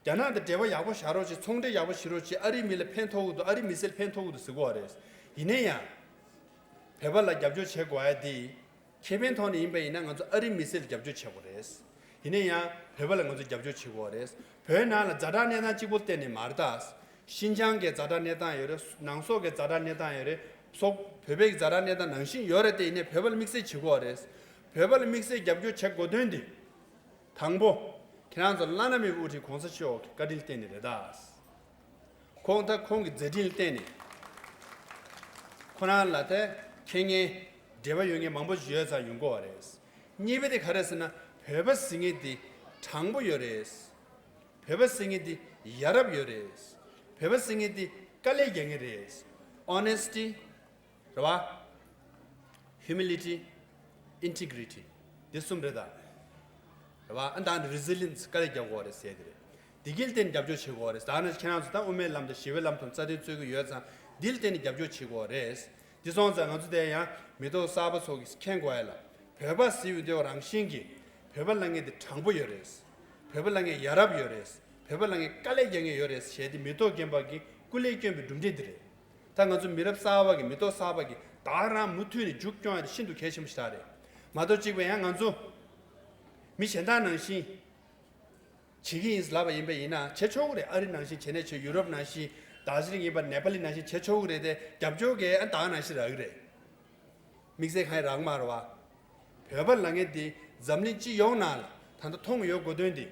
རྒྱ་ནག་དང་འབྲེལ་བ་ཡག་པོ་བཞག་རོགས་བྱེད། ཚོང་འབྲེལ་ཡག་པོ་བྱེད་རོགས་བྱེད། ཨ་རིའི་མི་ལ་ཕན་ཐོགས་ཀྱི་འདུག་ཨ་རིའི་མི་སེར་ལ་ཕན་ཐོགས་ཀྱི་འདུག་ཟེར་གྱི་ཡོད་རེད། ཡིན་ན་ཡང་། བོད་པ་ལ་རྒྱབ་སྐྱོར་བྱེད་དགོས་ཡ་དེ། ཁེ་ཕན་ཐོག་ནས་ཡིན་པ་ཡིན་ན་ང་ཚོ་ཨ་རིའི་མི་སེར་ལ་རྒྱབ་སྐྱོར་བྱེད་དགོས་རེད། ཡིན་ན་ཡང་བོད་པ་ལ་ང་ཚོ་རྒྱབ་སྐྱོར་བྱེད་དགོས་རེད། བོད་ནང་ལ་ཛ་དྲག་གནས་སྟངས་གཅིག་པོ་གཏན་ནས་མ་རེད་ད། ཤིན་ཅང་གི་ཛ་དྲག་གནས་སྟངས་ཡོད་རེད། ནང་སོག་གི་ཛ་དྲག་གནས་སྟངས་ཡོད་རེད། སོག་བོད་པའི་ཛ་དྲག་གནས་སྟངས་ནང་བཞིན་ཡོད་རེད་དེ། ཡིན་ནའི་བོད་པ་ལ་དམིགས་བསལ་བྱེད་དགོས་རེད། བོད་པ་ལ་དམིགས་བསལ་རྒྱབ་སྐྱོར་བྱེད་དགོས་དོན་དེ། དང་པོ། ཁྱེད་རང་ཚོ་བླ་ན་མེད་པའི་དབུ་ཁྲིད་གོང་ས་མཆོག་གི་བཀའ་དྲིན་བརྟེན་ནས་རེད་ད། ཁོང་ད་ཁོང་གི་མཛད་འཕྲིན་བརྟེན་ནས། ཁོ་རང་ལ་ད་མཁས་མཁན་འབྲེལ་བ་ཡོད་མཁན་མང་པོ་ཞིག་ཡོད་ཙང་ཡོང་གི་ཡོད་རེད། གཉིས་པ་དེ་ག་རེ་ཟེར་ན་བོད་པ་ཟེར་མཁན་དེ་དྲང་པོ་ཡོད་རེད། བོད་པ་ཟེར་མཁན་དེ་ཡ་རབས་ཡོད་རེད། བོད་པ་ཟེར་མཁན་དེ་དཀའ་ལས་རྒྱག་མཁན་རེད། Honesty། རེད་བ། Humility། Integrity། འདི་གསུམ་རེད་ད། རེད་བ། ཨ་ད་ནི་Resilience། དཀའ་ལས་རྒྱག་དགོས་རེད་ཟེར་གྱི་རེད། འདི་གི་ལ་བརྟེན་རྒྱབ་སྐྱོར་བྱེད་དགོས་རེད། ད་ནི་ཁྱེད་རང་ཚོ་ད་དབུ་མའི་ལམ་དང་ཞི་བའི་ལམ་དུ་རྩ་དོན་རྩོད་ཀྱི་ཡོད་ཙང་འདི་ལ་བརྟེན་ནས་རྒྱབ་སྐྱོར་བྱེད་དགོས་རེད། འདི་སོང་ཙང་ང་ཚོ་དེ་ཡང་མི་ཐོག་གསར་པ་ཚོ་གིས་མཁྱེན་དགོས་ཡ་ལ། བོད་པ་ཟེར་ཡོང་དུས་རང་བཞིན་གྱིས་བོད་པ་ལབ་མཁན་དེ་དྲང་པོ་ཡོད་རེད། བོད་པ་ལབ་མཁན་ཡ་རབས་ཡོད་རེད། བོད་པ་ལབ་མཁན་དཀའ་ལས་རྒྱག་མཁན་ཡོད་རེད་ཞེས་དེ་མི་ཐོག་རྒན་པ་གིས་སྐུ་ལས་བསྐྱོན་པའི་གྲུབ་འབྲས་འདི་རེད། ད་ང་ཚོ་མི་རབས་གསར་པ་གི་མི་ཐོག་གསར་པ་གི་ད་རང་མུ་མཐུད་ནས་མཇུག་སྐྱོང་ཡ་དེ་ཤིན་ཏུ་གལ་ཆེན་པོ་ཞིག་རེད། མ་གཏོགས་གཅིག་པ་ཡང་ང་ཚོ་མི་གཞན་དག་ནང་བཞིན་བྱེད་ཀྱི་ཡིན་ལབ་པ་ཡིན་པ་ཡིན་ན་བྱེད་ཆོག་གི་རེད། ཨ་རི་ནང་བཞིན་བྱེད་ནས་བྱེད། ཡུ་རོབ་ནང་བཞིན་དར་ཇི་ལིང་ཡིན་པ་ནེ་པ་ལི་ནང་བཞིན་བྱེད་ཆོག་གི་རེད་དེ་རྒྱབ་སྐྱོར་གས་ཨ་ད་ནང་བཞིན་རག་གི་རེད། དམིགས་བསལ་གང་ཡང་རག་མ་རེད་བ། བོད་པ་ལབ་མཁན་དེ་འཛམ་གླིང་སྤྱི་ཡོངས་ནང་ལ་ད་ལྟ་མཐོང་ཡོད་དགོས་དོན་དེ།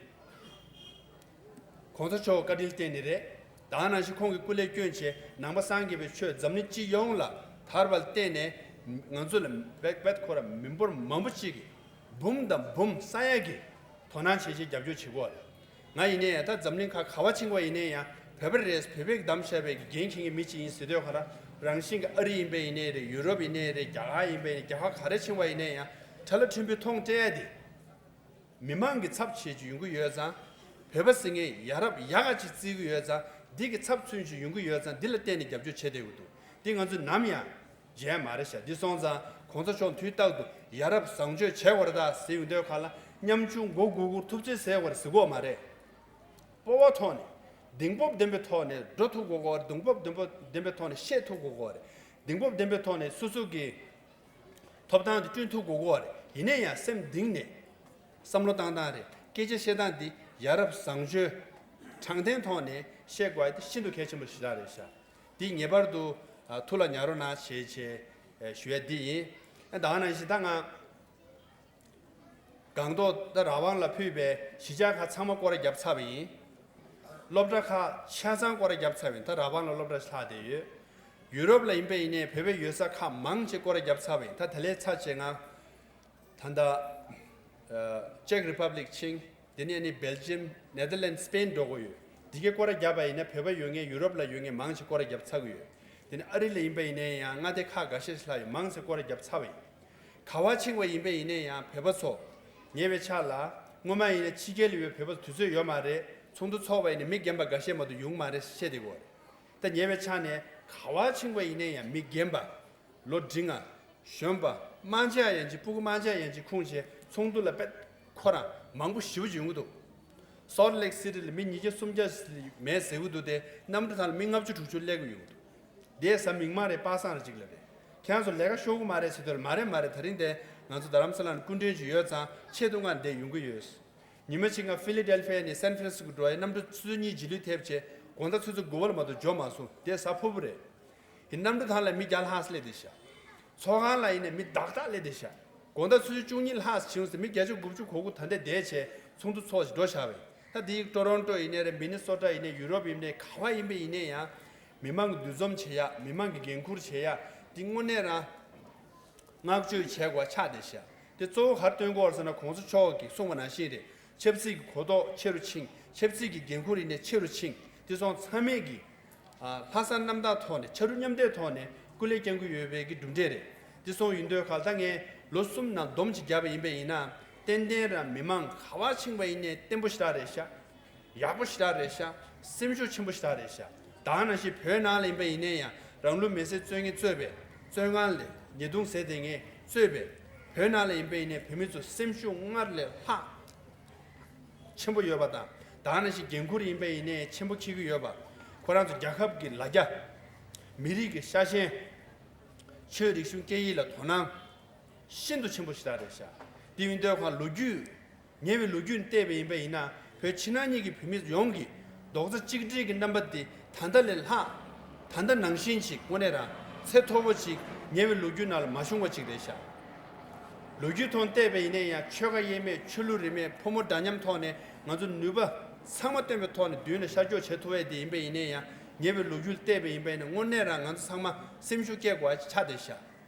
གོང་ས་མཆོག་བཀའ་དྲིན་བརྟེན་ནས་རེད། ད་ནང་བཞིན་ཁོང་གི་སྐུ་ལས་བསྐྱོན་བྱས་ནང་པ་སངས་རྒྱས་པའི་ཆོས་འཛམ་གླིང་སྤྱི་ཡོངས་ལ་དར་བར་བརྟེན་ནས་ང་ཚོ་ལ་བེད་བེད་ཁོ་ར་མི་འབོར་མང་པོ་ཅིག་གིས་འབུམ་དང་འབུམ་ས་ཡ་གིས་དོ་སྣང་བྱེད་བྱེད་རྒྱབ་སྐྱོར་བྱེད་དགོས་རེད། ང་ཡིན་ནའི་ཡང་ད་འཛམ་གླིང་ཁག་ག་བ་ཕྱིན་པ་ཡིན་ནའི་ཡང་བོད་པ་རེད། བོད་པས་བདམས་བཞག་པའི་འགན་འཁྱེར་མཁན་མི་གཅིག་ཡིན་ཟེར་དུས་ག་ར་རང་བཞིན་གྱི་ཨ་རི་ཡིན་པ་ཡིན་ནའི་རེད། ཡུ་རོབ་ཡིན་ནའི་རེད། རྒྱ་གར་ཡིན་པ་ཡིན་ནའི་རྒྱ་གར་ག་རེ་ཕྱིན་པ་ཡིན་ནའི་ཡང་ཁྲ་ལ་ཕྲན་བུའི་མཐོང་སྤྲད་ཡ་དེ། མི་མང་གི་ཚབ་བྱེད་ཀྱི་ཡོང་གི་ཡོད་ཙང་། བོད་པ་ཟེར་མཁན་ཡ་རབས་ཡག་ག་ཅིག་བརྩི་གི་ཡོད་ཙང་འདི་གི་ཚབ་མཚོན་ཅིག་ཡོང་གི་ཡོད་ཙང་འདི་ལ་བརྟེན་ནས་རྒྱབ་སྐྱོར་བྱེད་བསྡད་ཀྱི་འདུག་འདི་ང་ཚོས་ནམ་ཡང་བརྗེད་མ་རེད་ཤག་འདི་སོང་ཙང་གོང་ས་མཆོག་དུས་རྟག་ཏུ་ཡ་རབས་བཟང་སྤྱོད་བྱེད་དགོས་རེད་ད་ཟེར་ཡོང་དུས་ག་ལ་ཉམ་ཆུང་མགོ་སྒུར་སྒུར་ཐུབ་ཚོད་ཟེར་དགོས་རེད་ཟེར་གོ་མ་རེད། སྤོབས་པ་ཐོག་ནས་གདེང་སྤོབས་ལྡན་པའི་ཐོག་ནས་འགྲོ་ཐུབ་དགོས་གོ་རེད། གདེང་སྤོབས་ལྡན་པོ་ལྡན་པའི་ཐོག་ནས་བཤད་ཐུབ་དགོས་གོ་རེད། གདེང་སྤོབས་ལྡན་པའི་ཐོག་ནས་སོ་སོ་གི་ཐོབ་ཐང་དེ་བསྐྲུན་ཐུབ་དགོས་གོ་རེད། ཡིན་ན་ཡང་སེམས་གཏིང་ནས་བསམ་བློ་བཏང་སྟངས་རེད། སྐད་ཆ་བཤད་སྟངས་འདི་ཡ་རབས་བཟང་སྤྱོད་དྲང་བདེན་ཐོག་ནས་བཤད་དགོས་ཡ་དེ་ཤིན་ཏུ་གལ་ཆེན་པོ་ཞེ་དྲག་རེད་ཤག་འདི་ངེས་པར་དུ་ཨ་ཐུགས་ལ་ཉར་རོགས་གནང་ཞེས་བྱས་ཨ་ཞུ་ཡ་འདི་ཡིན། ཨ་ད་ག་ནང་བཞིན་ད་ང་སྒང་ཏོག་ད་རང་དབང་ལ་ཕུལ་བའི་གཞིས་ཆགས་ཁག་ཚང་མ་སྐོར་ར་བརྒྱབ་ཚར་བ་ཡིན། སློབ་གྲྭ་ཁག་ཆ་ཚང་སྐོར་ར་བརྒྱབ་ཚར་བ་ཡིན། ད་རང་དབང་ལ་སློབ་གྲྭ་ལྷག་བསྡད་ཡོད། ཡུ་རོབ་ལ་ཡིན་པ་ཡིན་ནའི་བོད་པའི་ཡོད་ས་ཁག་མང་ཆེ་སྐོར་ར་བརྒྱབ་ཚར་བ་ཡིན། ད་དེ་ལས་ཚར་བྱས་ང་ད་ལྟ་ཨ་ཅེག་རི་པབ་ལིག་ཕྱིན། དེ་ནས་ནི་སྦེལ་ཇམ། ནེ་དར་ལེན་སི། སི་པེན་འགྲོ་གི་ཡོད། འདི་གའི་སྐོར་ར་བརྒྱབ་པ་ཡིན་ན་བོད་པ་ཡོད་མཁན་ཡུ་རོབ་ལ་ཡོད་མཁན་མང་ཆེ་སྐོར་ར་བརྒྱབ་ཚར་གི་ཡོད། དེ་ནས་ཨ་རི་ལ་ཡིན་པ་ཡིན་ནའི་ཡང་མངའ་སྡེ་ཁག་འགའ་ཤས་ཤིག་ལ་ཡང་མང་ཆེ་སྐོར་ར་བརྒྱབ་ཚར་བ་ཡིན། ག་བ་ཕྱིན་པ་ཡིན་པ་ཡིན་ནའི་ཡང་བོད་པ་ཚོ་ཉེ་བའི་ཆར་ལ་སྔོན་མ་ཡིན་ན་ཕྱི་རྒྱལ་ལ་ཡོད་བོད་པ་ཚོ་དུས་ཚོད་ཡོད་མ་རེད། ཚོགས་འདུ་ཚོགས་པ་ཡིན་ན་མི་རྒན་པ་འགའ་ཤས་མ་གཏོགས་ཡོང་མ་རེད་བཤད་བསྡད་ཀྱི་ཡོད་རེད། ད་ཉེ་བའི་ཆ་ནས་ག་བ་ཕྱིན་པ་ཡིན་ནའི་ཡང་མི་རྒན་པ། ལོ་འབྲིང་བ། གཞོན་པ། དམངས་ཆེན་ཡན་ཆད། སྤུ་གུ་དམངས་ཆེན་ཡན་ཆད་ཁུངས་བྱས་ཚོགས་འདུ་ལ་དཔེ་ཁོ་རང་མང་པོ་ཞེ་པོ་ཅིག་ཡོང་གི་འདུག་སོལ་ལེག་སི་ཊི་ལ་མི་ཉིས་བརྒྱ་སུམ་བརྒྱ་མེད་ཟེར་གི་འདུག་དེ་གནམ་གྲུ་ཐང་ལ་མི་ལྔ་བཅུ་དྲུག་ཅུ་སླེབས་གི་ཡོད་འདུག་དེ་ས་མིག་དམར་རེད། པ་སངས་རེད་ཅིག་ལ་རེད། ཁྱེད་རང་ཚོ་ལས་ཀ་ཤོར་གི་མ་རེད་ཟེར་དུས་ལ་མ་རེད་མ་རེད། ད་རིང་དེ་ང་ཚོ་རྡ་རམ་ས་ལ་ནས་སྐུ་མགྲོན་ཅིག་ཡོད་ཙང་ཆེད་དུ་མངགས་འདིར་ཡོང་གི་ཡོད། ཉི་མ་གཅིག་ང་ཕི་ལི་ཌེལ་ཕི་ཡ་ནས་སན་ཧྥ་རན་སི་སྐོ་འགྲོ་ཡ་གནམ་གྲུ་ཆུ་ཚོད་གཉིས་རྗེས་ལུས་ཐེབས་བྱས་དགོང་དག་ཆུ་ཚོད་དགུ་པ་ལ་མ་གཏོགས་འབྱོར་མ་སོང་། དེ་གཟའ་ཕུར་བུ་རེད། དེ་གནམ་གྲུ་ཐང་ལ་མི་བརྒྱ་ལྷག་སླེབས་བསྡད་ཤག་ཚོགས་ཁང་ལ་ཡིན་ནས་མི་དག་དག་སླེབས་བསྡད་ཤག་དགོང་དག་ཆུ་ཚོད་བཅུ་གཉིས་ལྷག་ཕྱིན་ཚེ་མི་བརྒྱད་ཅུ་དགུ་བཅུ་གོ་དགུ་ད་ལྟ་བསྡད་བྱས་ཚོགས་འདུ་ཚོགས་བཞིན་འགྲོ་བཞག་པས། ད་དེ་ཡིག་ཊོ་རོན་ཊོ་ཡིན་ནའི་རེད། མི་ནི་སོ་ཊ་ཡིན་ནའི་ཡུ་རོབ་ཡིན་ནའི་ག་བ་ཡིན་པ་ཡིན་ནའི་ཡང་མི་མང་གི་འདུ་འཛོམས་བྱེད་ཡ། མི་མང་གི་འགན་འཁུར་བྱེད་ཡ་དེ་དངོས་གནས་རང་བསྔགས་བརྗོད་བྱེད་དགོས་ཆགས་བསྡད་ཤག་དེ་གཙོ་བོ་ག་རེ་སྟོན་གྱི་ཡོད་རེད་ཟེར་ན་གོང་ས་མཆོག་གིས་གསུངས་པ་ནང་བཞིན་རེད། ཆབ་སྲིད་ཀྱི་གོ་རྟོགས་ཆེ་རུ་ཕྱིན། ཆབ་སྲིད་ཀྱི་འགན་འཁུར་ཡིན་ནའི་ཆེ་རུ་ཕྱིན། དེ་སོང་ཚང་མས་ཀྱིས་ ལྷག་བསམ་རྣམ་དག་ཐོག་ནས་ཕྱར་གྲུ་མཉམ་འདེགས་ཐོག་ནས་སྐུ་ལས་བསྐྱོན་གྱི་ཡོད་པའི་གི་གྲུབ་འབྲས་རེད། འདི་སོང་ཡིན་དུས་ཁ་ད་ངས་ལོ་གསུམ་ནང་སྡོམ་ཅིག་བརྒྱབ་པ་ཡིན་པ་ཡིན་ན་ཏན་ཏན་རང་མི་མང་ག་བ་ཕྱིན་པ་ཡིན་ནའི་བརྟན་པོ་ཞེ་དྲག་རེད་ཤག་ཡག་པོ་ཞེ་དྲག་རེད་ཤག་སེམས་ཤུགས་ཆེན་པོ་ཞེ་དྲག་རེད་ཤག་ད་ནང་བཞིན་བོད་ནང་ལ་ཡིན་པ་ཡིན་ནའི་ཡང་རང་ལུས་མེ་སྲེག་རྩོད་མཁན་གཙོས་པའི་བཙོན་ཁང་ལས་ཉེས་རྡུང་ཟེར་བསྡད་མཁན་གཙོས་པའི་བོད་ནང་ལ་ཡིན་པ་ཡིན་ནའི་བོད་མི་ཚོ་སེམས་ཤུགས་སྔར་ལས་ལྷག་ཆེན་པོ་ཡོད་པ་དང་། ད་ནང་བཞིན་འགན་ཁུར་ཡིན་པ་ཡིན་ནའི་ཆེན་པོ་འཁྱེར་གྱི་ཡོད་པ། ཁོ་རང་ཚོ་རྒྱལ་ཁབ་ཀྱི་ལ་རྒྱ། མི་རིགས་ཀྱི་ཤ་ཞེན། ཆོས་རིག་གཞུང་སྐད་ཡིག་ལ་དོ་སྣང་ཤིན་ཏུ་ཆེན་པོ་ཞིག་རེད་ཤག་དེ་ཡིན་དུས་ཁོང་ལོ་རྒྱུས། ཉེ་བའི་ལོ་རྒྱུས་བལྟས་པ་ཡིན་པ་ཡིན་ན་བོད་ཕྱི་ནང་གཉིས་ཀྱི་བོད་མི་ཡོངས་ཀྱི་རྡོག་རྩ་གཅིག་སྒྲིལ་གྱི་རྣམ་པ་དེ་ད་ལྟ་ལས་ལྷག་ད་ལྟ་ནང་བཞིན་ཞིག་དངོས་གནས་རང་ཚད་མཐོ་པོ་ཞིག་ཉེ་བའི་ལོ་རྒྱུས་ནང་ལ་མ་བྱུང་བ་ཅིག་རེད་ཤག་ལོ་རྒྱུས་ཐོག་བལྟས་པ་ཡིན་ན་ཡང་ཆོལ་ཁ་དབྱེ་མེད་ཆོས་ལུགས་རིས་མེད་ཕོ་མོ་འདྲ་མཉམ་ཐོག་ནས་ང་ཚོ་ནུས་པ་ཚང་མ་བཏོན་པའི་ཐོག་ནས་མདུན་ལ་ཤར་ཕྱོགས་བྱེད་ཐུབ་པ་དེ་ཡིན་པ་ཡིན་ན་ཡང་ཉེ་བའི་ལོ་རྒྱུས་བལྟས་པ་ཡིན་པ་ཡིན་ན་དངོས་གནས་རང་ང་ཚོ་ཚང་མ་སེམས་ཤུགས་སྐྱེད་དགོས་པ་ཆགས་བསྡད་ཤག་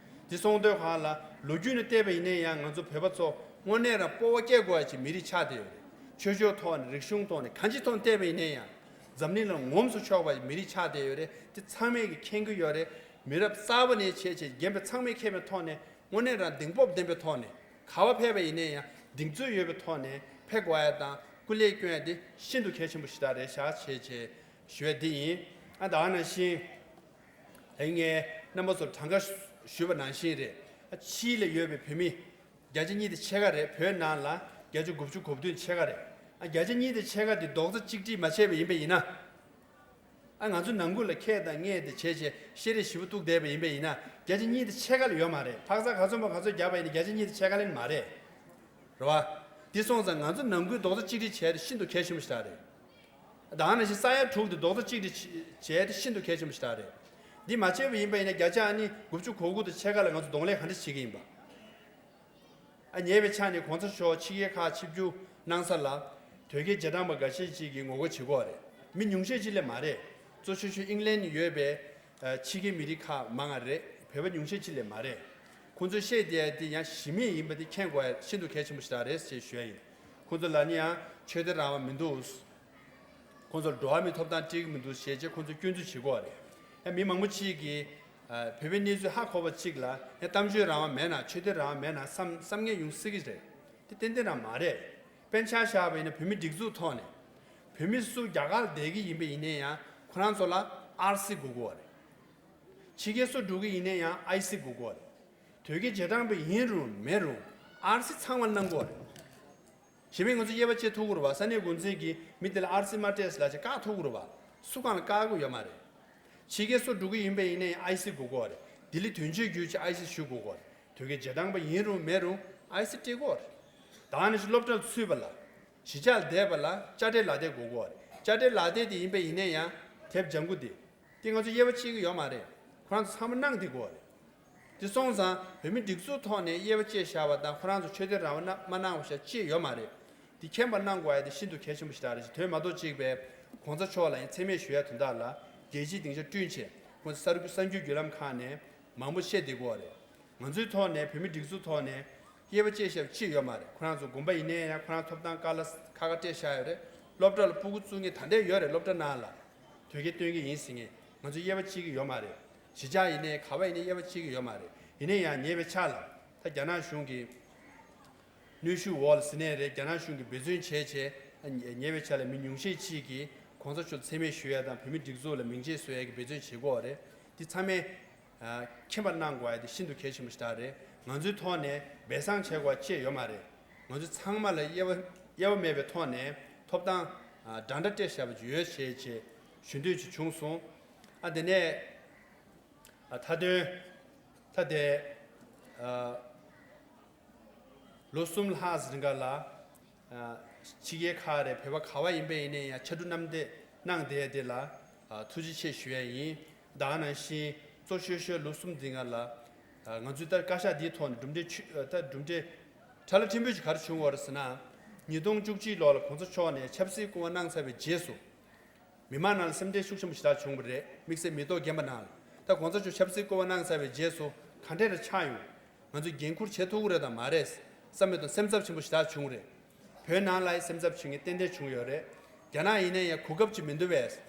དེ་སོང་དུས་གང་ལ་ལོ་རྒྱུས་ནས་བལྟས་པ་ཡིན་ན་ཡང་ང་ཚོ་བོད་པ་ཚོ་དངོས་གནས་རང་སྤོབས་པ་སྐྱེ་དགོས་ཡ་ཅིག་མི་རིགས་ཆགས་བསྡད་ཡོད་རེད། ཆོས་ཕྱོགས་ཐོག་ནས་རིག་གཞུང་ཐོག་ནས་གང་ཅིའི་ཐོག་ནས་བལྟས་པ་ཡིན་ན་ཡང་འཛམ་གླིང་ལ་ངོམས་སུ་ཆོག་པ་མི་རིགས་ཆགས་བསྡད་ཡོད་རེད། དེ་ཚང་མས་ཀྱི་མཁྱེན་གྱི་ཡོད་རེད། མི་རབས་གསར་པ་ནས་བྱས་བྱས་རྒན་པ་ཚང་མས་མཁྱེན་པའི་ཐོག་ནས་དངོས་གནས་རང་གདེང་སྤོབས་ལྡན་པའི་ཐོག་ནས་ག་བ་ཕེབས་པ་ཡིན་ན་ཡང་གདེང་ཚོད་ཡོད་པའི་ཐོག་ནས་ཕེབས་དགོས་ཡ་དང་སྐུ་ལས་བསྐྱོན་ཡ་དེ་ཤིན་ཏུ་གལ་ཆེན་པོ་ཞིག་ད་རེད་ཤག་བྱས་བྱས་ཞུ་ཡ་དེ་ཡིན། ཨ་ད་ནང་བཞིན། ཨ་ངས་རྣམ་པ་ཚོར་གྲངས་ཀ་ཞུས་པ་ནང་བཞིན་རེད། ཨ་ཕྱི་ལ་ཡོད་པའི་བོད་མི་བརྒྱ་ཆ་གཉིས་དང་ཕྱེད་ཀ་རེད། བོད་ནང་ལ་བརྒྱ་ཆ་དགུ་བཅུ་གོ་བདུན་ཕྱེད་ཀ་རེད། ཨ་བརྒྱ་ཆ་གཉིས་དང་ཕྱེད་ཀ་དེ་རྡོག་རྩ་གཅིག་སྒྲིལ་མ་བྱས་པ་ཡིན་པ་ཡིན་ན། ཨ་ང་ཚོ་ནང་ཁུལ་ལ་ཁྱེད་དང་ངས་དེ་བྱས་བྱས་ཤེས་རིག་ཞེ་པོ་གཏུག་བསྡད་པ་ཡིན་པ་ཡིན་ན་བརྒྱ་ཆ་གཉིས་དང་ཕྱེད་ཀ་ལ་ཡོད་མ་རེད། འཕག་འཚག་ག་ཚོད་མ་ག་ཚོད་བརྒྱབ་པ་ཡིན་ན་བརྒྱ་ཆ་གཉིས་དང་ཕྱེད་ཀ་ལེན་མ་རེད། རེད་བ། དེ་སོང་ཙང་ང་ཚོ་ནང་ཁུལ་རྡོག་རྩ་གཅིག་སྒྲིལ་བྱས་ཏེ་ཤིན་ཏུ་གལ་ཆེན་པོ་ཞིག་རེད། ད་ནང་བཞིན་ས་ཡ་དྲུག་དེ་རྡོག་རྩ་གཅིག་སྒྲིལ་བྱས་ཏེ་ཤིན་ཏུ་གལ་ཆེན་པོ་ཞིག་རེད། འདི་མ་བྱས་པ་ཡིན་པ་ཡིན་ན་བརྒྱ་ཆ་ཨ་ནི་དགུ་བཅུ་གོ་དགུ་དང་ཕྱེད་ཀ་ལ་ང་ཚོ་གདོང་ལེན་ག་འདྲ་བྱེད་ཀྱི་ཡིན་པ། ཨ་ཉེ་བའི་ཆ་ནས་གོང་ས་མཆོག་ཕྱི་རྒྱལ་ཁག་ཆིབས་བསྒྱུར་གནང་ས་ལ་དོལ་རྒྱལ་རྗེས་འབྲང་པ་འགའ་ཤས་ཅིག་གིས་ངོ་རྒོལ་བྱེད་ཀྱི་ཡོད་རེད། མི་ཉུང་ཤས་ཅིག་ལས་མ་རེད། གཙོ་ཆེ་ཤོས་ཨིང་ལན་ནས་ཡོད་པའི་ཨ་ཕྱི་རྒྱལ་མི་རིགས་ཁག་མང་བ་རེད། བོད་པ་ཉུང་ཤས་ཅིག་ལས་མ་རེད། ཁོང་ཚོས་བཤད་བསྡད་ཡ་དེ་ཡང་གཞི་མེད་ཡིན་པ་དེ་མཁྱེན་དགོས་ཡ་ཤིན་ཏུ་གལ་ཆེན་པོ་ཞིག་རེད་ཅེས་ཞུ་ཡ་ཡིན། ཁོང་ཚོ་ལ་ནི་ཡང་ཆོས་དད་རང་དབང་མི་འདུག་ཁོང་ཚོར་འགྲོ་བ་མིའི་ཐོབ་ཐང་སྤྲད་ཀྱི་མི་འདུག་ཞེས་བྱས་ཁོང་ཚོས་སྐྱོན་འཛུགས་བྱེད་ཀྱི་ཡོད་རེད། ཡང་མི་མང་པོ་ཅིག་གིས་ཨ་བོད་པའི་གནས་ཚུལ་ཧ་གོ་བ་ཅིག་ལ་ཡང་གཏམ་བརྗོད་རང་དབང་མེད་ན་ཆོས་དད་རང་དབང་མེད་ན་བསམ་བསམ་ངན་ཡོང་སྲིད་ཀྱི་རེད། དེ་ཏན་ཏན་རང་མ་རེད། དཔེར་ན་ཆ་བཞག་པ་ཡིན་ན་བོད་མི་སྒྲིག་འཛུགས་ཐོག་ནས་བོད་མི་སུ་རྒྱ་གར་བསྡད་ཀྱི་ཡིན་པ་ཡིན་ན་ཡང་ཁོ་རང་ཚོ་ལ་ཨར་སི་དགོས་ཀྱི་ཡོད་རེད། ཕྱི་རྒྱལ་སུ་འགྲོ་གི་ཡིན་ན་ཡང་ཨའི་སི་དགོས་ཀྱི་ཡོད་རེད། དོལ་རྒྱལ་རྗེས་འབྲང་པ་ཡིན་རུང་མེད་རུང་ཨར་སི་ཚང་མ་གནང་དགོས་རེད། གཞན་མིན་ང་ཚོ་དབྱེ་བ་ཕྱེ་ཐུབ་ཀྱི་རེད་བ། ས་གནས་འགོ་འཛིན་གྱིས་མི་དེ་ལ་ཨར་སི་མ་སྤྲད་ཟེར་ལབ་བྱས་བཀག་ཐུབ་ཀྱི་རེད་བ། སུ་གང་ལ་བཀག་གི་ཡོད་མ་རེད། ཕྱི་རྒྱལ་སུ་འགྲོ་གི་ཡིན་པ་ཡིན་ནའི་ཨའི་སི་དགོས་ཀྱི་ཡོད་རེད། ལྡི་ལི་དོན་གཅོད་བརྒྱུད་བྱས་ཨའི་སི་ཞུ་དགོས་ཀྱི་ཡོད་རེད། དོལ་རྒྱལ་རྗེས་འབྲང་པ་ཡིན་རུང་མེད་རུང་ཨའི་སི་སྤྲད་དགོས་རེད། ད་ནི་སློབ་གྲྭ་ལ་ཚུད་པ་ལ། གཞིས་ཆགས་ལ་བསྡད་པ་ལ་དཔྱ་ཁྲལ་ལག་དེབ་དགོས་ཀྱི་ཡོད་རེད། དཔྱ་ཁྲལ་ལག་དེབ་དེ་ཡིན་པ་ཡིན་ན་ཡང་དེབ་ལྗང་ཁུ་དེ། དེ་ང་ཚོ་དབྱེ་བ་ཕྱེ་གི་ཡོད་མ་རེད། ཁོ་རང་ཚོ་ཚང་མ་གནང་བསྡད་ཀྱི་ཡོད་རེད། དེ་སོང་ཙང་བོད་མི་སྒྲིག་འཛུགས་ཐོག་ནས་དབྱེ་བ་ཕྱེ་བཞག་པ་དང་ཁོ་རང་ཚོ་ཆོས་དད་རང་དབང་མ་གནང་བ་ཞིག་ཅི་ཡོད་མ་རེད། དེ་མཁྱེན་པ་གནང་དགོས་ཡ་དེ་ཤིན་ཏུ་གལ་ཆེན་པོ་ཞིག་རེད། དོན་མ་གཏོགས་གཅིག་པའི་གོང་ས་མཆོག་ལ་ཡང་མཚན་སྨད་ཞུ་ཡ་དོན་དག་ལ་རྒྱལ་སྤྱིའི་སྡིངས་ཆ་བསྐྲུན་བྱས་ཁོང་ཚོ་གསར་འགྱུར་གསར་འགྱུར་བརྒྱུད་ལམ་ཁག་ནས་མང་པོ་བཤད་བསྡད་ཀྱི་ཡོད་རེད། ང་ཚོའི་ཐོག་ནས་བོད་མི་སྒྲིག་འཛུགས་ཐོག་ནས་དབྱེ་བ་ཕྱེ་བཞག་པ་ཅི་ཡོད་མ་རེད། ཁོ་རང་ཚོ་དགོན་པ་ཡིན་ནའི་ཡང་ཁོ་རང་ཐོབ་ཐང་ཁ་ལ་ཁ་ཁ་སྤྲད་བཞག་ཡོད་རེད། སློབ་གྲྭ་ལ་སྤུ་གུ་བཙུགས་མཁན་ད་ལྟ་ཡོད་རེད། སློབ་གྲྭ་ནང་ལ་དོལ་རྒྱལ་སྟོན་གྱི་ཡིན་ཟེར་མཁན་ང་ཚོ་དབྱེ་བ་ཕྱེ་གི་ཡོད་མ་རེད། གཞིས་ཆགས་ཡིན་ནའི་ག་བ་ཡིན་ནའི་དབྱེ་བ་ཕྱེ་གི་ཡོད་མ་རེད། ཡིན་ནའི་ཡང་ཉེ་བའི་ཆར་ལ་ད་རྒྱ་ནག་གཞུང་གི་གནོན་ཤུགས་འོག་ལ་ཟེར་ནའི་རེད། རྒྱ་ནག་གཞུང་གིས་འབད་བརྩོན་བྱས་བྱས་ཉེ་བའི་ཆར་ལ་མི་ཉུང་ཤས་ཅིག་གིས་གོང་ས་མཆོག་མཚན་སྨད་ཞུ་ཡ་དང་བོད་མི་སྒྲིག་འཛུགས་ལ་མིང་ཆད་བཟོ་ཡ་གི་འབད་བརྩོན་བྱེད་ཀྱི་ཡོད་རེད། འདི་ཚང་མས། མཁྱེན་པ་གནང་དགོས་ཡ་དེ་ཤིན་ཏུ་གལ་ཆེན་པོ་ཞིག་རེད། ང་ཚོའི་ཐོག་ནས་སྦས་གསང་བྱེད་དགོས་ཅི་ཡོད་མ་རེད། ང་ཚོ་ཚང་མ་ལ་དབྱེ་བ་དབྱེ་བ་མེད་པའི་ཐོག་ནས་ཐོབ་ཐང་འདྲ་འདྲ་སྤྲད་བཞག་པ་ཡོད་ཞེས་བྱས་ཞུ་འདོད་ཅིག་བྱུང་སོང་། ཨ་དེ་ནས་མཐའ་དོན་ད་དེ་ལོ་གསུམ་ལྷག་ཙམ་རིང་ག་ལ། ཕྱི་རྒྱལ་ཁག་རེད། བོད་པ་ག་བ་ཡིན་པ་ཡིན་ནའི་ཡང་ཕྱར་གྲུ་མཉམ་འདེགས་གནང་བསྡད་དེ་ལ་ཐུགས་རྗེ་ཆེ་ཞུ་ཡས་ཡིན། ད་ག་ནང་བཞིན་གཙོ་ཤོས་ཤོས་ལོ་གསུམ་འདི་སྔ་ལ་ང་ཚོའི་ལྟར་བཀའ་ཤག་འདིའི་ཐོག་ནས་གྲུབ་འབྲས་ཆུ་ད་གྲུབ་འབྲས་ཁྲ་ལ་ཕྲན་བུ་ཞིག་ག་རེ་བྱུང་བ་རེད་ཟེར་ན། ཉིས་སྟོང་བཅུ་གཅིག་ལོ་ལ་གོང་ས་མཆོག་ནས་ཆབ་སྲིད་སྐུ་དབང་གནང་ཚར་བའི་རྗེས་སུ། མི་མང་ནང་ལ་སེམས་ཁྲལ་ཤུགས་ཆེན་པོ་ཞེ་དྲག་བྱུང་བ་རེད། དམིགས་བསལ་མི་ཐོག་རྒན་པ་ནང་ལ། ད་གོང་ས་མཆོག་ཆབ་སྲིད་སྐུ་དབང་གནང་ཚར་བའི་རྗེས་སུ་ག་འདྲས་རེ་ཆགས་ཡོང་། ང་ཚོས་འགན་འཁུར་བྱེད་ཐུབ་ཀྱི་རེད་དམ་མ་རེད་བསམ་པའི་དང་སེམས་འཚབ་ཆེན་པོ་ཞེ་དྲག་བྱུང་རེད། བོད་ནང་ལ་ཡང་སེམས་འཚབ་བྱེད་མཁན་ཏན་ཏན་བྱུང་ཡོད་རེད། རྒྱ་ནག་ཡིན་ན་ཡང་གོ་སྐབས་ཅིག་མི་འདུག་པས།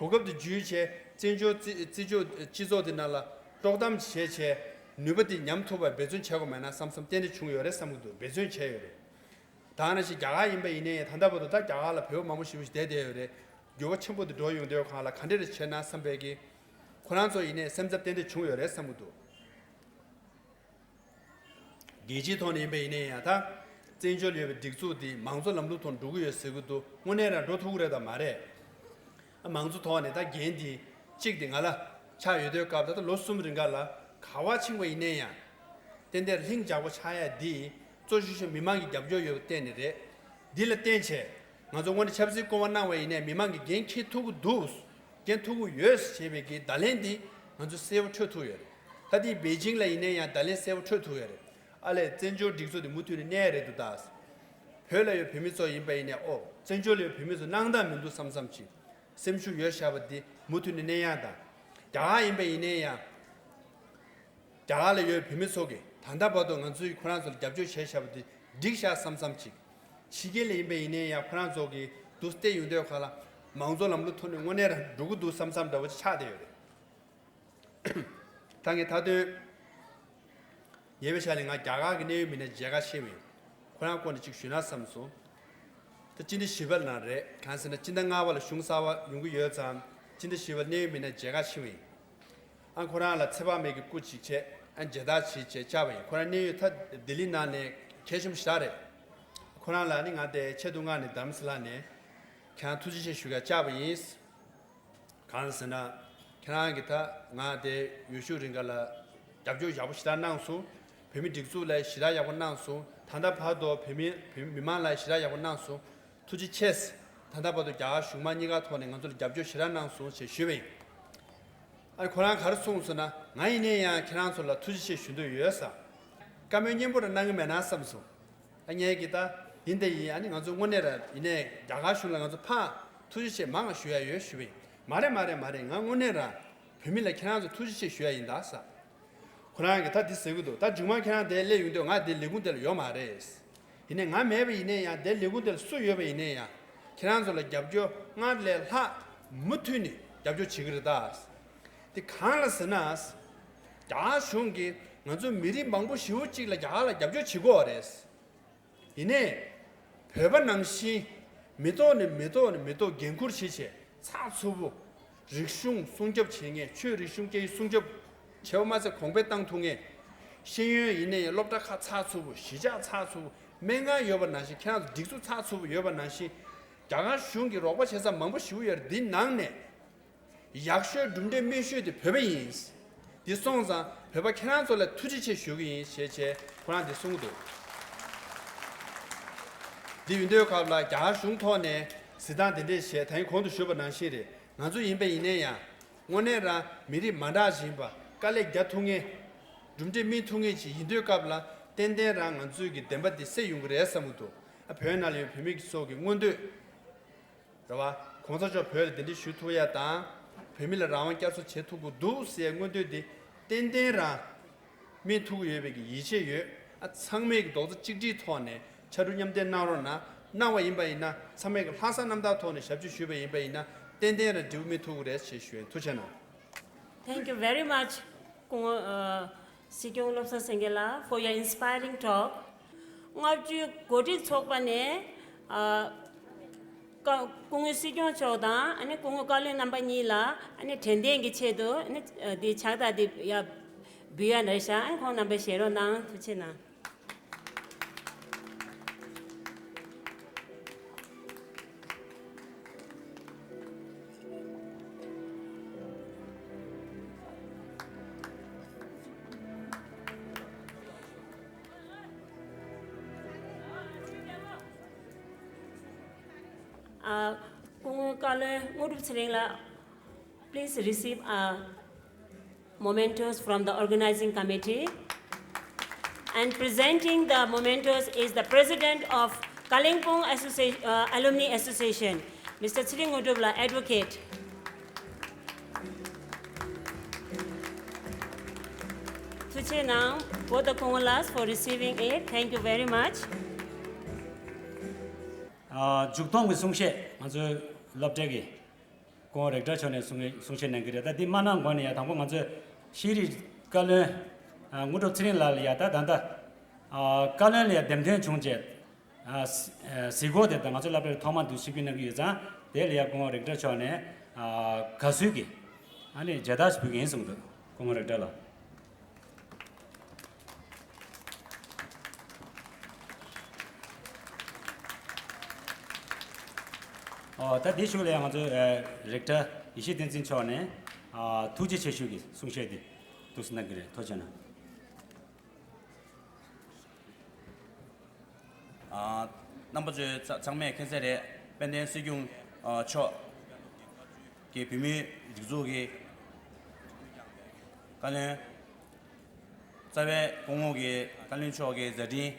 གོ་སྐབས་དེ་བརྒྱུད་བྱས་བཙན་བྱོལ་རྩི་རྩི་ཕྱོགས་སྤྱི་ཚོགས་དེ་ནང་ལ་དཀྲོག་གཏམ་བྱས་བྱས་ནུས་པ་དེ་ཉམས་ཐུབ་པ་འབད་བརྩོན་བྱེད་དགོས་མེད་ན་བསམ་བསམ་ཏན་ཏན་བྱུང་ཡོད་རེད་བསམ་གྱི་འདུག་འབད་བརྩོན་བྱས་ཡོད་རེད། ད་ནང་བཞིན་རྒྱ་གར་ཡིན་པ་ཡིན་ནའི་ད་ལྟ་བར་དུ་ད་རྒྱ་གར་ལ་བོད་པ་མང་པོ་ཞེ་པོ་ཞིག་བསྡད་བསྡད་ཡོད་རེད། འགྱུར་བ་ཆེན་པོ་དེ་འགྲོ་ཡོང་དུས་གང་ལ་ག་འདྲ་རེ་བྱས་ན་བསམ་པའི་གི་ཁོ་རང་ཚོ་ཡིན་ནའི་སེམས་འཚབ་ཏན་ཏན་བྱུང་ཡོད་རེད་བསམ་གྱི་འདུག་རྒྱལ་སྤྱིའི་ཐོག་ནས་ཡིན་པ་ཡིན་ནའི་ཡང་ད་བཙན་བྱོལ་ཡོད་པའི་སྒྲིག་འཛུགས་འདི་མང་གཙོ་ལམ་ལུགས་ཐོག་འགྲོ་གི་ཡོད་ཟེར་གྱི་འདུག་དངོས་གནས་རང་འགྲོ་ཐུབ་ཀྱི་རེད་དམ་མ་རེད། ཨ་མང་གཙོ་ཐོག་ནས་ད་འགན་འདི་གཅིག་དེ་ང་ལ་ཆགས་ཡོད་དུས་སྐབས་ད་ལྟ་ལོ་གསུམ་རིང་ག་ལ་ག་བ་ཕྱིན་པ་ཡིན་ནའི་ཡང་ཏན་ཏན་ལྷིང་འཇགས་པོ་ཆགས་ཡ་འདི་གཙོ་ཤོས་ཤོས་མི་མང་གི་རྒྱབ་སྐྱོར་ཡོད་པ་བརྟེན་ནས་རེད། འདི་ལ་བརྟེན་བྱས་ང་ཚོ་དངོས་གནས་ཆབ་སྲིད་སྐུ་དབང་གནང་བ་ཡིན་ནའི་མི་མང་གི་འགན་འཁྱེར་ཐུབ་ཀྱི་འདུག་འགན་ཐུབ་ཀྱི་ཡོད་ཞེས་པའི་གི་བརྡ་ལན་འདི་ང་ཚོ་གསལ་པོ་འཕྲོད་ཐུབ་ཡོད་རེད། ད་ལྟའི་པེ་ཅིང་ལ་ཡིན་ནའི་ཡང་བརྡ་ལན་གསལ་པོ་འཕྲོད་ཐུབ་ཡོད་རེད། ཨ་ལས་བཙན་བྱོལ་སྒྲིག་འཛུགས་དེ་མུ་མཐུད་ནས་གནས་རེད་འདུག་ད། བོད་ལ་ཡོད་བོད་མི་ཚོ་ཡིན་པ་ཡིན་ནའི་ཨོ་བཙན་བྱོལ་ལ་ཡོད་བོད་མི་ཚོ་སྣང་དག་མི་འདུག་བསམ་བསམ་ཅིག་སེམས་ཤུགས་ཡོད་བཞག་པ་འདི་མུ་མཐུད་ནས་གནས་ཡག་དང་། རྒྱ་གར་ཡིན་པ་ཡིན་ནའི་ཡང་། རྒྱ་གར་ལ་ཡོད་བོད་མི་ཚོ་གིས་ད་ལྟ་བར་དུ་ང་ཚོས་ཁོ་རང་ཚོ་ལ་རྒྱབ་སྐྱོར་བྱས་བཞག་པ་འདི་འགྲིག་ཤག་བསམ་བསམ་ཅིག་ཕྱི་རྒྱལ་ལ་ཡིན་པ་ཡིན་ནའི་ཡང་ཁོ་རང་ཚོ་གིས་འདུག་བལྟས་ཡོང་དུས་ག་ལ་མང་གཙོ་ལམ་ལུགས་ཐོག་ནས་དངོས་གནས་རང་འགྲོ་གི་འདུག་བསམ་བསམ་འདྲ་བོ་ཅིག་ཆགས་བསྡད་ཡོད་རེད། ད་ངས་མཐའ་དོན་ཉེ་བའི་ཆར་ལ་ང་རྒྱ་གར་གྱི་གནད་ཡོད་མི་སྣ་མཇལ་ཁ་ཕྱིན་པ་ཡིན། ཁོ་རང་སྐོར་ནས་ཅིག་ཞུས་ན་བསམ་སོང་། ད་སྤྱི་ཟླ་བཞི་པ་ལ་རེད། གང་ཟེར་ན་སྤྱི་ཟླ་ལྔ་པ་ལ་གཞུང་གསར་པ་ཡོང་གི་ཡོད་ཙང་སྤྱི་ཟླ་བཞི་པ་གནད་ཡོད་མི་སྣ་མཇལ་ཁ་ཕྱིན་པ་ཡིན། ཨ་ཁོ་རང་ལ་ཚེ་དཔག་མེད་ཀྱི་སྐུ་ཅིག་བྱས་ཨ་མཇལ་དར་ཅིག་བྱས་བཅར་བ་ཡིན། ཁོ་རང་གནད་ཡོད་ད་ལྡི་ལི་ནང་ནས་གལ་ཆེན་པོ་ཞེ་དྲག་རེད། ཁོ་རང་ལ་ནི་ང་དེ་ཆེད་དུ་མངགས་ནས་རྡ་རམ་ས་ལ་ནས་ཁྱེད་རང་ཐུགས་རྗེ་ཆེ་ཞུ་ག་བཅར་བ་ཡིན། གང་ཟེར་ན། ཁྱེད་རང་གིས་ད་ང་དེ་ཡུལ་ཤུལ་རིང་ག་ལ་རྒྱབ་སྐྱོར་ཡག་པོ་ཞེ་དྲག་གནང་སོང་། བོད་མི་སྒྲིག་འཛུགས་ལ་ཞེ་དྲག་ཡག་པོ་གནང་སོང་། ད་ལྟ་བར་དུ་བོད་མི་བོད་མི་མང་ལ་ཞེ་དྲག་ཡག་པོ་གནང་སོང་། ཐུགས་རྗེ་ཆེ། ད་ལྟ་བར་དུ་རྒྱ་གར་གཞུང་མང་གཉིས་ཀ་ཐོག་ནས་ང་ཚོ་ལ་རྒྱབ་སྐྱོར་ཞེ་དྲག་གནང་སོང་ཞེས་ཞུས་པ་ཡིན། ཨ་ཁོ་རང་ག་རེ་གསུངས་སོང་ན་ང་ཡིན་ནའི་ཡང་ཁྱེད་རང་ཚོ་ལ་ཐུགས་རྗེ་ཆེ་ཞུ་འདོད་ཡོད་ས། བཀའ་མོལ་སྙན་པོ་རེ་གནང་གི་མེད་ན་བསམ་སོང་། ཨ་ངས་ཀྱི་ད་ཡིན་ད་ཡིན། ཨ་ནི་ང་ཚོ་དངོས་གནས་ར་ཡིན་ནའི་རྒྱ་གར་གཞུང་ལ་ང་ཚོ་ཕར་ཐུགས་རྗེ་ཆེ་མང་ང་ཞུ་ཡ་ཡོད་ཞུ་བ་ཡིན། མ་རེད་མ་རེད་མ་རེད། ང་དངོས་གནས་ར་བོད་མི་ལ་ཁྱེད་རང་ཚོ་ཐུགས་རྗེ་ཆེ་ཞུ་ཡ་ཡིན་ད་ས། ཁོ་རང་གིས་ད་འདི་ཟེར་གི་འདུག་ད་མཇུག་མ་ཁྱེད་རང་དེ་སླེབས་ཡོང་དུས་ང་དེ་ལས་ཁུངས་དེ་ལ་ཡོད་མ་རེད། ཡིན་ནའི་ང་མེད་པ་ཡིན་ནའི་ཡང་དེ་ལས་ཁུངས་དེ་ལ་སུ་ཡོད་པ་ཡིན་ནའི་ཡང་ཁྱེད་རང་ཚོ་ལ་རྒྱབ་སྐྱོར་སྔར་ལས་ལྷག་མུ་མཐུད་ནས་རྒྱབ་སྐྱོར་བྱེད་ཀྱི་རེད་ད། དེ་གང་ལ་ཟེར་ན། རྒྱ་གཞུང་གིས་ང་ཚོ་མི་རིགས་མང་པོ་ཞེ་པོ་ཅིག་ལ་རྒྱ་གར་ལ་རྒྱབ་སྐྱོར་བྱེད་ཀྱི་ཡོད་རེད། ཡིན་ནའི། བོད་པ་ནང་བཞིན་མི་ཐོག་ནས་མི་ཐོག་ནས་མི་ཐོག་འགན་འཁུར་བྱེད་བྱེད་ཚགས་ཚུད་པོ། རིག་གཞུང་སྲུང་སྐྱོབ་བྱེད་མཁན། ཆོས་རིག་གཞུང་སྐད་ཡིག་སྲུང་སྐྱོབ་བྱས་པ་མ་ཟད་གོང་འཕེལ་བཏང་ཐུབ་མཁན། ཤེས་ཡོན་ཡིན་ནའི་སློབ་གྲྭ་ཁག་ཚགས་ཚུད་པོ། གཞིས་ཆགས་ཚགས་ཚུད་པོ། སྨན་ཁང་ཡོད་པ་ནང་བཞིན་ཁྱེད་རང་ཚོ་སྒྲིག་འཛུགས་ཚགས་ཚུད་པོ་ཡོད་པ་ནང་བཞིན། རྒྱ་གར་གཞུང་གིས་རོགས་པ་བྱེད་ས་མང་པོ་ཞེ་པོ་ཡོད་རེད། འདི་ནང་ནས་ཡག་ཤོས་གྲུབ་འབྲས་སྨིན་ཤོས་དེ་བོད་པ་ཡིན། འདི་སོང་ཙང་བོད་པ་ཁྱེད་རང་ཚོ་ལ་ཐུགས་རྗེ་ཆེ་ཞུ་གི་ཡིན་ཞེས་བྱས་ཁོ་རང་འདི་གསུང་གི་འདུག་འདི་ཡིན་དུས་སྐབས་ལ་རྒྱ་གར་གཞུང་ཐོག་ནས་གཟིགས་སྟངས་དེ་འདྲས་བྱས། ད་ཡིན་གོང་དུ་ཞུས་པ་ནང་བཞིན་རེད། ང་ཚོ་ཡིན་པ་ཡིན་ནའི་ཡང་དངོས་གནས་རང་མི་རིགས་མ་འདྲ་བཞིན་པ་དཀའ་ལས་རྒྱག་ཐུབ་མཁན། གྲུབ་འབྲས་སྨིན་ཐུབ་མཁན་ཅིག་ཡིན་དུས་སྐབས་ལ་ཏན་ཏན་རང་ང་ཚོའི་གི་བདེན་པ་འདི་གསལ་ཡོང་གི་རེད་བསམ་གི་འདུག་ཨ་བོད་ནང་ལ་ཡོད་བོད་མི་ཚོ་གི་མངོན་འདོད། རེད་བ། གོང་ས་མཆོག་བོད་ལ་གདན་འདྲེན་ཞུ་ཐུབ་ཡ་དང་། བོད་མི་ལ་རང་དབང་བསྐྱར་གསོ་བྱེད་ཐུབ་དགོས་འདུག་ཟེར་མངོན་འདོད་འདི་ཏན་ཏན་རང་སྨིན་ཐུབ་ཀྱི་ཡོད་པའི་གི་ཡིད་ཆེས་ཡོད། ཨ་ཚང་མས་གི་རྡོག་རྩ་གཅིག་སྒྲིལ་ཐོག་ནས་ཕྱར་གྲུ་མཉམ་འདེགས་གནང་རོགས་གནང་། གནང་བ་ཡིན་པ་ཡིན་ན་ཚང་མས་གི་ལྷག་བསམ་རྣམ་དག་ཐོག་ནས་ཞབས་ཕྱི་ཞུས་པ་ཡིན་པ་ཡིན་ན་ཏན་ཏན་རང་འབྲས་བུ་སྨིན་ཐུབ་ཀྱི་རེད་ཅེས་ཞུ་ཡིན། ཐུགས་རྗེ་གནང་། Thank you very much. སྐུ་ངོ་ཨ་སྲིད་སྐྱོང་བློ་བཟང་སེང་གེ་ལགས། For your inspiring talk. ལྔ་བཅུའི་འགོ་ཁྲིད་ཚོགས་པ་ནས་ཨ་ཀ་སྐུ་ངོ་སྲིད་སྐྱོང་མཆོག་དང་ཨ་ནི་སྐུ་ངོ་བཀའ་བློན་རྣམ་པ་གཉིས་ལ་ཨ་ནི་དྲན་རྟེན་གྱི་ཆེད་དུ་ཨ་ནི་ཨ་འདི་ཕྱག་རྟགས་འདི་ཡ་འབུལ་ཡ་རེད་ཤག་ཨ་ནི་ཁོང་རྣམ་པས་བཞེས་རོགས་གནང་། ཐུགས་རྗེ་གནང་། ཨ་སྐུ་ངོ་བཀའ་བློན་དངོས་གྲུབ་ཚེ་རིང་ལགས། Please receive a mementos from the organizing committee. And presenting the mementos is the president of Kalimpong Associ- uh, Alumni Association, Mister Tsering Ngurtup la advocate. Tuche nang, both the Kongolas for receiving it. Thank you very much. ཨ་མཇུག་སྡོམ་གྱི་གསུང་བཤད་ང་ཚོའི་སློབ་གྲྭའི་གི་ སྐུ་ངོ་རེག་ཊར་མཆོག་ནས་གསུང་གསུང་བཤད་གནང་གི་རེད། ད་འདི་མ་གནང་གོང་ནས་ཡ་དང་པོ་ང་ཚོས་ཤེས་རིག་བཀའ་བློན་ཨ་དངོས་གྲུབ་ཚེ་རིང་ལགས་ལ་ཡ་ད་ད་ལྟ་ཨ་བཀའ་བློན་ལ་ཡ་འདེམས་ཐོན་བྱུང་རྗེས་ཨ་གཟིགས་སྐོར་དེ་དང་ང་ཚོ་སློབ་གྲྭར་ཐོག་མ་འདུག་ཆིབས་བསྒྱུར་གནང་གི་ཡོད་ཙང་དེ་ལ་ཡ་སྐུ་ངོ་རེག་ཊར་མཆོག་ནས་ཨ་དགའ་བསུ་གི་ཨ་ནི་མཇལ་དར་ཞིག་ཕུལ་གི་ཡིན་གསུངས་འདུག་སྐུ་ངོ་རེག་ཊར་ལགས། ཨོ་ད་འདི་ཞུ་ལ་ཡང་ང་ཚོའི་ཨ་རེག་ཊར་ཡེ་ཤེས་བསྟན་འཛིན་མཆོག་ནས་ཨ་ཐུགས་རྗེ་ཆེ་ཞུ་གི་གསུང་བཤད་འདི་འདུག་སེ་གནང་གི་རེད། ཐུགས་རྗེ་གནང་། ཨ་རྣམ་པ་ཚོས་ཚ་ཚང་མས་མཁྱེན་གསལ་རེད། དཔལ་ལྡན་སྲིད་སྐྱོང་ཨ་མཆོག་གིས་བོད་མིའི་སྒྲིག་འཛུགས་ཀྱི་བཀའ་བློན་རྩ་བའི་སྐུ་ངོ་གིས་བཀའ་བློན་མཆོག་གི་མཛད་འཕྲིན་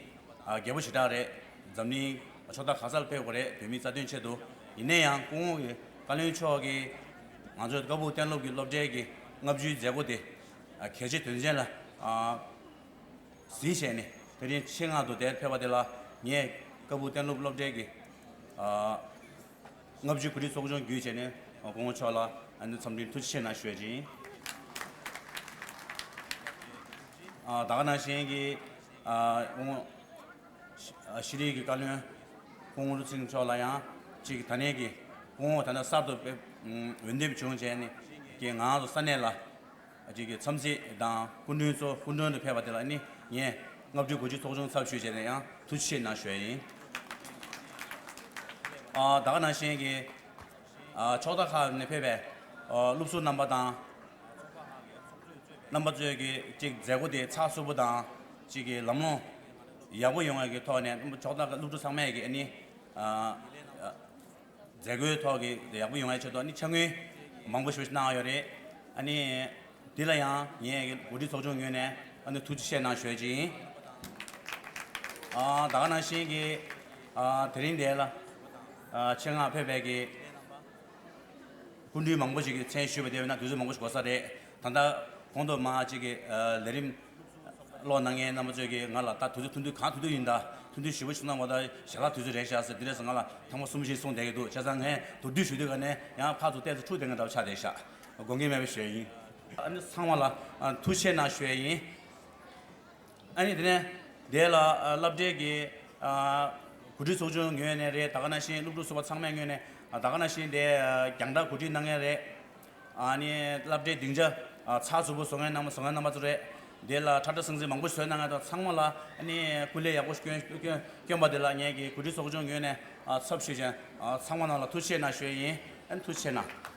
ཨ་རྒྱས་པོ་ཞེ་དྲག་རེད། འཛམ་གླིང་ཕྱོགས་མཐའ་ག་སར་ཕེབས་དགོས་རེད། བོད་མིའི་རྩ་དོན་ཆེད་དུ། ཡིན་ན་ཡང་སྐུ་ངོ་གིས་བཀའ་བློན་མཆོག་གིས་ང་ཚོའི་ཀ་སྦུག་གཏན་སློབ་ཀྱི་སློབ་གྲྭའི་གི་ལྔ་བཅུའི་མཛད་སྒོ་དེ་ཨ་གལ་ཆེ་དོན་ཆེན་ལ་ཨ་གཟིགས་བྱས་ནས་དེ་རིང་ཆེད་མངགས་ཏུ་དེར་ཕེབས་པ་དེ་ལ་ངས་ཀ་སྦུག་གཏན་སློབ་སློབ་གྲྭའི་གི་ཨ་ལྔ་བཅུའི་གོ་སྒྲིག་ཚོགས་ཆུང་བརྒྱུད་བྱས་ནས་སྐུ་ངོ་མཆོག་ལ་ཨ་ནི་འཚམས་འདྲིའི་ཐུགས་རྗེ་ཆེ་གནང་ཞུ་ཡ་ཅིག་ཡིན། ཨ་ད་ག་ནང་བཞིན་གྱི་ཨ་སྐུ་ངོ་ཤེས་རིག་གི་བཀའ་བློན་སྐུ་ངོ་རུ་ཚིང་མཆོག་ལ་ཡང་ཅིག་ད་ནས་ཀྱི་སྐུ་ངོ་ད་ལྟ་གསར་དུ་འོས་འདེམས་བྱུང་བྱས་ནས་ཀྱི་ང་རང་ཚོ་ས་གནས་ལ་ཅིག་གི་འཚམས་གཟིགས་དང་སྐུ་མགྲོན་ཚོ་སྐུ་མགྲོན་དུ་ཕེབས་པ་དེ་ལ་ནི་ངས་ལྔ་བཅུ་གོ་སྒྲིག་ཚོགས་ཆུང་ཚབ་ཞུས་བྱས་ནས་ཡང་ཐུགས་རྗེ་ཆེ་གནང་ཞུ་ཡ་ཡིན། ཨ་ད་ག་ནང་བཞིན་གྱི་ཨ་ཕྱོགས་མཐའ་ཁག་ནས་ཕེབས་པའི་ཨ་སློབ་ཟུར་རྣམ་པ་དང་། རྣམ་པ་ཚོས་ཀྱི་གཅིག་མཛད་སྒོ་དེ་ཚགས་ཚུད་པོ་དང་གཅིག་གི་ལམ་ལྷོང་ཡག་པོ་ཡོང་བའི་གི་ཐོག་ནས་རྣམ་པ་ཕྱོགས་མཐའ་སློབ་ཕྲུག་ཚང་མས་ཀྱི་ཨ་ནི་ཨ་མཛད་སྒོའི་ཐོག་གི་ཡག་པོ་ཡོང་བའི་ཆེད་དུ་ཨ་ནི་ཕྱག་དངུལ་མང་པོ་ཞིག་གནང་ཡོད་རེད། ཨ་ནི་འདི་ལ་ཡང་ངས་གོ་སྒྲིག་ཚོགས་ཆུང་ངོས་ནས་ཨ་ནི་ཐུགས་རྗེ་ཆེ་གནང་ཞུ་ཡ་ཅིག་ཡིན། ཨ་ད་ག་ནང་བཞིན་གྱི་ཨ་དེ་རིང་འདིར་ལ་ཨ་ཆེད་མངགས་ཕེབས་པའི་གི་སྐུ་མགྲོན་མང་པོ་ཞིག་གི་མཚན་ཞུས་པ་དེ་བས་ན་དུས་ཚོད་མང་པོ་ཞིག་འགོར་ས་རེད། ད་ལྟ་གོང་དུ་མ་ཅིག་གི་ལས་རིམ་ཀློག་གནང་མཁན་རྣམ་པ་ཚོས་ཀྱིས་ང་ལ་ད་དུས་ཚོད་ཐུང་ཐུང་གང་ཐུང་ཐུང་ཡིན་ད་ཐུང་ཐུང་ཞེ་པོ་ཞིག་གནང་བ་ད་ཞལ་ལག་དུས་ཚོད་རན་ཤག་ཟེར་དེ་འདྲས་སུ་ང་ལ་ཐེངས་མ་གསུམ་བཞི་གསུངས་བསྡད་ཀྱི་འདུག་བྱས་ཙང་ངས་མདོར་བསྡུས་ཞུ་དུས་ག་ནས་ཡང་ཕར་ཚུར་བལྟས་ཚེ་འཁྲུག་བསྡད་མཁན་འདྲ་བོ་ཆགས་བསྡད་ཤག་དགོངས་འགལ་མེད་པ་ཞུ་ཡ་ཡིན། ཨ་ནི་ཚང་མ་ལ་ཨ་ཐུགས་རྗེ་ཆེ་གནང་ཞུ་ཡ་ཡིན། ཨ་ནི་དེ་ནས་དེ་ལ་ཨ་སློབ་གྲྭའི་གི་ཨ་གོ་སྒྲིག་ཚོགས་ཆུང་ངོས་ནས་རེད། ད་ག་ནང་བཞིན་སློབ་ཕྲུག་ཚོགས་པ་ཚང་མའི་ངོས་ནས་ཨ་ད་ག་ནང་བཞིན་དེ་ཨ་རྒྱང་བསྒྲགས་གོ་སྒྲིག་གནང་མཁན་རེད། ཨ་ནི་སློབ་གྲྭའི་སྡིངས་ཆ་ཨ་ཚགས་ཚུད་པོ་བཟོ་མཁན་རྣམ་པ་བཟོ་མཁན་རྣམ་པ་ཚོ་རེད། དེ་ལ་ཁྲ་ཁྲ་ཟིང་ཟིང་མང་པོ་བཟོས་གནང་མཁན་དང་ཚང་མ་ལ་ཨ་ནི་སྐུ་ལས་ཡག་པོ་བསྐྱོན་བསྐྱོན་བསྐྱོན་པ་དེ་ལ་ངས་ཀྱི་གོ་སྒྲིག་ཚོགས་ཆུང་ངོས་ནས་ཨ་ཚབ་ཞུས་ཀྱང་ཨ་ཚང་མ་ནང་ལ་ཐུགས་རྗེ་ཆེ་གནང་ཞུ་ཡ་ཡིན། ཨ་ནི་ཐུགས་རྗེ་ཆེ་གནང་།